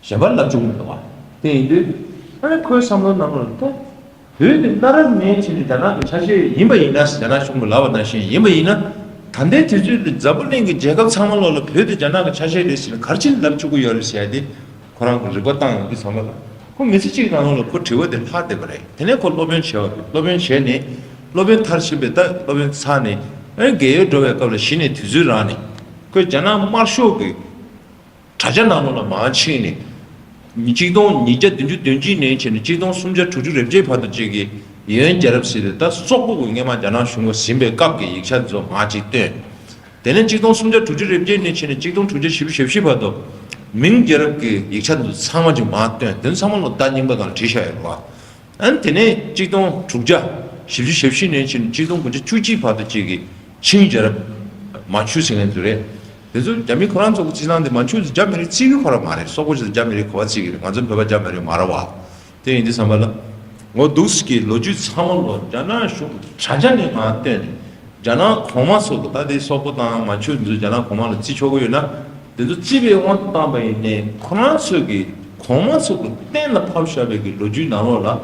གཞན་པ་ལབ་བཅུག་མི་འདུག་བ། དེ་ཡིན་དུས་ཨ་ནི་ཁོའི་བསམ་བློ་ནང་ལ་ད་བོད་དེ་གནའ་རབས་ནས་བྱས་ནས་རྒྱ་ནག་གི་ཆ་ཤས་ཡིན་པ་ཡིན་ན། རྒྱ་ནག་གཞུང་གིས་ལབ་པ་ནང་བཞིན་ཡིན་པ་ཡིན་ན། ད་ལྟའི་དུས་ཚོད་འདི་འཛམ་བུ་གླིང་གི་རྒྱལ་ཁབ་ཚང་མ་ལོག་ལ་བོད་དེ་རྒྱ་ནག་གི་ཆ་ཤས་རེད་ཟེར་ནས་ག་རེ་བྱས་ནས་ལབ་བཅུག་གི་ཡོད་རེད་ཟེར་ཡ་དེ། ཁོ་རང་གི་རིག་པ་བཏང་ཡོང་དུས་ཙམ་པ་ལ། ཁོ་མི་ཚེ་གཅིག་ནང་ལོགས་ལ་ཁོ་དྲི་བ་དེ་ལྷག་བསྡད་པ་རེད། དེ་ནས་ཁོ་སློབ་དཔོན་བྱས་པ་རེད། སློབ་དཔོན་བྱས་ནས་སློབ་དཔོན་མཐར་ཕྱིན་པའི་ད་སློབ་དཔོན་ཚར་ནས། ཨ་ནི་རྒས་ཡོལ་འགྲོ་བའི་སྐབས་ལ་གཞི་ནས་དུས་ཚོད་རག་ནས། ཁོས་རྒྱ་ནག་དམར་ཤོག་གི་དྲ་རྒྱ་ནང་ལོགས་ལ་མར་ཕྱིན་ནས། ཉིས་གཅིག་སྟོང་ཉིས་བརྒྱ་བདུན་ཅུ་དོན་གཅིག་ནས་བྱས་ནས་གཅིག་སྟོང་སུམ་བརྒྱ་དྲུག་ཅུ་རེ་བརྒྱད་བར་དུ་ཅིག་གི་ཡོན་རྒྱལ་རབས་ཟེར་ཏེ་ད་སོག་པོ་གི་སྔོན་མ་རྒྱ་ནག་གཞུང་གིས་ཟིན་པའི་སྐབས་ཀྱི་ཡིག་ཆ་ཚོ་མར་ཅིག་བཏོན། དེ་ནས་གཅིག་སྟོང་སུམ་བརྒྱ་དྲུག་ཅུ་རེ་བརྒྱད་ནས་བྱས་ནས་གཅིག་སྟོང་དྲུག་བརྒྱ་བཞི་བཅུ་ཞེ་བཞི་བར་དུ་མིང་རྒྱལ་རབས་ཀྱི་ཡིག་ཆ་འདི་ཚང་མ་ཅིག་མར་བཏོན། དེ་ཚང་མ་ལོག་ཟླ་རྙིང་པ་སྒང་ལ་བྲིས་བཞག་ཡོད་རེད་བ། ཨ་ནི་དེ་ནས་གཅིག་སྟོང་དྲུག་བརྒྱ་བཞི་བཅུ་ཞེ་བཞི་ནས་བྱས་ནས་གཅིག་སྟོང་དགུ་བརྒྱ་བཅུ་གཅིག་བར་དུ་ཅིག་གི་ཆིང་རྒྱལ་རབས་མན་ཆུ་ཟེར་མཁན་ཚོ་རེད། དེ་ཚོ་རྒྱ་མི་ཁོ་རང་ཚོ་གི་རྩིས་སྟངས་དེ་མན་ཆུ་ཚོ་རྒྱ་མི་རིགས་རྩིས་ཀྱི་ཁོ་རང་མ་རེད། སོག་པོ་ཚོ་རྒྱ་མི་རིགས་ག་པར་རྩིས་ཀྱི་རེད། ང་ཚོ་བོད་པ་རྒྱ་མི་རིགས་མ་རེད་བ། དེ་ཡིན་དུས་ཙམ་པ་ལ། འོ་འདུག་སེ་གི་ལོ་རྒྱུས་ཚང་མ་ལོག་རྒྱ་ནག་གཞུང་གི་དྲ་རྒྱ་ནས་མར་བཏོན་ནས། རྒྱ་ནག་གོང་མ་ཚོ་གི་ད་དེ་སོག་པོ་དང་མན་ཆུ་འདི་ཚོ་རྒྱ་ནག་གོང་མ་ལ་བརྩི་ཆོག་གི་ཡོད་ན། དེ་ཚོ་བརྩིས་པའི་དབང་དུ་བཏང་པ་ཡིན་ནའི་ཁོ་རང་ཚོ་གི་གོང་མ་ཚོ་གི་གཏན་ལ་ཕབ་བཞག་པའི་གི་ལོ་རྒྱུས་ནང་ལོགས་ལ།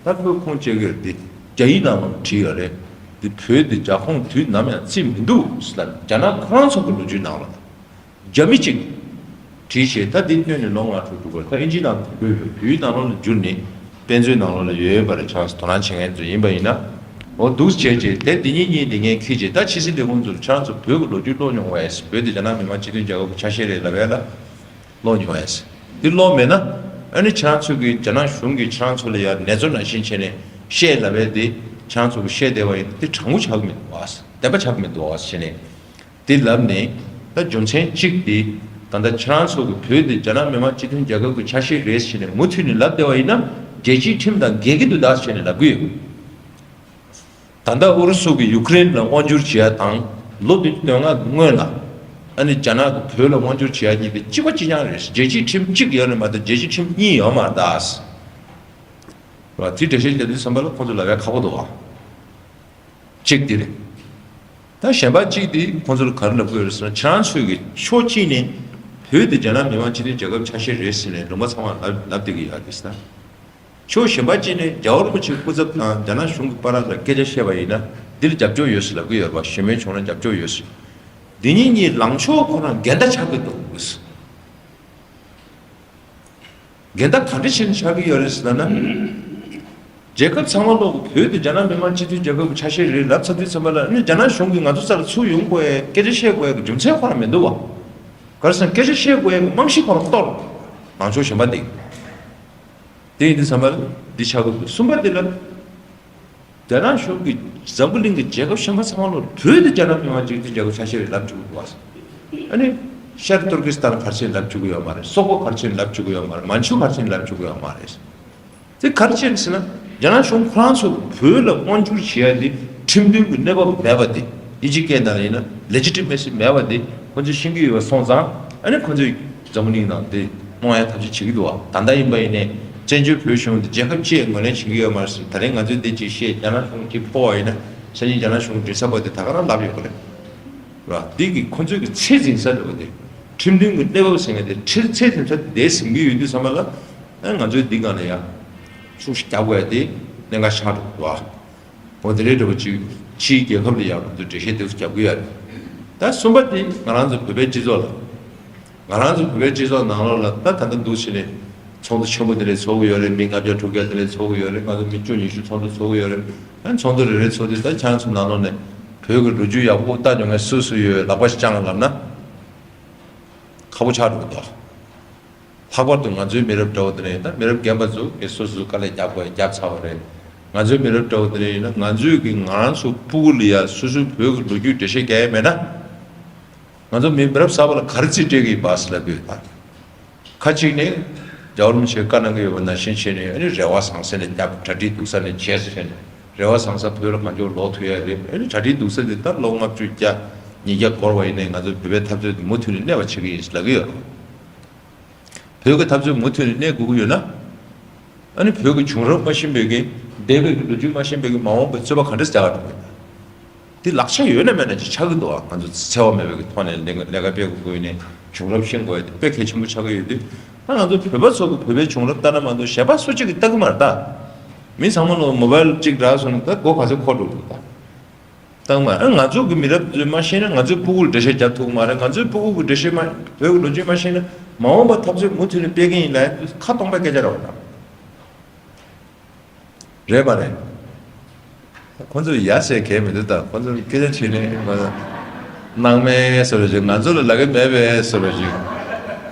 ད་ཁོས་ཁུངས་སྐྱེལ་གི་རེད་དེ། རྒྱ་ཡིག་ནང་ལོགས་ལ་བྲིས་ཡོད་རེད། དེ་བོད་དེ་རྒྱ་ཁོངས་དུས་ནམ་ཡང་བརྩིས་མི་འདུག་ཟེར་ལ་རྒྱ་ནག་ཁོ་རང་ཚོ་གི་ལོ་རྒྱུས་ནང་ལོགས་ལ། རྒྱ་མི་གཅིག་བྲིས་བྱས། ད་འདི་བཏོན་ནས་ལོ་ལྔ་དྲུག་འགྲོ་གི་རེད། ད་ཨིན་ཇིའི་ནང་དུ་བཀོད་ཡོད། བོད་ཡིག་ནང་ལོགས་ལ་བསྒྱུར་ནས་དཔེ་མཛོད་ནང་ལོགས་ལ་ཡོད་ཡོད་པ་རེད། ཁྱེད་རང་ཚོ་དོ་སྣང་བྱེད་མཁན་ཚོ་ཡིན་པ་ཡིན་ན། འོ་འདུག་བྱས་བྱས་དེ་འདི་གཉིས་གཉིས་འདི་ངས་ཁྱེར་བྱས། ད་ཕྱི་སྲིད་ལས་ཁུངས་ཚོར་ཁྱེད་རང་ཚོ་བོད་ཀྱི་ལོ་རྒྱུས་ཀློག་མྱོང་བས། བོད་དེ་རྒྱ་ནག་མི་དམངས་སྤྱི་མཐུན་རྒྱལ་ཁབ་ཀྱི་ཆ་ཤས་རེད་ལབ་ཡས་ལ་ཀློག་མྱོང་བས། འདི་ཀློག་མེད་ན། ཨ་ནི་ཁྱེད་རང་ཚོ་གིས་རྒྱ་ནག་གཞུང་གིས་ཁྱེད་རང་ཚོ་ལ་ཡ་ནེ་ཙོ་ནང་བཞིན་བྱས་ནས་བཤད་ལབ་ཡས་དེ་ཁྱེད་རང་ཚོ་གིས་བཤད་བསྡད་པ་ཡིན་ན་དེ་དྲང་པོ་ཆགས་ཀྱི་མི་འདུག་བ། བདེན་པ་ཆགས་ཀྱི་མི་འདུག་བ་བྱས་ནས། དེ་ལབ་ནས་ད་རྒྱུ་མཚན་གཅིག་དེ། ད་ལྟ་ཁྱེད་རང་ཚོ་གི་བོད་དེ་རྒྱ་ནག་མི་དམངས་སྤྱི་མཐུན་རྒྱལ་ཁབ་ཀྱི་ཆ་ཤས་རེད་ཟེར་ནས་མུ་མཐུད་ནས་ལབ་བསྡད་པ་ཡིན་ན་རྒྱལ་སྤྱིའི་ཁྲིམས་དང་འགལ་གྱི་འདུག་ད་ཟེར་ནས་ལབ་ཀྱི་ཡོད། ད་ལྟ་ཨུ་རུ་སུ་གིས་ཡུ་ཀེ་རེན་ལ་དབང་བསྒྱུར་བྱེད་ཡ་དང་། ལོ་བདུན་ཅུ་དོན་ལྔ་གི་སྔོན་ལ་ཨ་ནི་རྒྱ་ནག་གིས་བོད་ལ་དབང་བསྒྱུར་བྱེད་ཡ་གཉིས་དེ་གཅིག་པ་གཅིག་རྐྱང་རེད། རྒྱལ་སྤྱིའི་ཁྲིམས་གཅིག་ཡོད་རེད་མ་གཏོགས་རྒྱལ་སྤྱིའི་ཁྲིམས་གཉིས་ཡོད་མ་རེད་ད། ར་དེ་འགྲེལ་བཤད་བརྒྱབ་དུས་ཙམ་པ་ལ་ཁོང་ཚོ་ལབ་ཡ་ཁག་པོ་འདུག་བ། གཅིག་དེ་རེད། ད་གཞན་པ་གཅིག་དེ་ཁོང་ཚོར་ག་རེ་ལབ་དགོས་རེད་ཟེར་ན། ཁྱེད་རང་ཚོས་ཀྱི་ཕྱོགས་གཅིག་ནས་བོད་དེ་རྒྱ་ནག་མི་དམངས་སྤྱི་མཐུན་རྒྱལ་ཁབ་ཆ་ཤས་རེད་ཟེར་ནས་ལུང་པ་ཚང་མ་ལབ་ལབ་བསྡད་ཀྱི་ཡོད་རེད་ཟེར་ན། ཕྱོགས་གཞན་པ་གཅིག་ནས་རྒྱལ་བ་རིན་པོ་ཆེའི་སྐུ་ཚབ་དང་རྒྱ་ནག་གཞུང་གི་བར་ལ་སྐད་ཆ་བཤད་པ་ཡིན་ན་འདིར་རྒྱབ་སྐྱོར་ཡོད་ཟེར་ལབ་ཀྱི་ཡོད་རེད་པ། ཞུ་མོལ་བྱུང་ན་རྒྱབ་སྐྱོར་ཡོད་ཟེར། འདི་གཉིས་གཉིས་ལངས་ཕྱོགས་ཁོ་རང་འགལ་ཟླ་ཆགས་ཀྱི་འདུག། འགལ་ཟླ་ག་འདྲ་བྱས་ནས་ཆགས་ཀྱི་ཡོད་རེད་ཟེར་ན། རྒྱལ་ཁབ་ཚང་མ་ལོག་གི་བོད་དེ་རྒྱ་ནག་མི་དམངས་སྤྱི་མཐུན་རྒྱལ་ཁབ་ཀྱི་ཆ་ཤས་རེད་ལབ་ཚར་དུས་ཙམ་པ་ལ་ནི་རྒྱ་ནག་གཞུང་གིས་ང་ཚོ་རྩ་ལ་ཚུར་ཡོང་དགོས་ཡ་སྐད་ཆ་བཤད་དགོས་ཡ་གི་རྒྱུ་མཚན་ཁོ་རང་མི་འདུག་བ། ག་རེ་ཟེར་ན་སྐད་ཆ་བཤད་དགོས་ཡ་གི་རྨང་གཞི་ཁོ་རང་གཏོར། ལངས་ཕྱོགས་གཞན་པ་འདི། དེ་ཡིན་དུས་ཙམ་པ་ལ་འདི་ཆགས་ཀྱི་འདུག། གསུམ་པ་འདི་ལ། རྒྱ་ནག་གཞུང་གིས་འཛམ་བུ་གླིང་གི་རྒྱལ་ཁབ་གཞན་པ་ཚང་མ་ལོག་བོད་དེ་རྒྱ་ནག་མི་དམངས་སྤྱི་མཐུན་རྒྱལ་ཁབ་ཆ་ཤས་རེད་ལབ་བཅུག་གི་འདུག་བ། ཨ་ནི་ཤར་ཏུར་ཀི་སི་ཐན་ག་རེ་བྱས་ནས་ལབ་བཅུག་གི་ཡོད་མ་རེད། སོག་པོ་ག་རེ་བྱས་ནས་ལབ་བཅུག་གི་ཡོད་མ་རེད། མན་ཆུ་ག་རེ་བྱས་ནས་ལབ་བཅུག་གི་ཡོད་མ་རེད། དེ་ག་རེ་བྱས་ནས་ཟེར་ན། རྒྱ་ནག་གཞུང་ཁོ་རང་ཚོ་བོད་ལ་དབང་བསྒྱུར་བྱེད་ཡ་དེ་ཁྲིམས་མཐུན་གྱི་གནས་བབ་མེད་པ་དེ། དབྱིན་ཇིའི་སྐད་ནང་ལ་ཡིན་ན་ལེ་ཇི་ཊི་མེ་སི་མེད་པ་དེ་ཁོ་ཚོས་ཤེས་ཀྱི་ཡོད་པ་སོང་ཙང་། ཨ་ནི་ཁོ་ཚོས་འཛམ་བུ་གླིང་ནང་དེ་སྣང་ཡ་ཐབས་ཤེས་བྱེད་ཀྱི་འདུག་བ། ད་ལྟ་ཡིན་པ་ཡིན་ནའི་བཙན་བྱོལ་བོད་གཞུང་དེ་རྒྱལ་ཁབ་ཅིག་ངོས་ལེན་བྱེད་ཀྱི་ཡོད་མ་རེད་ཟེར། ད་རིང་ང་ཚོས་འདི་ཅིག་བཤད། རྒྱ་ནག་གཞུང་གིས་ཕོག་པ་ཡིན་ན་སང་ཉིན་རྒྱ་ནག་གཞུང་མགྲིན་ཚབ་པ་དེ་ད་ག་རང་ལབ་ཡོད་པ་རེད། ར་འདི་གི་ཁོ་ཚོས་ཀྱི་ཚད་འཛིན་ས་རེད་བ། དེ་ཁྲིམས་མཐུན་གྱི་གནས་བབ་ཟེར་མཁན་དེ་ཁྲི་ཚད་འཛིན་ས་དེ་འདས་ཟིན་གྱི་ཡོད་དུས་ཙམ་པ་ལ། ཨ་ང་ཚོའི་འདི་སྒང་ལ་ཡ་ཤུགས་རྒྱག་དགོས་ཡ་དེ་གནད་འགག་ཆགས་འགྲོ་གི་འདུག་ཨ། འོ་དེ་འདྲའི་འདྲ་པོ་ཅིག་ཕྱིའི་རྒྱལ་ཁབ་ལ་ཡ་ང་ཚོས་འགྲེལ་བཤད་དེ་ཚོ་རྒྱབ་གི་ཡོད་རེད། ད་གསུམ་པ་དེ་ང་རང་ཚོ་བོད་པའི་སྤྱི་ཚོགས་ལ། ང་རང་ཚོ་བོད་པའི་སྤྱི་ཚོགས་ནང་ལོགས་ལ་ད་ད་ལྟ་འདུག་བྱས་ནས་ཚོགས་འདུ་ཆེན་པོ་དེ་འདྲ་ཚོགས་ཀྱི་ཡོད་རེད། མི་ལྔ་བརྒྱ་དྲུག་བརྒྱ་དེ་འདྲ་ཚོགས་ཀྱི་ཡོད་རེད། ང་ཚོ་མི་བཅུ་ཉི་ཤུ་ཚོགས་འདུ་ཚོགས་ཀྱི་ཡོད་རེད། ཨ་ཚོགས་འདུ་རེ་རེ་ཚོགས་དུས་ད་ཁྱེད་རང་ཚོ་ནང་ལོགས་ནས་བོད་ཀྱི་ལོ་རྒྱུས་ཡག་པོ་ལྟ་མྱོང་མཁན་སུ་སུ་ཡོད་ལག་པ་ཞིག་བརྐྱངས་ལབ་ན་ཁག་པོ་ཆགས་འགྲོ་གི་འདུག་ལྷག་པར་དུ་ང་ཚོའི་མི་རབས་འདྲ་བོ་དེ་འདྲ་ཡིན་ན། མི་རབས་རྒན་པ་ཚོ་གིས་སོ་སོའི་དཀའ་ལས་རྒྱབ་དགོས་རྒྱབ་ཚར་བ་རེད། ང་ཚོའི་མི་རབས་འདྲ་བོ་དེ་འདྲ་ཡིན་ན། ང་ཚོས་ཀྱི་ང་རང་ཚོ་སྤུ་གུ་ལ་ཡ་སོ་སོའི་བོད་ཀྱི་ལོ་རྒྱུས་འགྲེལ་བཤད་རྒྱག་ཡ་མེད་ན། ང་ཚོ་མི་མི་རབས་གསར་པ་ལ་ག་རེ་རྩིས་སྤྲད་ཀྱི་ཡིན་པ་ཟེར་ལབ་ཀྱི་ཡོད་ད། ཁ་ཅིག་ནས་རྒྱལ་བ་རིན་པོ་ཆེས་བཀའ་གནང་གི་ཡོད་པ་ནང་བཞིན་བྱས་ནས། ཨ་ནི་རེ་བ་བཟང་ས་ནས་རྒྱབ། གྲ་སྒྲིག་སྡུག་ས་ནས་བྱས་ཟེར་ནས། རེ་བ་བཟང་ས་བོད་ལ་གང་མགྱོགས་ལོག་ཐུབ་ཡ་རེད། ཨ་ནི་གྲ་སྒྲིག་སྡུག་ས་དེ་ད་ལོ་ལྔ་བཅུ་བརྒྱ་ཉིས་བརྒྱ་འགོར་བ་ཡིན་ནའི་ང་ཚོ་བོད་པའི་འཐབ་རྩོད་དེ་མུ་མཐུད་ནས་གནས་པ་བྱེད་ཀྱི་ཡིན་ཟེར་ལབ་ཀྱི་ཡོད་རེད། བོད་ཀྱི་འཐབ་རྩོད་མུ་མཐུད་ནས་གནས་དགོས་ཀྱི་ཡོད་ན། ཨ་ནི་བོད་ཀྱི་བྱུང་རབས་མ་ཤེས་པའི་གི། འདས་པའི་གི་ལོ་རྒྱུས་མ་ཤེས་པའི་གི་མ་འོངས་པའི་རྩོད་པ་ག་འདྲས་རྒྱག་ག་འགྲོ་གི་ཡོད་ན། དེ་ལག་ཆ་ཡོད་ན་མེད་ན་ཅིག་ཆགས་ཀྱི་འདུག་ཨ། ང་ཚོ་འཚེ་བ་མེད་པའི་གི་ཐོག་ནས་ལས་ཀ་ལས་ཀ་སྤེལ་དགོས་ཀྱི་ཡོད་ནའི། བྱུང་རབས་ཤེས་དགོས་ཡ་དེ་དཔེ་གལ་ཆེན་པོ་ཆགས་ཀྱི་ཡོད་དུས། ད་ང་ཚོ་བོད་པ་ཚོ་གི་བོད་པའི་བྱུང་རབས་ལྟ་ན་མ་གཏོགས་གཞན་པ་སུ་གཅིག་གིས་ལྟ་གི་མ་རེད་ད། མི་ཚང་མ་ལོ་མོ་བལ་གཅིག་རག་སོང་ན་ད་མགོ་ག་ཚོད་འཁོར་འགྲོ་གི་འདུག་ད། ད་མ་ཨ་ང་ཚོ་གི་མི་རབས་ཚོས་མ་ཤེས་ན་ང་ཚོའི་སྤུ་གུར་འགྲེལ་བཤད་རྒྱབ་ཐུབ་ཀྱི་མ་རེད། ང་ཚོའི་སྤུ་གུ་གི་འགྲེལ་བཤད་མ། བོད་ཀྱི་ལོ་རྒྱུས་མ་ཤེས་ན་མ་འོངས་པ་འཐབ་རྩོད་མུ་མཐུད་ནས་སྤེལ་གྱི་ཡིན་ལབ་ཡ་ཁ་སྟོང་པའི་སྐད་ཆ་རེད་བ་ད། རེད་མ་རེད། ཁོ་ཚོས་ཡ་ཟེར་གལ་མི་འདུག་ད་ཁོ་ཚོས་སྐད་ཆ་དྲིས་ནས་ང་ཚོ་སྣང་མེད་བཟོ་འདྲ་ཅིག་ང་ཚོ་ལ་ལབ་ཀྱི་མེད་པས་བཟོ་འདྲ་ཅིག་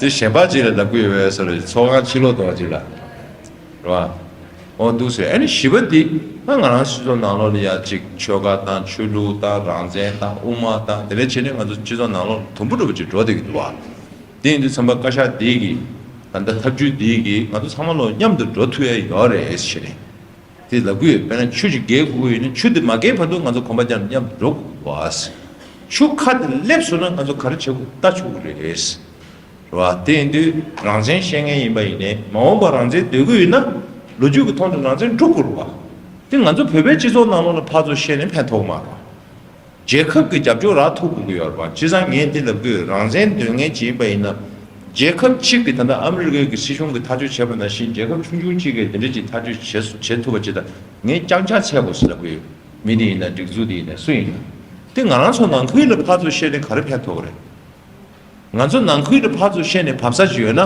དེ་གཞན་པ་ཅིག་ལ་ལབ་ཀྱི་ཡོད་པས་བཟོ་འདྲ་ཅིག་ཚོགས་ཁང་ཕྱི་ལོགས་གཏོང་བ་ཅིག་ལ། རེད་བ། འོ་འདུག་ཟེར། ཨ་ནི་བཞི་པ་འདི་ད་ང་རང་སྤྱི་ཚོགས་ནང་ལོགས་ལ་ཡ་ཅིག་ཆོལ་ཁ་དང་ཆོས་ལུགས་དང་རང་བཙན་དང་དབུ་མ་དང་དེ་འདྲ་བྱས་ནས་ང་ཚོ་སྤྱི་ཚོགས་ནང་ལོགས་ལ་དུམ་བུ་འདྲ་པོ་ཅིག་འགྲོ་བསྡད་ཀྱི་འདུག་བ། དེ་ཡིན་དུས་ཙམ་པ་བཀའ་ཤག་འདི་གིས། ད་ལྟ་ཐབས་ཇུས་འདི་གིས་ང་ཚོ་ཚང་མ་ལོ་མཉམ་དུ་འགྲོ་ཐུབ་ཡ་ཡོད་རེད་ཟེར་ནས། དེ་ལབ་ཀྱི་ཡོད། དཔེར་ན་ཆུ་ཅིག་བརྒལ་དགོས་ཀྱི་ཡོད་ན་ཆུ་དེ་མ་བརྒལ་བར་དུ་ང་ཚོ་གོམ་པ་རྒྱག་ནས་མཉམ་དུ་འགྲོ་དགོས་ཀྱི་འདུག་བ། ཆུ་ཁ་དེ་སླེབས་སོང་ན་ང་ཚོ་ག་རེ་བྱེད་དགོས་ལྟ་ཆོག་གི་རེད། རེད་བ། དེ་ཡིན་དུས་རང་བཙན་བཤད་མཁན་ཡིན་པ་ཡིན་ནའི་མ་འོངས་པར་རང་བཙན་འདོད་ཀྱི་ཡོད་ན་ལོ་རྒྱུས་ཀྱི་ཐོག་ནས་རང་བཙན་སྒྲུབ་དགོས་རེད་བ། དེ་ང་ཚོ་བོད་པའི་སྤྱི་ཚོགས་ནང་ལོགས་ལ་ཕར་ཚུར་བཤད་ནས་ཕན་ཐོགས་མ་རེད། རྒྱལ་ཁབ་ཀྱི་རྒྱབ་སྐྱོར་རག་ཐུབ་དགོས་ཀྱི་ཡོད་རེད་བ། བྱས་ཙང་ངས་འདི་ལབ་ཀྱི་ཡོད། རང་བཙན་འདོད་མཁན་ཅིག་ཡིན་པ་ཡིན་ན། རྒྱལ་ཁབ་གཅིག་གིས་ད་ལྟ་ཨ་མི་རི་ཀའི་གི་སྲིད་གཞུང་གིས་ཐག་གཅོད་བྱས་པ་ནང་བཞིན་རྒྱལ་ཁབ་ཆུང་ཆུང་གཅིག་གིས་འདི་འདྲ་ཅིག་ཐག་གཅོད་བྱེད་བྱེད་ཐུབ་པ་ཅིག་དང་། ངས་རྐྱང་ཕྱག་འཚལ་དགོས་ཟེར་ལབ་ཀྱི་ཡོད། མི་དེ་ཡིན་ན་སྒྲིག་འཛུགས་དེ་ཡིན་ན་སུ་ཡིན་ན། དེ་ང་རང་ཚོ་ནང་ཁུལ་ལ་ཕར་ཚུར་བཤད་ནས་ག་རེ་ཕན་ཐོགས་རེད། ང་ཚོ་ནང་ཁུལ་དུ་ཕར་ཚུར་བཤད་ནས་བབས་ས་ཅིག་ཡོད་ན།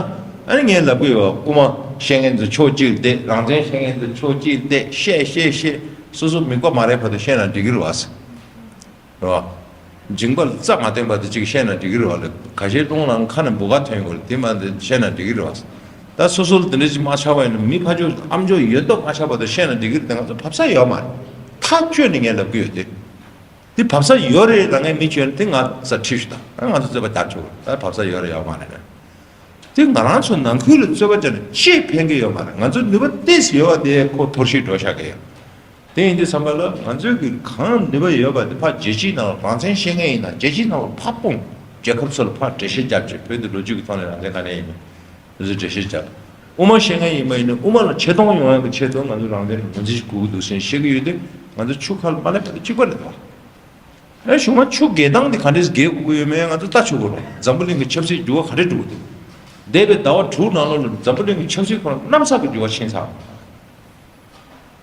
ཨ་ནི་ངས་ལབ་ཀྱི་ཡོད། རྐུ་མ་བཤད་མཁན་ཚོ་ཕྱོགས་གཅིག་ལ་བསྡད། རང་བཙན་བཤད་མཁན་ཚོ་ཕྱོགས་གཅིག་ལ་བསྡད། བཤད་བཤད་བཤད། སོ་སོ་མིད་པ་མ་རེག་བར་དུ་བཤད་ན་འགྲིག་གི་རེད་བ། རེད་བ། མཇིང་པ་ལ་རྩ་མ་བསྟན་བར་དུ་ཅིག་བཤད་ན་འགྲིག་གི་རེད་བ་ལ། ཁ་ཤས་རླུང་ལངས་ཁ་ནས་འབུ་ག་ཐོན་ཡོང་གི་རེད། དེ་མ་དེ་བཤད་ན་འགྲིག་གི་རེད་བ། ད་སོ་སོ་ལ་དེ་འདྲ་ཅིག་མ་ཆགས་པ་ཡིན་ན། མི་ཕར་ཕྱོགས་ཨ་མཆོག་ཡོད་མདོག་མ་ཆགས་བར་དུ་བཤད་ན་འགྲིག་གི་རེད་དེ། ང་ཚོ་བབས་ས་ཡོད་མ་རེད། ཐག་གཅོད་ནས་ངས་ལབ་ཀྱི་ཡོད་དེ། འདི་བབས་ས་ཡོད་རེད་ལབ་མཁན་མི་བྱོན་ན་དེ་ང་རྩ་ཁྲིད་ཞུ་དང་། ཨ་ང་ཚོ་རྩོད་པ་རྒྱག་ཆོག་གི་རེད། ད་བབས་ས་ཡོད་རེད་ཡོད་མ་རེད། དེ་ང་རང་ཚོ་ནང་ཁུལ་ལ་རྩོད་པ་རྒྱག་ན་ཅིག་ཕན་གྱི་ཡོད་མ་རེད། ང་ཚོ་ནུས་པ་ཏོག་ཙམ་ཡོད་པ་དེ་ཁོ་འཐོར་ཞིག་འགྲོ་ཤག་གི་ཡོད། དེ་ཡིན་དུས་ཙམ་པ་ལ་ང་ཚོས་ཀྱི་གང་ནུས་པ་ཡོད་པ་དེ་ཕར་རྒྱལ་སྤྱིའི་ནང་ལ་རང་བཙན་བཤད་མཁན་ཡིན་ན་རྒྱལ་སྤྱིའི་ནང་ལ་ཕར་སྤུངས། རྒྱལ་ཁབ་ཚོ་ལ་ཕར་འགྲེལ་བཤད་རྒྱབ་བྱས། བོད་འདི་ལོ་རྒྱུས་ཀྱི་ཐོག་ནས་རང་བཙན་ག་ནས་ཡིན་མིན། འདི་ཚོ་འགྲེལ་བཤད་བརྒྱབ། དབུ་མ་བཤད་མཁན་ཡིན་པ་ཡིན་ན་དབུ་མ་ལ་ཆེ་མཐོང་ཡོང་ཡག་གི་ཆེད་དུ་ང་ཚོ་རང་བཙན་ངོས་འཛིན་ཞིག་དགོས་ཀྱི་འདུག་ཟེར་བཤད་ཀྱི་ཡོད་དུས། ང་ཚོ་ཆུ་ཁ་ལ་མ་སླེབས་པ་དང་གཅིག་པ་རེད་དོ། ཨེ་གཞུག་མ་ཆུ་བརྒལ་སྟངས་དེ་ག་འདྲས་བརྒལ་དགོས་ཀྱི་ཡོད་མེད་ང་ཚོ་ལྟ་ཆོག་གི་རེད། འཛམ་བུ་གླིང་གི་ཆབ་སྲིད་འགྱུར་བ་ག་འདྲས་འགྲོ་གི་འདུག་འདས་པའི་ཟླ་བ་དྲུག་ནང་ལོགས་ལ་འཛམ་བུ་གླིང་གི་ཆབ་སྲིད་ཁོ་རང་གནམ་ས་གི་འགྱུར་བ་ཕྱིན་ཚར།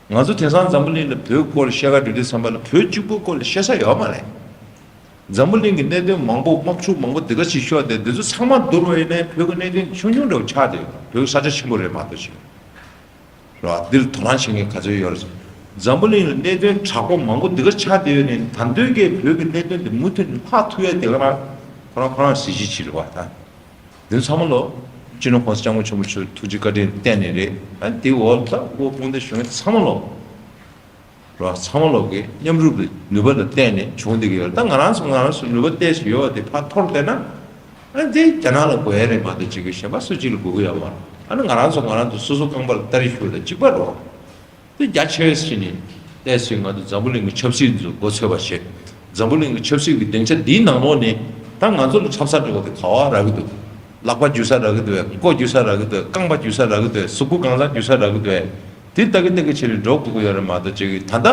ང་ཚོ་དེང་སང་འཛམ་བུ་གླིང་ལ་བོད་སྐོར་ལ་བཤད་ག་འགྲོ་དུས་ཙམ་པ་ལ་བོད་གཅིག་པུའི་སྐོར་ལ་བཤད་ས་ཡོད་མ་རེད། འཛམ་བུ་གླིང་གི་གནད་དོན་མང་པོ་དམག་འཁྲུག་མང་པོ་འདི་ག་ཅིག་ཤོར་ཏེ་འདི་ཚོ་ཚང་མ་བསྡུར་བ་ཡིན་ན་བོད་ཀྱི་གནད་དོན་ཆུང་ཆུང་འདྲ་བོ་ཆགས་བསྡད་ཡོད། བོད་ས་ཆ་ཆེན་པོ་རེད་མ་གཏོགས་ཅིག་རེད་བ། འདིར་དོ་སྣང་བྱེད་མཁན་ག་ཚོད་ཡོད་རེད། འཛམ་བུ་གླིང་ལ་གནད་དོན་དྲག་པོ་མང་པོ་འདི་ག་ཆགས་བསྡད་ཡོད་ནའི་ད་དུང་གི་བོད་ཀྱི་གནད་དོན་འདི་མུ་མཐུད་ནས་ལྷག་ཐུབ་ཡ་དེ་ག་རང་ཁོ་རང་ཁོ་རང་གཟི་བརྗིད་ཅིག་རེད་བ་ད། འདི་ཚང་མ་ལོ། སྤྱི་ནོར་༸གོང་ས་༸སྐྱབས་མགོན་ཆེན་པོ་མཆོག་ཐུགས་རྗེ་བཀའ་དྲིན་བརྟེན་ནས་རེད། ཨ་འདི་འོག་ལ་ད་སྐུ་དཔུང་སྡེ་ཞུ་མཁན་ཚང་མ་ལོ། རོ་ཚང་མ་ལོ་གི་མཉམ་རུབ་ཀྱི་ནུས་པ་ལ་བརྟེན་ནས་བྱུང་བསྡད་ཀྱི་ཡོད་རེད། ད་ང་རང་ཚོ་ང་རང་ཚོ་ནུས་པ་ཏོག་ཙམ་ཡོད་པ་དེ་ཕར་འཐོར་བསྡད་ན། ཨ་འདི་རྒྱ་ནག་ལ་དགོས་ཡ་རེད་མ་གཏོགས་ཅིག་གི་གཞན་པ་སུ་གཅིག་ལ་དགོས་ཀྱི་ཡོད་མ་རེད། ཨ་ནི་ང་རང་ཚོ་ང་རང་ཚོ་སོ་སོ་རྐང་པ་ལ་སྟ་རེ་ཞུ་ཡ་ལ་གཅིག་པ་རེད། དེ་རྒྱ་ཆེ་བས་ཕྱིན་ནས་ཏོག་ཙམ་ང་ཚོ་འཛམ་བུ་གླིང་གི་ཆབ་སྲིད་འདི་ཚོ་མགོ་ཚོས་པ་བྱེད། འཛམ་བུ་གླིང་གི་ཆབ་སྲིད་ཀྱི་སྡིངས་ཆ་འདིའི་ནང་ལོགས་ནས་ད་ང་ཚོ་ལ་འཁྲབ་ས་འདྲ་བོ་དེ་ག་བ་རག་གི་འདུག་ལག་པ་འཇུ་ས་རག་གི་འདུག་གས། མགོ་འཇུ་ས་རག་གི་འདུག་གས། རྐང་པ་འཇུ་ས་རག་གི་འདུག་གས། གཟུགས་པོ་གང་ས་འཇུ་ས་རག་གི་འདུག་གས། དེ་ལྟ་གི་ལྟ་གི་བྱས་ནས་འགྲོ་དགོས་ཀྱི་ཡོད་རེད་མ་གཏོགས་ཅིག་གི་ད་ལྟ་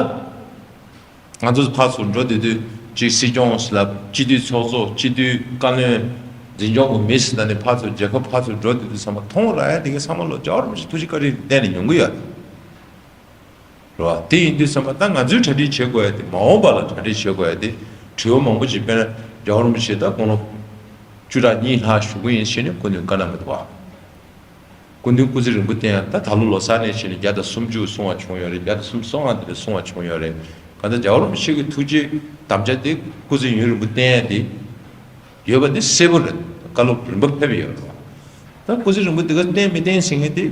ང་ཚོ་ཕར་ཚུར་འགྲོ་བསྡད་དུས་ཅིག་སྲིད་སྐྱོང་ལབ། སྤྱི་འཐུས་ཚོགས་གཙོ། སྤྱི་འཐུས་བཀའ་བློན། འཛིན་སྐྱོང་གི་མི་ཟེར་ད་ནི་ཕར་ཚུར་རྒྱལ་ཁབ་ཕར་ཚུར་འགྲོ་དུས་དུས་ཚང་མ་མཐོང་ར་ཡ་དེ་གའི་ཚང་མ་ལོ་རྒྱལ་བ་རིན་པོ་ཆེ་ཐུགས་རྗེ་བཀའ་དྲིན་གཏན་ནས་ཡོང་གི་ཡོད་རེད་བ། དེ་ཡིན་དུས་ཚང་མ་ད་ང་ཚོས་གྲ་སྒྲིག་བྱེད་དགོས་ཡ་དེ་མ་འོངས་པ་ལ་གྲ་སྒྲིག་བྱེད་དགོས་ཡ་དེ་དྲི་བ་མང་པོ་ཅིག་དཔེར་ན་རྒྱལ་བ་རིན་པོ་ཆེ་ད་དགུང་ལོ་བཅུ་ཕྲག་གཉིས་ལྷག་བཞུགས་ཀྱི་ཡིན་ཟེར་ནས་སྐུ་མདུན་བཀའ་གནང་མི་འདུག་བ། སྐུ་མདུན་སྐུ་ཚེ་རིང་པོ་བརྟན་ཡ་ད་ད་ལོ་ལོ་གསར་ནས་བྱས་ནས་བརྒྱ་དང་སུམ་ཅུ་སོང་བ་བྱུང་ཡོད་རེད། བརྒྱ་དང་སུམ་ཅུ་སོང་བ་དེ་ལས་སོང་བ་བྱུང་ཡོད་རེད། གང་ལྟར་རྒྱལ་བ་རིན་པོ་ཆེ་གི་ཐུགས་རྗེ་དམ་བཅའ་དེ་སྐུ་ཚེ་ཡུན་རིང་པོ་བརྟན་ཡ་དེ་ཡོད་པ་དེ་གསལ་པོ་རེད། བཀའ་སློབ་རིམ་པ་ཕེབས་ཡོད་རེད་བ། ད་སྐུ་ཚེ་རིང་པོ་དེ་ག་བརྟན་མི་བརྟན་ཟེར་མཁན་དེ་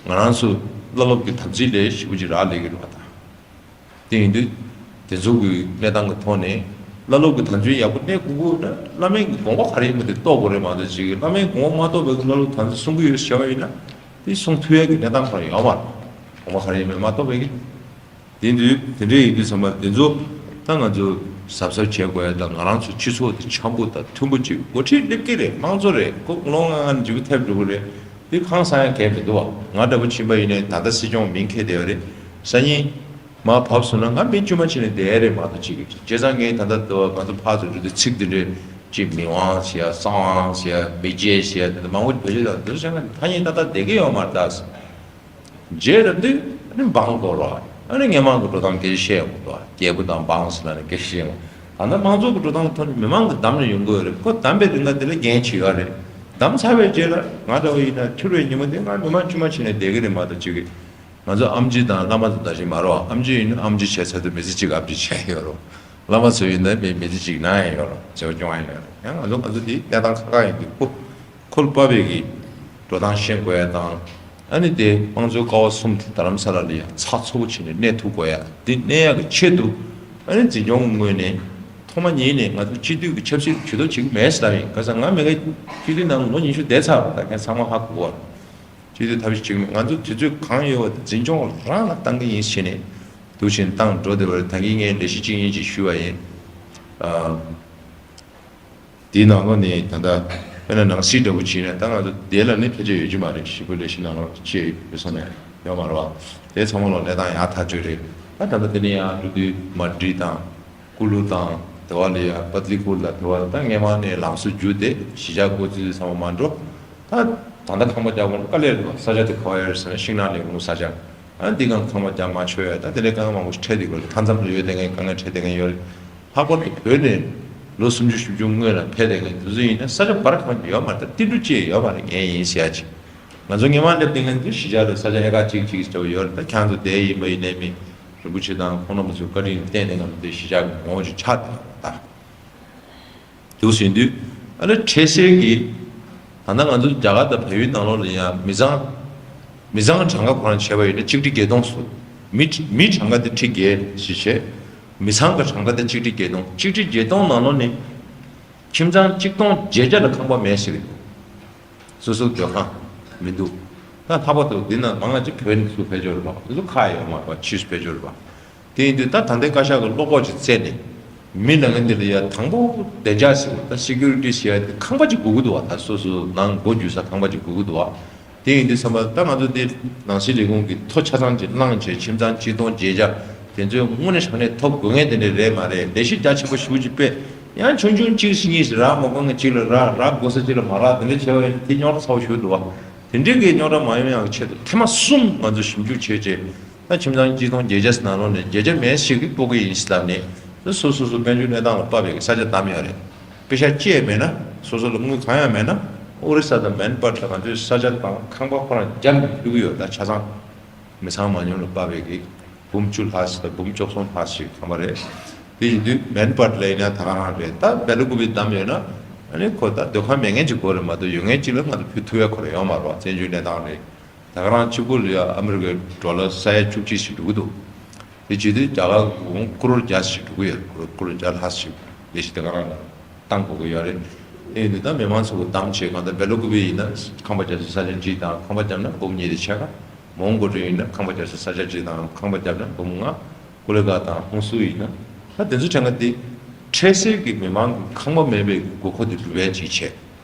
ང་རང་ཚོ་བླ་སློབ་ཀྱི་དམ་ཚིག་ལས་ཞེ་པོ་ཅིག་རག་ལས་ཀྱི་རེད་བ་ད། དེ་ཡིན་དུས་དེ་ཚོ་གི་གནས་སྟངས་ཀྱི་ཐོག་ནས་བླ་སློབ་ཀྱི་དམ་ཚིག་ཡག་པོ་གནས་དགོས་ཀྱི་ན་བླ་མའི་གི་དགོངས་པ་ག་རེ་ཡིན་པ་དེ་རྟོགས་དགོས་རེད་མ་གཏོགས་ཅིག་བླ་མའི་དགོངས་པ་མ་རྟོགས་པའི་གི་བླ་སློབ་དམ་ཚིག་སྲུང་གི་ཡོད་ཟེར་བ་ཡིན་ན་དེ་སྲུང་ཐུབ་ཡ་གི་གནས་སྟངས་ག་རེ་ཡོད་མ་རེད། དགོངས་པ་ག་རེ་ཡིན་མིན་མ་རྟོགས་པའི་གི། དེ་དུས་དེ་འདྲ་ཡིན་དུས་ཚང་མ་དེ་ཚོ་ད་ང་ཚོ་གཟབ་གཟབ་བྱེད་དགོས་ཡ་དང་ང་རང་ཚོ་སྤྱི་ཚོགས་དེ་འཆམ་པོ་དང་མཐུན་པོ་ཅིག་འགོ་ཁྲིད་སླེབས་ཀྱི་རེད། དམངས་གཙོ་རེད། ཁོ་ལོ་ལྔ་ལྔ་འཇུག་ཐེབས་འགྲོ་གི་རེད། དེ་ཁང་ས་ཡང་གས་མི་འདུག་བ། ང་འདྲ་པོ་ཕྱིན་པ་ཡིན་ནའི་ད་ལྟ་སྲིད་སྐྱོང་མིང་འཁྱེར་བསྡད་ཡོད་རེད། སང་ཉིན་མར་བབས་སོང་ན་ང་མི་དཀྱུས་མ་བྱས་ནས་བསྡད་ཡ་རེད་མ་གཏོགས་ཅིག་བྱས་ཙང་ངས་ད་ལྟ་འདུག་བ་ང་ཚོ་ཕར་ཚུར་འགྲོ་དུས་ཚིག་འདི་འདྲའི་ཅིག་མི་དབང་ཟེར་ཡ་གསང་དབང་ཟེར་ཡ་མི་རྗེ་ཟེར་ཡ་དེ་འདྲ་མང་པོ་བེད་སྤྱོད་དང་འདུག་བྱས་ན་ཐ་སྙད་ཏག་ཏག་བསྡད་ཀྱི་ཡོད་མ་རེད་ད། རྗེས་རབས་འདི་ཨ་ནི་འབངས་སྐོར་རོ། ཨ་ནི་མི་མང་གི་འགྲོ་སྟངས་སྐད་ཆ་བཤད་ཡོང་གི་འདུག་རྒྱལ་པོ་དང་འབངས་ཟེར་ན་ནི་སྐད་ཆ་བཤད་ཡོང་། ད་ལྟ་མང་ཚོགས་ཀྱི་འགྲོ་སྟངས་ཐོག་ནས་མི་མང་གི་འདམ་ནས་ཡོང་གི་ཡོད་རེད། ཁོ་འདམ་པའི་རིང་ག་དེ་ལ་འགན་ཆེ་ཡོད་རེད། འདམ་ཚར་བའི་རྗེས་ལ་ང་འདྲ་བ་ཡིན་ན་འཁྱུར་བའི་ཉིན་མོ་དེ་ང་མི་མང་དཀྱུས་མ་བྱས་ནས་བསྡད་ཀྱི་རེད་མ་གཏོགས་ཅིག་ང་ཚོ་ཨེམ་ཆི་དང་བླ་མ་དང་འདྲ་ཞིག་མ་རེད་བ། ཨེམ་ཆི་ཡིན་ན་ཨེམ་ཆི་བྱས་ཚར་དུས་མི་ཚེ་གཅིག་ཨེམ་ཆི་བྱས་ཡོད་རེད། བླ་མ་ཚོ་ཡིན་ན་མི་མི་ཚེ་གཅིག་གནང་ཡ་ཡོད་རེད། བྱེད་པ་སྐྱོང་ཡ་ཡོད་རེད། ཡང་ང་ཚོ་ང་ཚོ་དེ་གནས་སྟངས་ཁག་ཁག་ཡིན་དུས་ཁོ། ཁོ་ལ་དཔག་པའི་གི་འགྲོ་སྟངས་ཤེས་དགོས་ཡ་དང་། ཨ་ནི་དེ་དམངས་གཙོའི་ཀ་བ་གསུམ་དེ་རྡ་རམ་ས་ལ་ལ་ཡ་ཚགས་ཚུད་པོ་བྱས་ནས་གནས་ཐུབ་དགོས་ཡ་དེ་གནས་ཡ་གི་ཆེད་དུ། ཨ་ནི་འཛིན་སྐྱོང་གི་ངོས་ནས་ཐོག་མ་ཉིད་ནས་ང་ཚོ་སྤྱི་འཐུས་ཀྱི་ཆབ་སྲིད་ཇུས་གཏོགས་བྱེད་ཀྱི་མེད་ཟེར་ལབ་ཡིན། ག་ས་ང་མི་ག་སྤྱི་འཐུས་ནང་ལོ་ཉི་ཤུ་བསྡད་ཚར་བ་ད་མཁན་ཚང་མ་ཧ་གོ་བ། སྤྱི་འཐུས་ཐབས་ཤེས་བྱེད་ཀྱི་མེད། ང་ཚོ་དུས་ཚོད་གང་ཡོད་པ་དེ་འཛིན་སྐྱོང་རང་ལ་བཏང་གི་ཡིན་ཟེར་ནས་འདུག་བཞིན་བཏང་འགྲོ་བསྡད་པ་རེད། ད་གིན་ངས་ལས་གཞི་གཅིག་གཉིས་ཅིག་ཞུས་པ་ཡིན། ཨ། དེའི་ནང་ལོགས་ནས་ད་ལྟ་དཔེར་ན་ནང་སྲིད་འདྲ་པོ་བྱས་ན་ད་ང་ཚོ་དེ་ལ་ནི་ཕལ་ཆེར་ཡོད་ཀྱི་མ་རེད། ཞིབ་པོ་ལས་གཞི་ནང་ལོགས་ཅེས་ཡོད་སོང་ནས་ཡོད་མ་རེད་བ། དེ་ཚང་མ་ལོག་གནས་སྟངས་ཡག་ཐག་ཆོད་རེད། ད་ད་ལྟ་དེ་ནས་ཡང་འགྲོ་དུས་མ་འགྲིག་དང་ཀུ་ལུ་དང་དེ་བ་ལ་ཡ་པ་ཏི་ལི་ཀུ་ལ་དེ་བ་ད་སྔས་མ་ནས་ལམ་སང་བརྒྱུད་དེ་གཞིས་ཆགས་བཀོད་ཚུལ་ཚང་མ་མ་འགྲོ། ད་ད་ལྟ་ཁང་པ་རྒྱག་དགོས་དཀའ་ལས་རེད་བ། ས་ཆ་དེ་ག་བ་ཡོད་ཟེར་ན་ཤིང་ནགས་ལས་ཁུངས་ས་ཆ། ཨ་འདི་གང་ཁང་པ་རྒྱག་མ་ཆོག་ཡ་ད་དེ་ལས་དཀའ་ངལ་མང་པོ་ཞིག་འཕྲད་དེ་དགོས་རེད། མཐའ་མཚམས་ལ་ཡོད་དེ་ངས་དཀའ་ངལ་འཕྲད་དེ་ངས་ཡོད་རེད། ལྷག་པར་དུ་བོད་ནས་ལོ་སུམ་ཅུ་བཞི་བཅུ་སྔོན་ལ་ཕེབས་དེ་ངས་དུས་ཚོད་ཡིན་ན་ས་ཆ་བར་གང་ཡོད་མ་རེད། ད་ཏི་འབྲུ་ཅེས་ཡོད་མ་རེད། ངས་ཡིན་ཟེར་ཡ་ཅིག་ང་ཚོ་སྔས་མ་སླེབས་དེ་ངས་འདི་གཞིས་ཆགས་ལ་ས་ཆ་ཨེ་ཀ་གཅིག་གཅིག་ཟེར་བ་ཡོད་རེད། ད་ཁྱང་ཚོ་དེ་ཡིན་པ་ཡིན་ནའི་མི་རིན་པོ་ཆེ་དང་ཁོང་རྣམ་པ་ཚོའི་བཀའ་དྲིན་བརྟེན་ནས་ང་ཚོ་འདི་གཞིས་ཆགས་ཀྱི་ངོ་བོ་ཅིག་ཆགས་བསྡད་ཡོད་རེད་ད། འདུག་ཟིན་དུས་ཨ་ནི་འཕྲལ་སེལ་གྱི་ད་ལྟ་ང་ཚོ་རྒྱ་གར་དང་བལ་ཡུལ་ནང་ལོགས་ལ་ཡང་མི་ཚང་མི་ཚང་གྲངས་ཀ་ཁོ་རང་བྱས་པ་ཡིན་ན་གཅིག་ཁྲི་བརྒྱད་སྟོང་སུ་མི་མི་གྲངས་ཀ་དེ་ཁྲི་བརྒྱད་ཞིག་བྱས། མི་ཚང་གི་གྲངས་ཀ་དེ་གཅིག་ཁྲི་བརྒྱད་སྟོང་། གཅིག་ཁྲི་བརྒྱད་སྟོང་ནང་ལོགས་ནས་ཁྱིམ་ཚང་གཅིག་སྟོང་བརྒྱད་བརྒྱ་ལ་ཁང་པ་མེད་ཟེར་གི་འདུག་སོ་སོའི་སྡོད་ཁང་མི་འདུག་ད་ལྷག་པར་དུ་འདི་ན་མང་ང་ཅིག་བོད་ནས་ཚུར་ཕེབས་ཀྱི་ཡོད་རེད་པ། འདི་ཚོ་ཁག་ཡོད་མ་རེད་པ། ཕྱིས་སུ་ཕེབས་ཀྱི་ཡོད་རེད་པ། དེ་ཡིན་དུས་ད་ད་ལྟའི་བཀའ་ཤག་གི་བློ་ཁོག་ཅིག་བཙལ་ནས་མི་ལ་ངན་འདི་ལ་ཡ་དང་པོ་བདེ་འཇགས་ཟེར་བ་ད་སི་ཀུ་རི་ཊི་ཟེར་ཡ་དེ་ཁང་པ་ཅིག་དགོས་ཀྱི་འདུག་བ། ད་སོ་སོ་ནང་སྒོ་འབྱེད་ས་ཁང་པ་ཅིག་དགོས་ཀྱི་འདུག་བ། དེ་ཡིན་དུས་ཙམ་པ་ད་ང་ཚོ་འདི་ནང་སྲིད་ལས་ཁུངས་ཀྱི་ཐོ་ཆ་ཚང་ཅིག་བླངས་བྱས་ཁྱིམ་ཚང་གཅིག་སྟོང་བརྒྱད་བརྒྱ་དེ་ཚོའི་དངོས་གནས་དྲང་གནས་ཐོབ་དགོས་ངེས་དེ་འདྲ་རེད་མ་རེད། ལས་གཞི་རྒྱ་ཆེན་པོ་ཞེ་པོ་ཅིག་སྤེལ། ཡང་ཆུང་ཆུང་གཅིག་གཉིས་ཤིག་རག་མ་དགོས་ངེས་གཅིག་ལ་རག་རག་དགོས་ས་གཅིག་ལ་མ་རག་དེ་འདྲ་བྱས་པ་ཡིན་ན་དེ་རྙོག་དྲ་ཚ་པོ་ཞིག་འདུག་བ། དེ་འདྲའི་གི་རྙོག་དྲ་མ་ཡོང་ཡག་ཆེད་དུ་ཐེངས་མ་གསུམ་ང་ཚོ་ཞིབ་འཇུག་བྱས་རྗེས། ད་ཁྱིམ་ཚང་གཅིག་སྟོང་བརྒྱད་བརྒྱ་ནང་ལོགས་ནས་བརྒྱད་བརྒྱ་མེད་ཞིག་གིས་སྤོ་གི་ཡིན་ཟེར་ལབ་ནས། ད་སོ་སོ་སོ་དཔལ་འབྱོར་གནས་སྟངས་ལ་དཔག་པའི་ས་ཆ་བདམས་ཡོད་རེད། པེ་ཤག་བཅད་མེད་ན། སོ་སོ་ལ་དངུལ་གང་ཡང་མེད་ན། ཨོ་རི་ས་དང་མན་པར་ལ་ང་ཚོའི་ས་ཆ་དང་ཁང་པ་ཁོ་རང་རྒྱབ་ནས་ཕུལ་གི་ཡོད། ད་ཆ་ཚང་མི་ཚང་མ་ཉུང་ལ་དཔག་པའི་གི་འབུམ་བཅུ་ལྷག་ཞིག་དང་འབུམ་བཅུ་གསུམ་ལྷག་ཞིག་ཁང་པ་རེད། དེ་ཡིན་དུས་མན་པར་ལ་ཡིན་ན་ད་ག་རང་རེད། ད་བེ་ལ་ཀུ་པི་བདམས་ཡོད་ན། ཨ་ནི་ཁོ་ད་སྡོད་ཁང་མེད་མཁན་ཅིག་དགོས་རེད་མ་གཏོགས་ཡོད་མཁན་ཅིག་ལ་ང་ཚོ་ཕུལ་ཐུབ་ཡ་ཁོ་རང་ཡོད་མ་རེད་བ། བཙན་བྱོལ་གནས་སྟངས་རེད། ད་ག་རང་གཅིག་པུ་ལ་ཡ་ཨ་མི་རི་ཀའི་ཌོ་ལར་ས་ཡ་བཅུ་གཅིག་ཞིག་འགྲོ་གི་འདུག་དེ་བྱེད་དུས་རྒྱ་གར་གོང་ཀུ་རོར་བརྒྱ་ཞིག་འགྲོ་གི་ཡོད། ཀུ་རོར་ཀུ་རོར་བརྒྱ་ལྷག་ཞིག་ལས་གཞི་དེ་ག་རང་ལ་བཏང་དགོས་ཀྱི་ཡོད་རེད། དེ་ཡིན་དུས་ད་མི་མང་ཚོ་གི་བདམས་བྱས་གང་ལྟར་བེ་ལ་ཀུ་པི་ཡིན་ན་ཁང་པ་རྒྱག་ས་ས་ཆ་གཅིག་དང་ཁང་པ་བརྒྱབ་ན་འབུམ་གཉིས་དེ་ཕྱེད་ཀ། མོན་གྷོ་ཊི་ཡིན་ན་ཁང་པ་རྒྱག་ས་ས་ཆ་གཅིག་དང་ཁང་པ་བརྒྱབ་ན་འབུམ་ལྔ། ཀུ་ལེ་གྷལ་དང་ཧུན་སུར་ཡིན་ན། ད་དེ་ཚོ་གྲངས་ཀ་དེ་འཕྲལ་སེལ་གྱི་མི་མང་གི་ཁང་པ་མེད་པའི་དགོས་མཁོ་དེ་སྒྲུབ་ཡ་ཅིག་བྱས།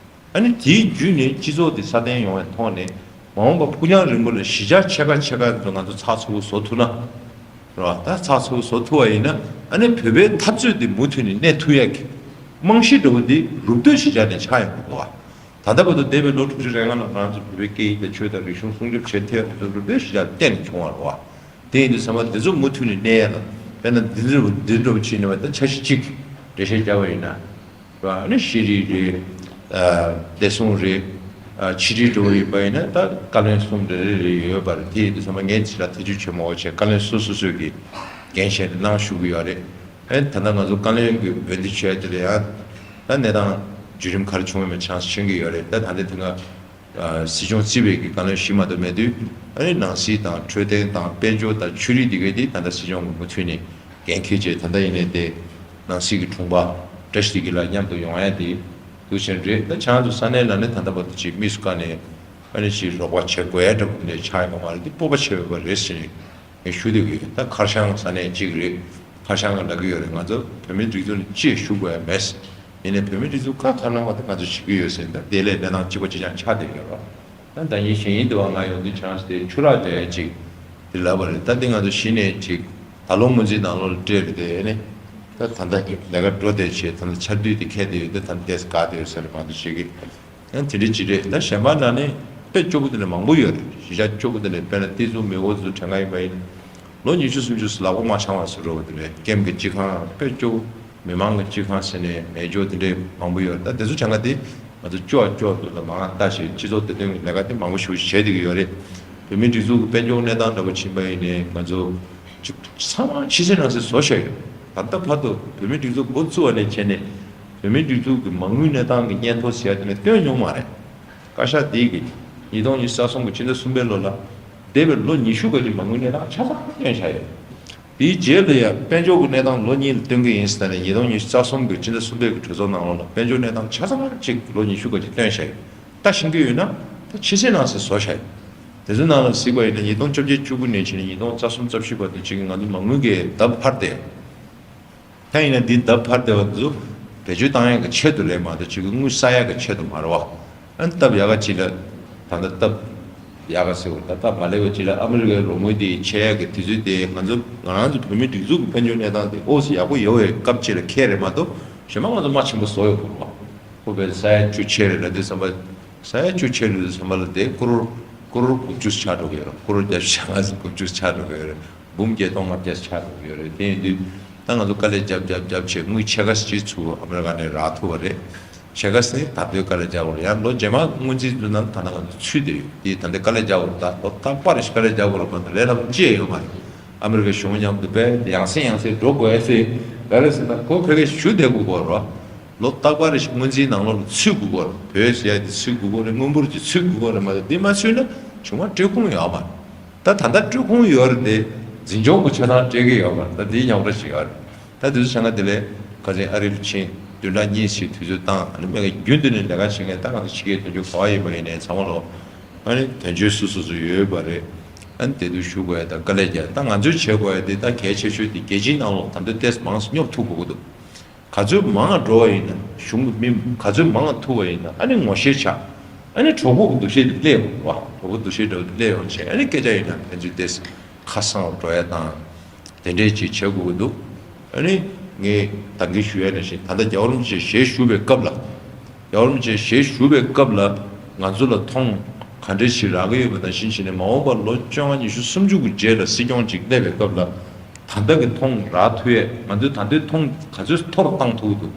ཨ་ནི་དེའི་བརྒྱུད་ནས་སྤྱི་ཚོགས་དེ་སྲ་བརྟན་ཡོང་བའི་ཐོག་ནས་མ་འོངས་པ་ཕུགས་རྒྱང་རིང་པོ་ལ་གཞིས་ཆགས་ཕྱེད་ཀ་ཕྱེད་ཀ་ཚོ་ང་ཚོ་ཚགས་ཚུད་པོ་བཟོ་ཐུབ་ན། རེད་བ། ད་ཚགས་ཚུད་པོ་བཟོ་ཐུབ་པ་ཡིན་ན་ཨ་ནི་བོད་པའི་འཐབ་རྩོད་དེ་མུ་མཐུད་ནས་གནས་ཐུབ་ཡ་གི་རྨང་གཞི་འདྲ་བོ་དེ་རུབ་སྟོད་གཞིས་ཆགས་ནས་ཆགས་ཡོང་གི་འདུག་བ། ད་ལྟ་བར་དུ་འདས་པའི་ལོ་དྲུག་ཅུ་རེ་ལྔ་ལ་ང་རང་ཚོ་བོད་པའི་སྐད་ཡིག་དང་ཆོས་དང་རིག་གཞུང་སྲུང་སྐྱོབ་བྱེད་ཐུབ་ཡག་དེ་ཚོ་ལོ་རེ་ཞིག་ལ་བརྟེན་ནས་བྱུང་བ་རེད་བ། དེ་ཡིན་དུས་ཚང་མ་དེ་ཚོ་མུ་མཐུད་ནས་གནས་ཡག་ལ་དཔེར་ན་འདི་འདྲ་འདི་འདྲ་བོ་བྱས་ནས་བ་ད་འཆར་གཞི་གཅིག་འགྲེལ་བཤད་བརྒྱབ་པ་ཡིན་ན། རེད་བ། ཨ་ནི་ཤེས་རིག་རེད། ཨ་བདེ་སྲུང་རེད། ཨ་ཕྱི་དྲིལ་འགྲོ་བ་ཡིན་པ་ཡིན་ན་ད་བཀའ་བློན་གསུམ་རེ་རེ་རེ་ཡོད་པ་རེད། དེ་ཡིན་དུས་ཚང་མ་ངས་ཅིག་ལ་ཐེ་ཇུས་བྱེད་མ་དགོས་བྱས་བཀའ་བློན་སོ་སོ་སོས་ཀྱི་འགན་བཞེས་ནས་གནང་ཞུ་གི་ཡོད་རེད། ཨེ་ད་ལྟ་ང་ཚོ་བཀའ་བློན་གྱི་འོས་བསྡུ་བྱས་དེ་ལ་ཡང་ད་གནས་སྟངས་བརྒྱུད་རིམ་ག་རེ་བྱུང་བའི་མེད་ཆགས་ཤེས་ཀྱི་ཡོད་རེད། ད་ད་ལྟའི་དེ་སྔ་སྲིད་སྐྱོང་རྩིས་པའི་གི་བཀའ་བློན་བཞི་མ་གཏོགས་མེད་དུས། ཨ་ནི་ནང་སྲིད་དང་འཕྲོད་བསྟེན་དང་དཔལ་འབྱོར་དང་ཆོས་རིག་འདི་གའི་དེ་ད་ལྟ་སྲིད་སྐྱོང་གི་མུ་མཐུད་ནས་འགན་འཁྱེར་བྱས། ད་ལྟ་ཡིན་ནའི་དེ་ནང་སྲིད་ཀྱི་དྲུང་པ་བཀྲ་ཤིས་བདེ་སྐྱིད་ལགས་མཉམ་དུ་ཡོང་ཡ་དེ་འདུག་ཕྱིན་རེད། ད་ཆང་དུ་ས་གནས་ལ་ནི་ད་ལྟ་བར་དུ་ཅིག་དམིགས་སུ་བཀར་ནས་ཨ་ནི་ཅིག་རོགས་པ་བྱེད་དགོས་ཡ་འདྲ་པོ་འདི་འདྲ་ཆགས་ཡོད་པ་མ་རེད། འདི་སྤོབས་པ་བྱེད་འོས་པ་རེད་ཟེར་ནས། ངས་ཞུ་འདོད་ཀྱི་ཡོད། ད་ཁར་ཤང་ས་གནས་གཅིག་རེད། ཁར་ཤང་ག་ལབ་ཀྱི་ཡོད་རེད། ང་ཚོ་བོད་མིའི་སྒྲིག་འཛུགས་ནས་ཅི་ཞུ་དགོས་ཡ་མེད། ཡིན་ནའི་བོད་མིའི་སྒྲིག་འཛུགས་ཁ་ཁ་ལོང་བ་དེ་ང་ཚོ་བྱེད་ཀྱི་ཡོད་ཟེར། ད་དེ་ལས་གནས་སྟངས་གཅིག་པ་གཅིག་རྐྱང་ཆགས་བསྡད་ཡོད་རེད། ད་ཟླ་ཉིན་གཞེས་ཉིན་དུ་བ་ང་ཡོང་དུས་ཆང་དེ་ཆུ་རགས་བརྒྱབ་ཡ་གཅིག་དེ་ལབ་པ་རེད། ད་དེ་ང་ཚོ་གཞི་ནས་གཅིག་ད་ལོ་སྔོན་རྩིས་ནང་ལོགས་ལ་སྤྲད་རེད་དེ། ཨ་ནི་ད་ད་ལྟ་ལས་ཀ་འགྲོ་བསྡད་བྱས། ད་ལྟ་ཆར་དུས་དེ་ཁེལ་བསྡད་ཡོད་དེ། ད་ལྟ་ཏེས་དགའ་བསྡད་ཡོད་ཟེར་མ་གཏོགས་བྱེད་ཀྱི། ཡང་དེ་འདྲ་ཅིག་རེད། ད་གཞན་པ་ན་ནི་དཔེ་སྐྱོ་པོ་དེ་འདྲ་མང་པོ་ཡོད་རེད། གཞིས་ཆགས་སྐྱོ་པོ་དེ་འདྲ། དཔེར་ན་ཏི་ཛུ་མེ་ཝོ་ཛུ་གྲངས་ཀ་ཡིན་པ་ཡིན། ལོ་ཉི་ཤུ་སུམ་ཅུ་ལག་པ་མ་འཆང་བ་བཟོ་འགྲོ་བ་དེ་འདྲ། ཀེམ་གྱི་སྤྱི་ཁང་དཔེ་སྐྱོ་པོ། མི་མང་གི་སྤྱི་ཁང་ཟེར་ནས་མེད་འཇོག་དེ་འདྲ་མང་པོ་ཡོད་རེད། ད་དེ་ཚོ་གྲངས་ཀ་དེ་ང་ཚོ་སྐྱོ་བ་སྐྱོ་བ་དེ་ལ་མ་ལྟ་བྱས་སྤྱི་ཚོགས་བདེ་དོན་གྱི་ལས་ཀ་དེ་མང་པོ་ཞིག་བྱེད་བསྡད་ཀྱི་ཡོད་རེད། བོད་མིའི་སྒྲིག་འཛུགས་ཀྱི་དཔལ་འབྱོར་གནས་སྟངས་འདྲ་པོ་ཕྱིན་པ་ཡིན་ནའི་ང་ཚོ་ཚང་མ་ཕྱི་གསལ་ནང་གསལ་བཟོ་བཞག་ཡོད། ད་ལྟ་བར་དུ་བོད་མིའི་སྒྲིག་འཛུགས་འགོ་བཙུགས་པ་ནས་བྱས་ནས་བོད་མིའི་སྒྲིག་འཛུགས་ཀྱི་མ་དངུལ་གནས་སྟངས་ཀྱི་སྙན་ཐོ་ཟེར་ཡ་དེ་ནས་བཏོན་མྱོང་མ་རེད། བཀའ་ཤག་འདི་གིས་ཉིས་སྟོང་ཉི་ཤུ་རྩ་གསུམ་གྱི་ཕྱི་ཟླ་གསུམ་པའི་ལོ་ལ་འདས་པའི་ལོ་ཉི་ཤུ་ག་གི་མ་དངུལ་གནས་སྟངས་ཆ་ཚང་བཏོན་བཞག་ཡོད། དེའི་རྗེས་ལ་ཡང་དཔལ་འབྱོར་གྱི་གནས་སྟངས་ལོ་གཉིས་ལ་སྟོན་གྱི་ཡིན་ཟེར་ནས་ཉིས་སྟོང་ཉི་ཤུ་རྩ་གསུམ་གྱི་ཕྱི་ཟླ་གསུམ་པའི་གི་གྲོས་ཚོགས་ནང་ལོགས་ལ་དཔལ་འབྱོར་གནས་སྟངས་ཆ་ཚང་གཅིག་ལོ་ཉི་ཤུ་ག་གཅིག་བཏོན་བཞག་ཡོད། ད་ཤེས་ཀྱི་ཡོད་ན་ད་ཕྱི་གསལ་ནང་གསལ་བཟོ་བཞག་ཡོད། དེ་ཚོའི་ནང་ལ་གཟིགས་པ་ཡིན་ན་ཉིས་སྟོང་བཅོ་བརྒྱད་བཅུ་དགུ་ནས་བྱས་ནས་ཉིས་སྟོང་རྩ་གསུམ་རྩ་བཞི་བར་དུ་གཅིག་གི་ང་ཚོ་མ་དངུལ་གྱི་ལྡབ་འཕར་ཏེ། ད་ཡིན་ན་འདི་ལྡབ་འཕར་བསྡད་པ་འདི་ཚོ་བེད་སྤྱོད་བཏང་ཡག་གི་ཆེད་དུ་རེད་མ་གཏོགས་ཅིག་གི་དངུལ་བསགས་ཡག་གི་ཆེད་དུ་མ་རེད་བ། ཨ་ནི་སྟབས་ཡག་ག་ཅིག་ལ་ད་ལྟ་སྟབས་ཡག་ག་ཟེར་བ་ད་སྟབས་མ་ལེགས་པ་ཅིག་ལ་ཨ་མི་རི་ཀའི་རོགས་དངུལ་དེ་ཆད་ཡག་གི་དུས་ཚོད་དེ་ང་ཚོ་ང་རང་ཚོ་བོད་མིའི་སྒྲིག་འཛུགས་ཀྱི་དཔལ་འབྱོར་གནས་སྟངས་དེ་ཨོ་སི་ཡག་པོ་ཡོད་པའི་སྐབས་ཅིག་ལ་འཁེལ་རེད་མ་གཏོགས་གཞན་པ་ང་ཚོ་མ་ཆེན་པོ་བཟོ་ཡོད་དགོས་རེད་བ། ཁོ་བས་ས་ཡ་བཅུ་ཆེ་རེད་ལབ་དུས་ཙམ་པ། ས་ཡ་བཅུ་ཆེ་རེད་དུས་ཙམ་པ་ལ་དེ་ཀོ་རོར་ཀོ་རོར་དགུ་བཅུ་ཆགས་འགྲོ་གི་ཡོད་རེད། ཀོ་རོར་བརྒྱད་ཅུ་གྱ་ལྔ་ཙམ་དགུ་བཅུ་ཆགས་འགྲོ་གི་ཡོད་རེད། འབུམ་བརྒྱད་སྟོང་ལྔ་བརྒྱ་ཆགས་འགྲོ་གི་ཡོད་རེད། དེ་ཡིན་དུས་ད་ང་ཚོ་དཀའ་ལས་རྒྱབ་རྒྱབ་རྒྱབ་བྱས་དངུལ་ཕྱེད་ཀ་ཅིག་ཚུར་ཨ་མི་རི་ཀ་ནས་རག་ཐུབ་པ་རེད། ཕྱེད་ཀ་ཟིན་ད་ལྟའི་དཀའ་ལས་རྒྱག་དགོས་རེད། ཡང་ལོ་རྗེས་མ་སྔོན་རྩིས་འཛུགས་ན་ད་ལྟ་ང་ཚོ་ཚུད་བསྡད་ཡོད། དེ་ད་ལྟའི་དཀའ་ལས་རྒྱག་དགོས་རེད། ད་ལོ་རྟག་པར་རེ་ཞིག་དཀའ་ལས་རྒྱག་དགོས་རེད་མ་གཏོགས་ལས་སླ་པོ་ཅི་ཡང་ཡོད་མ་རེད། ཨ་མི་རི་ཀའི་གཞུང་མཉམ་དུ་དཔེ་ཡང་སེ་ཡང་སེ་འགྲོ་དགོས་ཟེར་ག་རེ་ཟེར་ན་ཁོ་ཕ་གིར་བཞུགས་བསྡད་དགོས་ཀྱི་ཡོད་རེད། ལོ་རྟག་པར་རེ་ཞིག་སྔོན་རྩིས་ནང་ལོགས་ལ་ཚུད་དགོས་ཀྱི་ཡོད་རེད། བོད་ཟེར་ཡ་དེ་ཚུད་དགོས་ཀྱི་ཡོད་རེད། དངུལ་འབོར་གྱི་ཚུད་དགོས་ཀྱི་ཡོད་རེད་མ་གཏོགས་དེ་མ་ཚུད་ན་གཞུང་མ་སྤྲོད་ཁུངས་ཡོད་མ་རེད། ད་ད་ལྟ་སྤྲོད་ཁུངས་ཡོད་རེད་དེ་འཛིན་སྐྱོང་གི་ཆ་ཚང་སྤྲད་ཀྱི་ཡོད་མ་རེད། ད་དེའི་ཉམས་ར་ཞིག་ཡོད་རེད། ད་དེ་ཚོ་བྱ་ང་དེ་ལས་ཁ་སང་ཨ་རི་ལ་ཕྱིན་བདུན་ཕྲག་གཉིས་ཤིག་དུས་ཚོད་བཏང་། ཨ་ནི་མ་གི་རྒྱུན་དུ་ནས་ལས་ཀ་བྱེད་མཁན་ད་ང་ཚོ་ཕྱི་རྒྱལ་དོན་གཅོད་ག་པར་ཡིན་པ་ཡིན་ནའི་ཚང་མ་ལོ་ཨ་ནི་དོན་གཅོད་སུ་སོ་སོ་ཡོད་པ་རེད། ཨ་ནི་དེ་དུས་ཞུ་དགོས་ཡ་དང་དཀའ་ལས་རྒྱག་ད་ང་ཚོས་བྱེད་དགོས་ཡ་དེ་ད་གལ་ཆེ་ཤོས་དེ་རྒྱལ་སྤྱིའི་ནང་ལོགས་ད་ལྟ་ཏེས་མང་སུ་སྙོབ་ཐུབ་དགོས་ཀྱི་འདུག་ག་ཚོད་མང་བ་འགྲོ་བ་ཡིན་ན་གཞུང་གི་མི་ག་ཚོད་མང་བ་ཐུབ་པ་ཡིན་ན་ཨ་ནི་ངོ་ཤེས་ཆགས། ཨ་ནི་གྲོགས་པོ་གི་འདུ་ཤེས་དེ་སླེབས་ཡོང་བ། གྲོགས་པོ་འདུ་ཤེས་འདྲ་བོ་དེ་སླེབས་ཡོང་བྱས། ཨ་ནི་སྐད་ཆ་ཡིན་ན་ཕན་ཚུན་ཏེ་ཁ་སང་བ་འགྲོ་ཡ་དང་དེ་འདྲས་ཅིག་བྱེད་དགོས་ཀྱི་འདུག་ཨ་ནི་ངས་ད་གིན་ཞུ་ཡ་ནང་བཞིན་ད་ལྟ་རྒྱལ་བ་རིན་པོ་ཆེ་ཞལ་བཞུགས་པའི་སྐབས་ལ། རྒྱལ་བ་རིན་པོ་ཆེ་ཞལ་བཞུགས་པའི་སྐབས་ལ་ང་ཚོ་ལ་ཐོང་ག་འདྲས་ཞིག་རག་གི་ཡོད་པ་ནང་བཞིན་བྱས་ནས་མ་འོངས་པར་ལོ་བཅོ་ལྔ་ཉི་ཤུ་སུམ་ཅུ་གི་རྗེས་ལ་སྲིད་སྐྱོང་ཅིག་སླེབས་པའི་སྐབས་ལ། ད་ལྟ་གི་ཐོང་རག་ཐུབ་ཡས། ང་ཚོས་ད་ལྟའི་ཐོང་ག་ཚོད་མཐོ་རུ་བཏང་ཐུབ་ཀྱི་འདུག་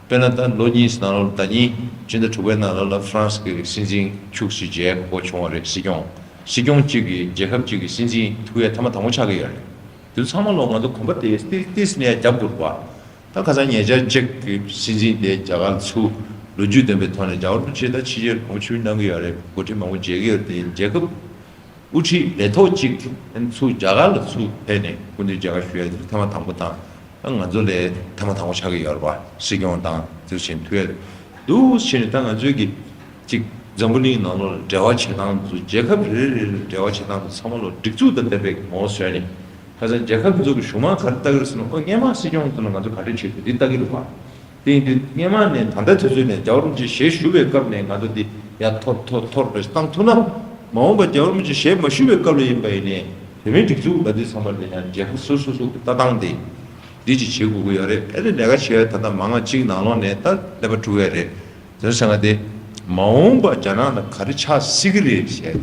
དཔེར་ན་ད་ལོ་གཉིས་ནང་ལོགས་ལ་ཟླ་ཉིན་སྤྱི་ཟླ་དྲུག་པའི་ནང་ལོགས་ལ་ཧྥ་རན་སི་གི་སྲིད་འཛིན་ཁྱུག་ཅིག་མཇལ་དགོས་བྱུང་བ་རེད། སྲིད་སྐྱོང་སྲིད་སྐྱོང་གཅིག་གིས་རྒྱལ་ཁབ་གཅིག་གི་སྲིད་འཛིན་ཐུག་ཡས་ཐེངས་མ་དང་པོ་ཆགས་ཀྱི་ཡོད་རེད། དེ་ཚང་མ་ལོགས་ང་ཚོ་གོམ་པ་དེ་ཏིས་ཏིས་ནས་རྒྱབ་དགོས་པ། ད་ཁ་སང་ཉེ་ཆར་ཅེཀ་གི་སྲིད་འཛིན་དེ་རྒྱ་གར་ལ་ཚུར་ལོ་རྒྱུས་ལྡན་པའི་ཐོག་ནས་རྒྱ་གར་དུ་ཆེད་ད་ཕྱི་རྒྱལ་གོང་ཆུ་གནང་གི་ཡོད་རེད། འགོ་ཁྲིད་མང་པོ་མཇལ་གྱི་ཡོད་རེད། དེ་རྒྱལ་ཁབ་དབུ་ཁྲིད་ལས་ཐོག་ཅིག་ཚུར་རྒྱ་གར་ལ་ཚུར་ཕེབས་ནས་སྐུ་མདུན་མཇལ་ཁ་ཞུ་ཡ་དེ་ཐེངས་མ་དང་པོ་དང་། ད་ང་ཚོ་ལས་ཐེངས་མ་དང་པོ་ཆགས་ཀྱི་ཡོད་རེད་བ། སྲིད་སྐྱོང་དང་དེ་ཚོ་བྱས་ཐུག་ཡ་རེད། འདུག་བྱས་ནས་ད་ང་ཚོའི་གི་ཅིག་འཛམ་བུ་གླིང་ནང་ལོགས་ལ་འབྲེལ་བ་བྱེད་སྟངས་དེ་ཚོ་རྒྱལ་ཁབ་རེ་རེ་ལ་འབྲེལ་བ་བྱེད་སྟངས་དེ་ཚང་མ་ལོ་སྒྲིག་འཛུགས་དང་ལྡན་པའི་ངོ་བོ་བཟོས་ནས། ཁ་སང་རྒྱལ་ཁབ་དེ་ཚོ་གི་གཞུང་མང་ག་རེ་ལྟ་གི་རེད་ཟེར་ན། ཨོ་སྔོན་མ་སྲིད་སྐྱོང་དེ་ལ་ང་ཚོ་ག་འདྲས་བྱེད་དགོས་འདི་ལྟ་གི་རེད་བ། དེ་ཡིན་དུས་སྔོན་མ་ནས་ད་ལྟ་དུས་ཚོད་ནས་རྒྱལ་བ་རིན་པོ་ཆེ་ཞལ་བཞུགས་པའི་སྐབས་ནས་ང་ཚོ་འདི་ཡར་མཐོར་མཐོར་མཐོར་རེ་བཏང་ཐུབ་ན། མ་འོངས་པ་རྒྱལ་བ་རིན་པོ་ཆེ་ཞལ་མ་བཞུགས་པའི་སྐབས་ལ་ཡིན་པ་ཡིན་ནའི་བོད་མིའི་སྒྲིག་འཛུགས་ལ་དུས་ཚང་མ་ལ་ཡང་རྒྱལ་ཁབ་སོ་སོ་སོ་གི་ལྟ་སྟངས་དེ་འདི་ཅིག་བྱེད་དགོས་ཀྱི་ཡོད་རེད། ཨ་ནི་ལས་ཀ་བྱེད་ཡ་ད་ལྟ་མང་ང་གཅིག་ནང་ལོགས་ནས་ད་ཀླད་པ་འཁྲུག་ཡ་རེད། དེ་ཚོ་ང་དེ་ མ་འོངས་པ་རྒྱ་ནག་ལ་ག་རེ་ཆགས་སྲིད་ཀྱི་རེད་ཞེས་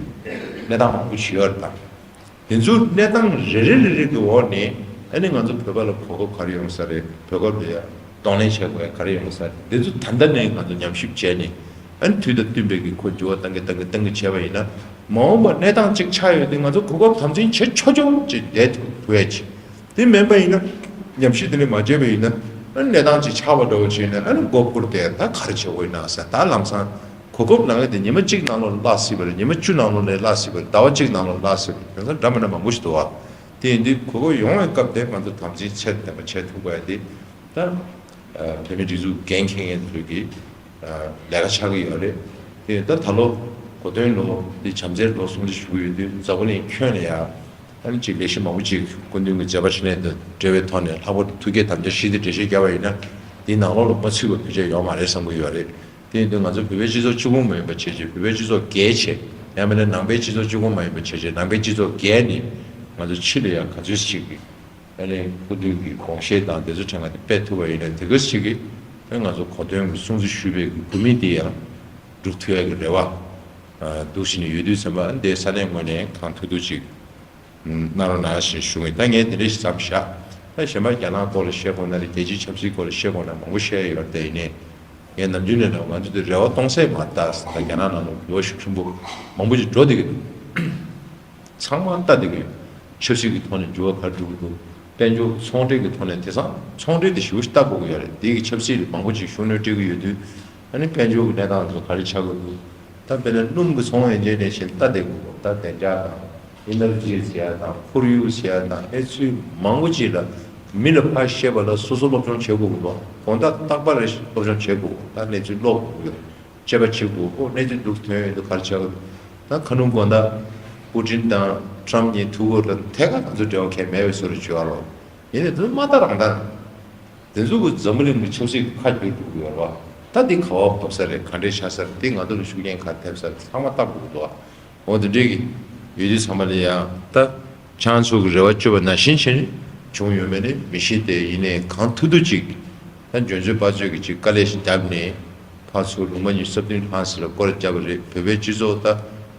གནས་སྟངས་མང་པོ་ཞིག་ཡོད་རེད་ད། དེ་ཚོ་གནས་སྟངས་རེ་རེ་རེ་རེ་གི་འོག་ནས་ཨ་ནི་ང་ཚོ་བོད་པ་ལ་གོ་སྐབས་ག་རེ་ཡོང་ས་རེད། བོད་སྐབས་ལ་ཡ་གདོང་ལེན་བྱེད་དགོས་ཡ་ག་རེ་ཡོང་ས་རེད། དེ་ཚོ་ད་ལྟ་ནས་ང་ཚོ་ཉམས་ཞིབ་བྱས་ནས་ཨ་ནི་དུས་དང་བསྟུན་པའི་གི་ཁོ་འགྱུར་བ་གཏང་གི་གཏང་གི་གཏང་གི་བྱས་པ་ཡིན་ན། མ་འོངས་པ་གནས་སྟངས་གཅིག་ཆགས་ཡོད་དུས་ང་ཚོ་གོ་སྐབས་དམ་འཛིན་བྱེད་ཆོག་ཆོག་ཅིག་བསྡད་ཐུབ་ཐུབ་ཡ་ཅིག་དེ་མིན་པ་ཡིན་ན། ཉམས་ཞིབ་དེ་འདྲ་མ་བྱས་པ་ཡིན་ན། ཨ་ནི་གནས་སྟངས་ཅིག་ཆགས་པ་འདྲ་བོ་བྱས་ན་ཨ་ནི་མགོ་སྒུར་ཏེ་ད་ག་རེ་བྱེད་དགོས་ཡིན་ན་ཟེར། ད་ལམ་སང་གོ་སྐབས་ནང་ལ་དེ་ཉི་མ་གཅིག་ནང་ལོགས་ལ་བརླག་སྲིད་པ་རེད། ཉི་མ་བཅུ་ནང་ལོགས་ལ་བརླག་སྲིད་པ་རེད། ཟླ་བ་གཅིག་ནང་ལོགས་ལ་བརླག་སྲིད་པ་རེད། དེང་སང་འདྲ་མི་འདྲ་མང་པོ་ཞིག་འདུག་བ། དེ་ཡིན་དུས་གོ་སྐབས་ཡོང་བའི་སྐབས་དེ་ང་ཚོ་དམ་འཛིན་ཚད་ལྡན་པ་བྱེད་ཐུབ་པ་དེ་ད་བོད་མི་སྒྲིག་འཛུགས་འགན་འཁྱེར་མཁན་ཚོས་ཀྱི་ལས་ཀ་ཆགས་ཀྱི་ཡོད་རེད། དེ་ད་ད་ལོ་གོ་སྟོན་ལོ་འདི་བྱམས་བརྩེའི་ལོ་སྲུང་བརྩི་ཞུ་གི་ཡོད་དུས་འཛམ་བུ་གླིང་ཁྱོན་ནས་ཡ། ཨ་ནི་ཅིག་ལས་གཞི་མང་པོ་ཅིག་སྐུ་མདུན་གྱི་མཛད་པ་འཕྲིན་ལས་དང་འབྲེལ་བའི་ཐོག་ནས་ལྷག་པར་དུ་ཐུགས་བསྐྱེད་དམ་བཅའ་བཞི་དེ་འགྲེལ་བཤད་བརྒྱབ་པ་ཡིན་ན། འདིའི་ནང་ལོགས་ལ་མ་ཚུད་པ་ཕལ་ཆེར་ཡོད་མ་རེད་བསམ་གྱི་ཡོད་རེད། དེ་ཡིན་དུས་ང་ཚོ་བོད་པའི་སྤྱི་ཚོགས་གཅིག་པུ་མ་ཡིན་པ་བྱས་བྱས། བོད་པའི་སྤྱི་ཚོགས་བརྒྱད་བྱས། ཡང་མིན་ན་ནང་པའི་སྤྱི་ཚོགས་གཅིག་པུ་མ་ཡིན་པ་བྱས་བྱས། ནང་པའི་སྤྱི་ཚོགས་བརྒྱད་ནས་ང་ཚོ་ཕྱི་ལ་ཡང་ག་ཚོད་ཅིག་གི་ཨ་ནི་སྐུ་མདུན་གྱི་དགོངས་བཞེད་དང་དེ་ཚོ་ཕྲན་ཁ་དེ་སྤེལ་ཐུབ་པ་ཡིན་ན། དེ་ག་ཅིག་གི་ཨ་ང་ཚོ་གོ་སྟོན་གྱི་སྲུང་བརྩི་ཞུས་པའི་གི་དགོས་དམིགས་དེ་ཡང་འགྲུབ་ཐུབ་ཡ་གི་རེ་བ་འདུག་བྱས་ནས་ཡོད་དུས་ཙམ་པ། ཨ་ནི་དེ་ས་གནས་ངོས་ནས་གང་ཐུབ་ཐུབ་ཅིག་གནང་རོགས་གནང་ཞེས་ཞུ་གི་ཡིན། ད་ངས་དེ་འདྲ་ཞིག་མཚམས་བཞག་ད་གཞན་པ་རྒྱ་ནག་སྐོར་ལ་བཤད་དགོས་ན་རེད། རྒྱལ་སྤྱིའི་ཆབ་སྲིད་སྐོར་ལ་བཤད་དགོས་ན་མང་པོ་བཤད་ཡོད་རེད། དེ་ཡིན་ནའི་ངས་ནམ་རྒྱུན་ནས་ལབ། ང་ཚོ་འདི་རེ་བ་སྟོང་ཟད་མ་བཏང་ཟེར། ད་རྒྱ་ནག་ནང་ལ་འགྱུར་བ་ཤུགས་ཆེན་པོ་མང་པོ་ཞིག་འགྲོ་བསྡད་ཀྱི་འདུག་ཚང་མ་ལྟ་བསྡད་ཀྱི་ཡོད། ཆབ་སྲིད་ཀྱི་ཐོག་ནས་འགྱུར་བ་ག་རེ་འགྲོ་གི་འདུག་དཔལ་འབྱོར་ཚོང་འབྲེལ་གྱི་ཐོག་ནས། དེང་སང་ཚོང་འབྲེལ་དེ་ཞེ་པོ་ཞིག་ལྟ་དགོས་ཀྱི་ཡོད་རེད། དེ་གི་ཆབ་སྲིད་ལ་མང་པོ་ཅིག་ཤུགས་སྣོན་སྤྲད་ཀྱི་ཡོད་དུས། ཨ་ནི་དཔལ་འབྱོར་གྱི་གནས་སྟངས་ཚོ་ག་རེ་ཆགས་ཀྱི་འདུག་ད་དཔེར་ན་སྣུམ་གྱི་ཚོང་ཡན་ཆད་ནས་བྱས་ལྟ་བསྡད་དགོས། ད་བདེ་འཇགས་དང་། ཨི་ནར་ཇི་ཟེར་ཡ་དང་། ཁོར་ཡུག་ཟེར་ཡ་དང་། ཨེ་ཚུལ་མང་པོ་ཅིག་ལ་མི་ལ་ཕར་བཤད་པ་ལ་སོ་སོ་སློབ་སྦྱོང་བྱེད་དགོས་ཀྱི་འདུག་དགོང་དག་རྟག་པར་སློབ་སྦྱོང་བྱེད་དགོས། ད་གནས་ཚུལ་ཀློག་དགོས་ཀྱི་རེད། དཔྱད་པ་བྱེད་དགོས། ཨོ་གནས་ཚུལ་འདུག་ཐོན་ཡོང་དུས་ག་རེ་ཆགས་ཀྱི་འདུག་ད་ཁ་ནུབ་དགོང་དག་པུ་ཏིན་དང་ཊམ་གཉིས་ཐུག་གི་རེད། ཐད་ཀར་ང་ཚོ་འབྲེལ་བ་གང་ཡང་མེད་པའི་བཟོ་འདྲ་བྱེད་ཡ་རོགས། ཡིན་ནའི་དེ་ཚོ་མ་ལྟ་རང་ལྟ་རེད། དེ་ཚོ་གི་འཛམ་བུ་གླིང་གི་ཆབ་སྲིད་ཀྱི་ཁ་བསྒྱུར་འགྲོ་གི་ཡོད་རེད་བ། ད་འདི་ག་པར་བབས་ས་རེད། ག་འདྲས་ཆགས་ས་རེད། འདི་ང་ཚོ་ལ་ཤུགས་རྐྱེན་ག་ཐེབས་ས་རེད། ཚང་མ་ལྟ་དགོས་ཀྱི་འདུག་བ། འོ་དེ་འདྲས་ཀྱི་ཡོད་དུས་ཙམ་པ་ལ་ཡང་ད་ཁྱེད་ཚོ་གི་རེ་བ་བཅོལ་བ་ནང་བཞིན་བྱས་ནས་བྱུང་ཡོད་མེད་ནི་མི་ཤེས་ཏེ། ཡིན་ནའི་གང་ཐུབ་ཐུབ་ཅིག་ད་འཇོན་ཚོད་དཔག་ཚོད་ཀྱི་ཅིག་དཀའ་ལས་ཤིག་བརྒྱབ་ནས། ཕར་ཚུར་ལུང་པ་ཉི་ཤུ་རྩ་བདུན་ལྷག་ཙམ་ལ་སྐོར་ར་བརྒྱབ་པ་རེད། བོད་པའི་སྤྱི་ཚོགས་ད་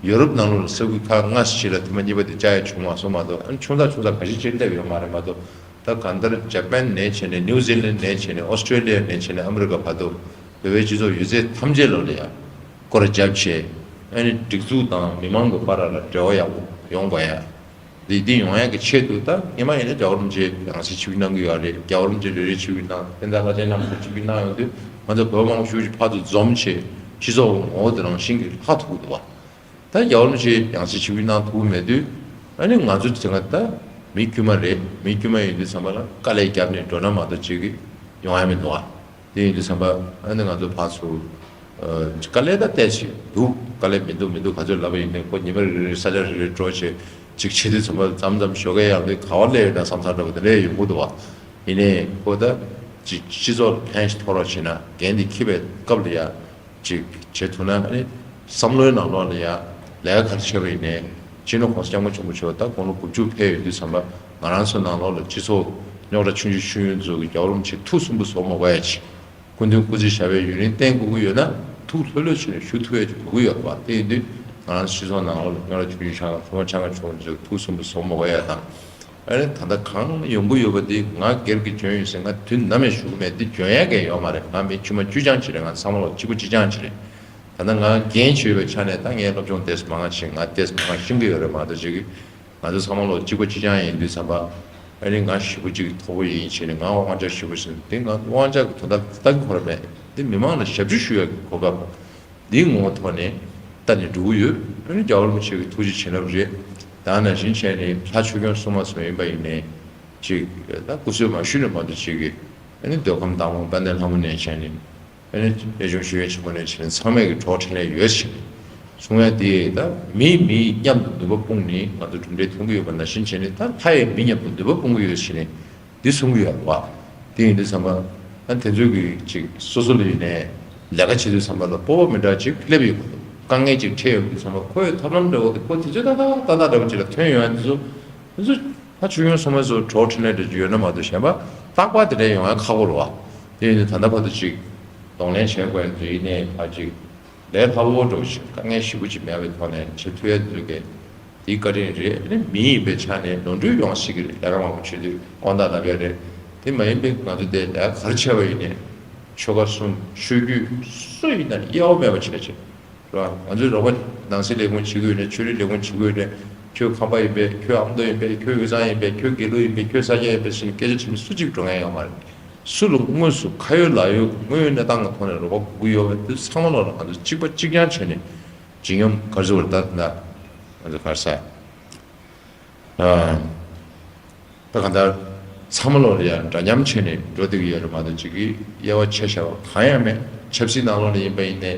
ཡོ་རོབ་ནང་ལོགས་ལ་ས་ཁུལ་ཁག་ལྔ་ཙམ་ཞིག་ལ་ཐེངས་མ་གཉིས་པ་དེ་བཅར་ཡ་བྱུང་མ་སོང་མ་གཏོགས། ཨ་ནི་ཆུང་ཙག་ཆུང་ཙག་ག་ཞིག་ཅིག་སླེབས་ཡོད་མ་རེད་མ་གཏོགས། ད་གང་ལྟར་ཇ་པན་ནས་བྱས་ནས། ནིའུ་ཛི་ལན་ནས་བྱས་ནས། ཨོ་སི་ཀྲེ་ལི་ཡ་ནས་བྱས་ནས། ཨ་མི་རི་ཀ་བར་དུ་བོད་པའི་སྤྱི་ཚོགས་ཡོད་ཚད་ཐམས་ཅད་ལ་ལ་ཡ་སྐོར་ར་བརྒྱབ་བྱས། ཨ་ནི་སྒྲིག་འཛུགས་དང་མི་མང་གི་བར་ལ་འབྲེལ་བ་ཡག་པོ་ཡོང་དགོས་ཡ། འདི་འདི་ཡོང་ཡག་གི་ཆེད་དུ་ད་སྔོན་མ་ཡིན་ན་རྒྱལ་བ་རིན་པོ་ཆེ་ཡང་སྲིད་ཆིབས་བསྒྱུར་གནང་གི་ཡོད་རེད། རྒྱལ་བ་རིན་པོ་ཆེ་རེ་རེ་ཆིབས་བསྒྱུར་གནང་། བསྟན་དར་བླ་ཆེན་རྣམ་པ་ཆིབས་བསྒྱུར་གནང་ཡོང་དུས། ང་ཚོ་བོད་མང་པོ་ཞེ་པོ་ཅིག་ཕར་ཚུར་འཛོམས་བྱས། སྤྱི་ཚོགས་ངོ་བོ་དེ་རང་བཞིན་གྱིས་ལྷག་ཐུབ་ཀྱི་འདུག་བ། ད་རྒྱལ་བ་རིན་པོ་ཆེ་ཡང་སྲིད་ཆིབས་བསྒྱུར་གནང་ཐུབ་ཀྱི་མེད་དུས། ཨ་ནི་ང་ཚོ་དེ་སྔ་ད་མི་དཀྱུས་མ་རེད། མི་དཀྱུས་མ་ཡིན་དུས་ཙམ་པ་ལ་དཀའ་ལས་བརྒྱབ་ནས་འགྲོ་ན་མ་གཏོགས་ཅིག་གི་ཡོང་ཡ་མི་འདུག་བ། དེ་ཡིན་དུས་ཙམ་པ་ཨ་ནི་ང་ཚོ་ཕར་ཚུར་ཨ་དཀའ་ལས་ད་ཏོག་ཙམ་འདུག་དཀའ་ལས་མི་འདུག་མི་འདུག་ག་ཚོད་ལབ་པ་ཡིན་ནའི། ཁོ་ཉི་མ་རེ་རེ་ས་ཆ་རེ་རེ་འགྲོ་བྱས་ཅིག་བྱེད་དུས་ཙམ་པ་མཚམས་མཚམས་ཞོགས་ཀས་ཡང་དེ་ག་པར་སླེབས་ཡོད་ན་བསམ་བསམ་འདྲ་པོ་དེ་འདྲ་ཡོང་གི་འདུག་བ། ཡིན་ནའི་ཁོ་ད་ཅིག་སྤྱི་ཚོགས་ལ་ཕན་ཞིག་ཐོགས་རོགས་བྱས་ན། འགན་དེ་འཁྱེར་བའི་སྐབས་ལ་ཡ་ཅིག་བྱེད་ཐུབ་ན། ཨ་ནི་བསམ་བློའི་ནང་ལོགས་ལ་ཡ་ལས་ཀ་ག་རེ་བྱས་པ་ཡིན་ནའི། སྤྱི་ནོར་༸གོང་ས་༸སྐྱབས་མགོན་ཆེན་པོ་མཆོག་ད་དགུང་ལོ་དགུ་བཅུ་ཕེབས་ཡོད་དུས་ཙམ་པ། ང་རང་ཚོ་ནང་ལོགས་ལ་སྤྱི་ཚོགས་རྙོག་དྲ་ཆུང་ཆུང་ཤོས་ཡོད་ཚོ་གིས་རྒྱལ་བ་རིན་པོ་ཆེ་ཐུགས་སུན་པོ་བཟོ་མ་དགོས་ཡ་ཅིག་སྐུ་མདུན་སྐུ་ཚེ་ཞབས་པད་ཡུན་རིང་བརྟན་དགོས་ཀྱི་ཡོད་ན། ཐུགས་ལྷོད་ལྷོད་བྱས་ནས་བཞུགས་ཐུབ་ཡ་ཅིག་དགོས་ཀྱི་ཡོད་རེད་བ། དེ་ཡིན་དུས་ང་རང་ཚོ་སྤྱི་ཚོགས་ནང་ལོགས་ལ་རྙོག་དྲ་ཆུང་ཆུང་ཆགས་ན། ཚང་མ་ཆང་ཁ་ཆུང་ཆུང་ཚོས་ཐུགས་སུན་པོ་བཟོ་མ་དགོས་ཡ་དང་། ཨ་ནི་ད་ལྟ་གང་ཡོང་གི་ཡོད་པ་འདི་ང་སྒེར་གྱི་འཇོན་ཡོད་ཟེར། ང་དུས་ནམ་ཡང་ཞུ་གི་མེད། འདི་འཇོན་ཡ་གང་ཡང་ཡོད་མ་རེད། ང་མི་དཀྱུས་མ་དཀྱུས་རྐྱང་ཅིག་རེད། ང་ཚང་མ་ལོག་གཅིག་པ་གཅིག་རྐྱང་ཅིག་རེད། ད་ལྟ་ང་འགན་ཅིག་ཡོད་པའི་ཆ་ནས། ད་ངས་སློབ་སྦྱོང་ཏོག་ཙམ་མང་བ་བྱས། ང་ཏོག་ཙམ་མང་བ་ཤེས་ཀྱི་ཡོད་རེད་མ་གཏོགས། ཅིག་གིས་ང་ཚོ་ཚང་མ་ལོག་གཅིག་པ་གཅིག་རྐྱང་ཡིན་དུས་ཙམ་པ། ཨ་ནི་ང་ཞེ་པོ་ཅིག་མཐོ་པོ་ཡིན་བྱས་ནས། ང་དབང་ཆ་ཞེ་པོ་ཟིན། འདི་ང་དབང་ཆ་གི་དོན་དག་ལྟ་གི་ཁོ་ར་མེད། འདི་མི་མང་ལ་ཞབས་ཕྱི་ཞུ་ཡ་གི་གོ་སྐབས་འདིའི་ངོ་བོ་ཐོག་ནས་ལྟ་ནས་འགྲོ་གི་ཡོད། ཨ་ནི་རྒྱལ་བ་རིན་པོ་ཆེ་གི་ཐུགས་རྗེ་བྱིན་རླབས་རེད། ད་ནང་བཞིན་བྱས་ནས་ལྷ་ཆོས་སྐྱོང་སྲུང་མ་ཚོ་ཡིན་པ་ཡིན་ནའི་ཅིག་ད་སྐུ་གསོལ་མ་ཞུས་ནས་མ་གཏོགས། ཅིག་གིས་ཨ་ནི་མདོ་ཁམས་དྭངས་མ་དཔལ་ལྡན་ལྷ་མོ་ནས་བྱས་ནས། ཨ་ནི་གནས་ཆུང་ཞུ་ཡས་ཆེན་མོ་ནས་བྱས་ནས་ཚང་མས་ཀྱི་གྲོགས་འཕྲིན་ལས་ཡོད་བྱས་ནས་གསུང་ཡ་དེ། ད་མིས་མི་མཉམ་དུ་ནུས་པ་སྤུངས་ནས་ང་ཚོ་གྲུབ་འབྲས་ཐོན་གྱི་ཡོད་པ་ནང་བཞིན་བྱས་ནས། ད་ལྷ་ཡིས་མི་མཉམ་དུ་ནུས་པ་སྤུངས་ཀྱི་ཡོད་བྱས་ནས་འདི་གསུང་གི་ཡོད་རེད་བ། དེ་ཡིན་དུས་ཙམ་པ། ཨ་ནི་དེ་ཚོས་ཀྱི་ཅིག་སོ་སོ་ལ་ཡིན་ནའི་ལས་ཀ་བྱེད་དུས་ཙམ་པ་ལ་སྤོབས་པ་མི་འདྲ་ཅིག་སླེབས་ཡོང་གི་འདུག་དཀའ་ངལ་ཅིག་འཕྲད་ཡོང་དུས་ཙམ་པ། ཁོ་ཡི་ཐབས་ལམ་འདྲ་བོ་དེ་ཁོ་དུས་ཚོད་ཏག་ཏག་ཏག་ཏག་འདྲ་བོ་ཅིག་ལ་ཐོན་ཡོང་ཡ་དེ་ཚོ། དེ་ཚོ་ད་ཆོས་སྐྱོང་སྲུང་མ་ཚོ་གྲོགས་འཕྲིན་ལས་འདྲ་ཅིག་ཡོད་ན་མ་གཏོགས། གཞན་པ་རྟག་པར་དེ་འདྲ་ཡོང་ཡ་ཁག་པོ་རེད་བ། དེ་ཡིན་དུས་ད་ལྟ་བར་དུ་ཅིག་གདོང་ལེན་བྱེད་དགོས་ཡ་དེ་ཡིན་ནའི། ཕར་ཅིག་ ལས་སླ་བོ་འདྲ་བོ་ཞིག་དཀའ་ངལ་ཞེ་པོ་ཅིག་མེད་པའི་ཐོག་ནས་བྱེད་ཐུབ་ཡ་དེ་ཚོ་གས་དེའི་བཀའ་དྲིན་རེད། ཨ་ནི་མི་ཡིན་པའི་ཆ་ནས་ནོར་འཁྲུལ་ཡོང་སྲིད་ཀྱི་རེད། ལས་ཀ་མང་པོ་བྱེད་དུས་དགོངས་དག་ལབ་ཡ་རེད། དེ་མ་ཡིན་པའི་ང་ཚོ་དེ་ལས་ཀ་ག་རེ་བྱས་པ་ཡིན་ནའི་ཆོལ་ཁ་གསུམ་ཆོས་བརྒྱུད་སུ་ཡིན་ན་དབྱེ་བ་མེད་པ་བྱས་བྱས། རེད་བ། ང་ཚོའི་རོགས་པ་ནང་སྲིད་ལས་ཁུངས་བྱེད་ཀྱི་ཡོད་ནའི་ཆོས་རིག་ལས་ཁུངས་བྱེད་ཀྱི་ཡོད་ནའི་ཁྱོད་ཁམས་པ་ཡིན་པས། ཁྱོད་ཨ་མདོ་ཡིན་པས། ཁྱོད་དབུས་གཙང་ཡིན་པས། ཁྱོད་དགེ་ལུགས་ཡིན་པས། ཁྱོད་ས་སྐྱ་ཡིན་པས་ཟེར་ནས་སྐད་ཆ་དྲི་མི་སུ་གཅིག་འགྲོ་མཁན་ཡོད་མ་རེད། སུ་ལ་དངོས་སུ་ཁ་ཡོད་ལག་ཡོད་དངོས་ཡོད་གནས་སྟངས་ཀྱི་ཐོག་ནས་རོགས་པ་དགོས་ཀྱི་ཡོད་པ་དེ་ཚང་མ་ལོག་ལ་ང་ཚོ་གཅིག་པ་གཅིག་རྐྱང་བྱས་ནས་ལྗིད་སྙོམས་ག་རེ་ཟེར་དགོས་རེད། ད་ད་ང་ཚོ་ག་རེ་ཟེར། ཨ། ད་གང་ལྟར་ཚང་མ་ལོག་ལ་ཡང་འདྲ་མཉམ་བྱས་ནས་འགྲོ་བསྡད་ཀྱི་ཡོད་རེད་མ་གཏོགས་ཅིག་གི་དབྱེ་བ་ཕྱེ་བཞག་པ་གང་ཡང་མེད། ཆབ་སྲིད་ནང་ལོགས་ལ་ཡིན་པ་ཡིན་ནའི་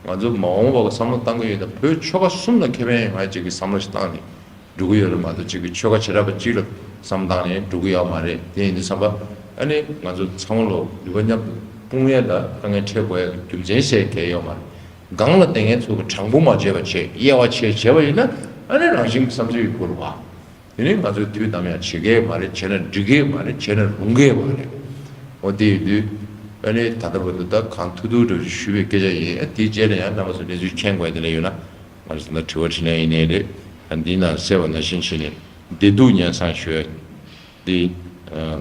ང་ཚོ་མ་འོངས་པ་གི་བསམ་བློ་བཏང་གི་ཡོད་ན་བོད་ཆོལ་ཁ་གསུམ་ལ་ཁེ་ཕན་ཡོང་ཡ་ཅིག་གི་བསམ་བློ་ཞིག་བཏང་ནས་འགྲོ་གི་ཡོད་རེད་མ་གཏོགས་ཅིག་གི་ཆོལ་ཁ་བྱེ་བྲག་པ་གཅིག་ལ་བསམ་བཏང་ནས་འགྲོ་གི་ཡོད་མ་རེད། དེ་ཡིན་དུས་ཙམ་པ་ཨ་ནི་ང་ཚོ་ཚང་མ་ལོག་ནུས་པ་མཉམ་དུ་སྤུངས་ཡ་ལ་དཀའ་ངལ་འཕྲད་དགོས་ཡ་གི་རྒྱུ་མཚན་ཟེར་གང་ཡང་ཡོད་མ་རེད། སྒང་ལ་བསྡད་མཁན་ཚོ་གི་དྲང་པོ་མ་བྱས་པ་བྱས། དབྱེ་བ་ཕྱེ་བྱས་པ་ཡིན་ན་ཨ་ནི་རང་བཞིན་གྱི་བསམ་ཚུལ་ཡོད་དགོས་རེད་བ། དེ་ནི་ང་ཚོས་དུས་ནམ་ཡང་བྱེད་ཀྱི་མ་རེད། བྱས་ན་འགྲིག་གི་མ་རེད། བྱས་ན་རུང་གི་མ་རེད། འོ་དེ་ཡིན་དུས་ཨ་ནི་ད་ལྟ་བར་དུ་ད་གང་ཐུབ་ཐུབ་འདྲ་ཞུས་པའི་སྐད་ཆ་ཡིན། ཨ་དེའི་རྗེས་ལ་ཡང་རྣམ་པ་ཚོ་གནས་ཚུལ་མཁྱེན་དགོས་དེ་འདྲ་ཡོད་ན་ང་ཚོ་ད་དྲི་བ་དྲིས་ལན་ཡིན་ནའི་རེད། ཨ་འདི་ནང་གསལ་བ་ནང་བཞིན་བྱས་ནས་བདེ་སྡུག་སྙན་སེང་ཞུ་ཡ་འདི་ཨ་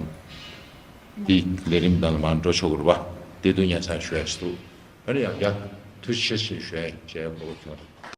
འདི་ལས་རིམ་ནང་ལ་མར་འགྲོ་ཆོག་གི་རེད་བ། བདེ་སྡུག་སྙན་སེང་ཞུ་ཡ་ཞིག་འདུག་ཨ་ནི་ཡང་བསྐྱར་ཐུགས་རྗེ་ཆེ་ཞུ་ཡ་བྱས་དགོས་བྱུང་།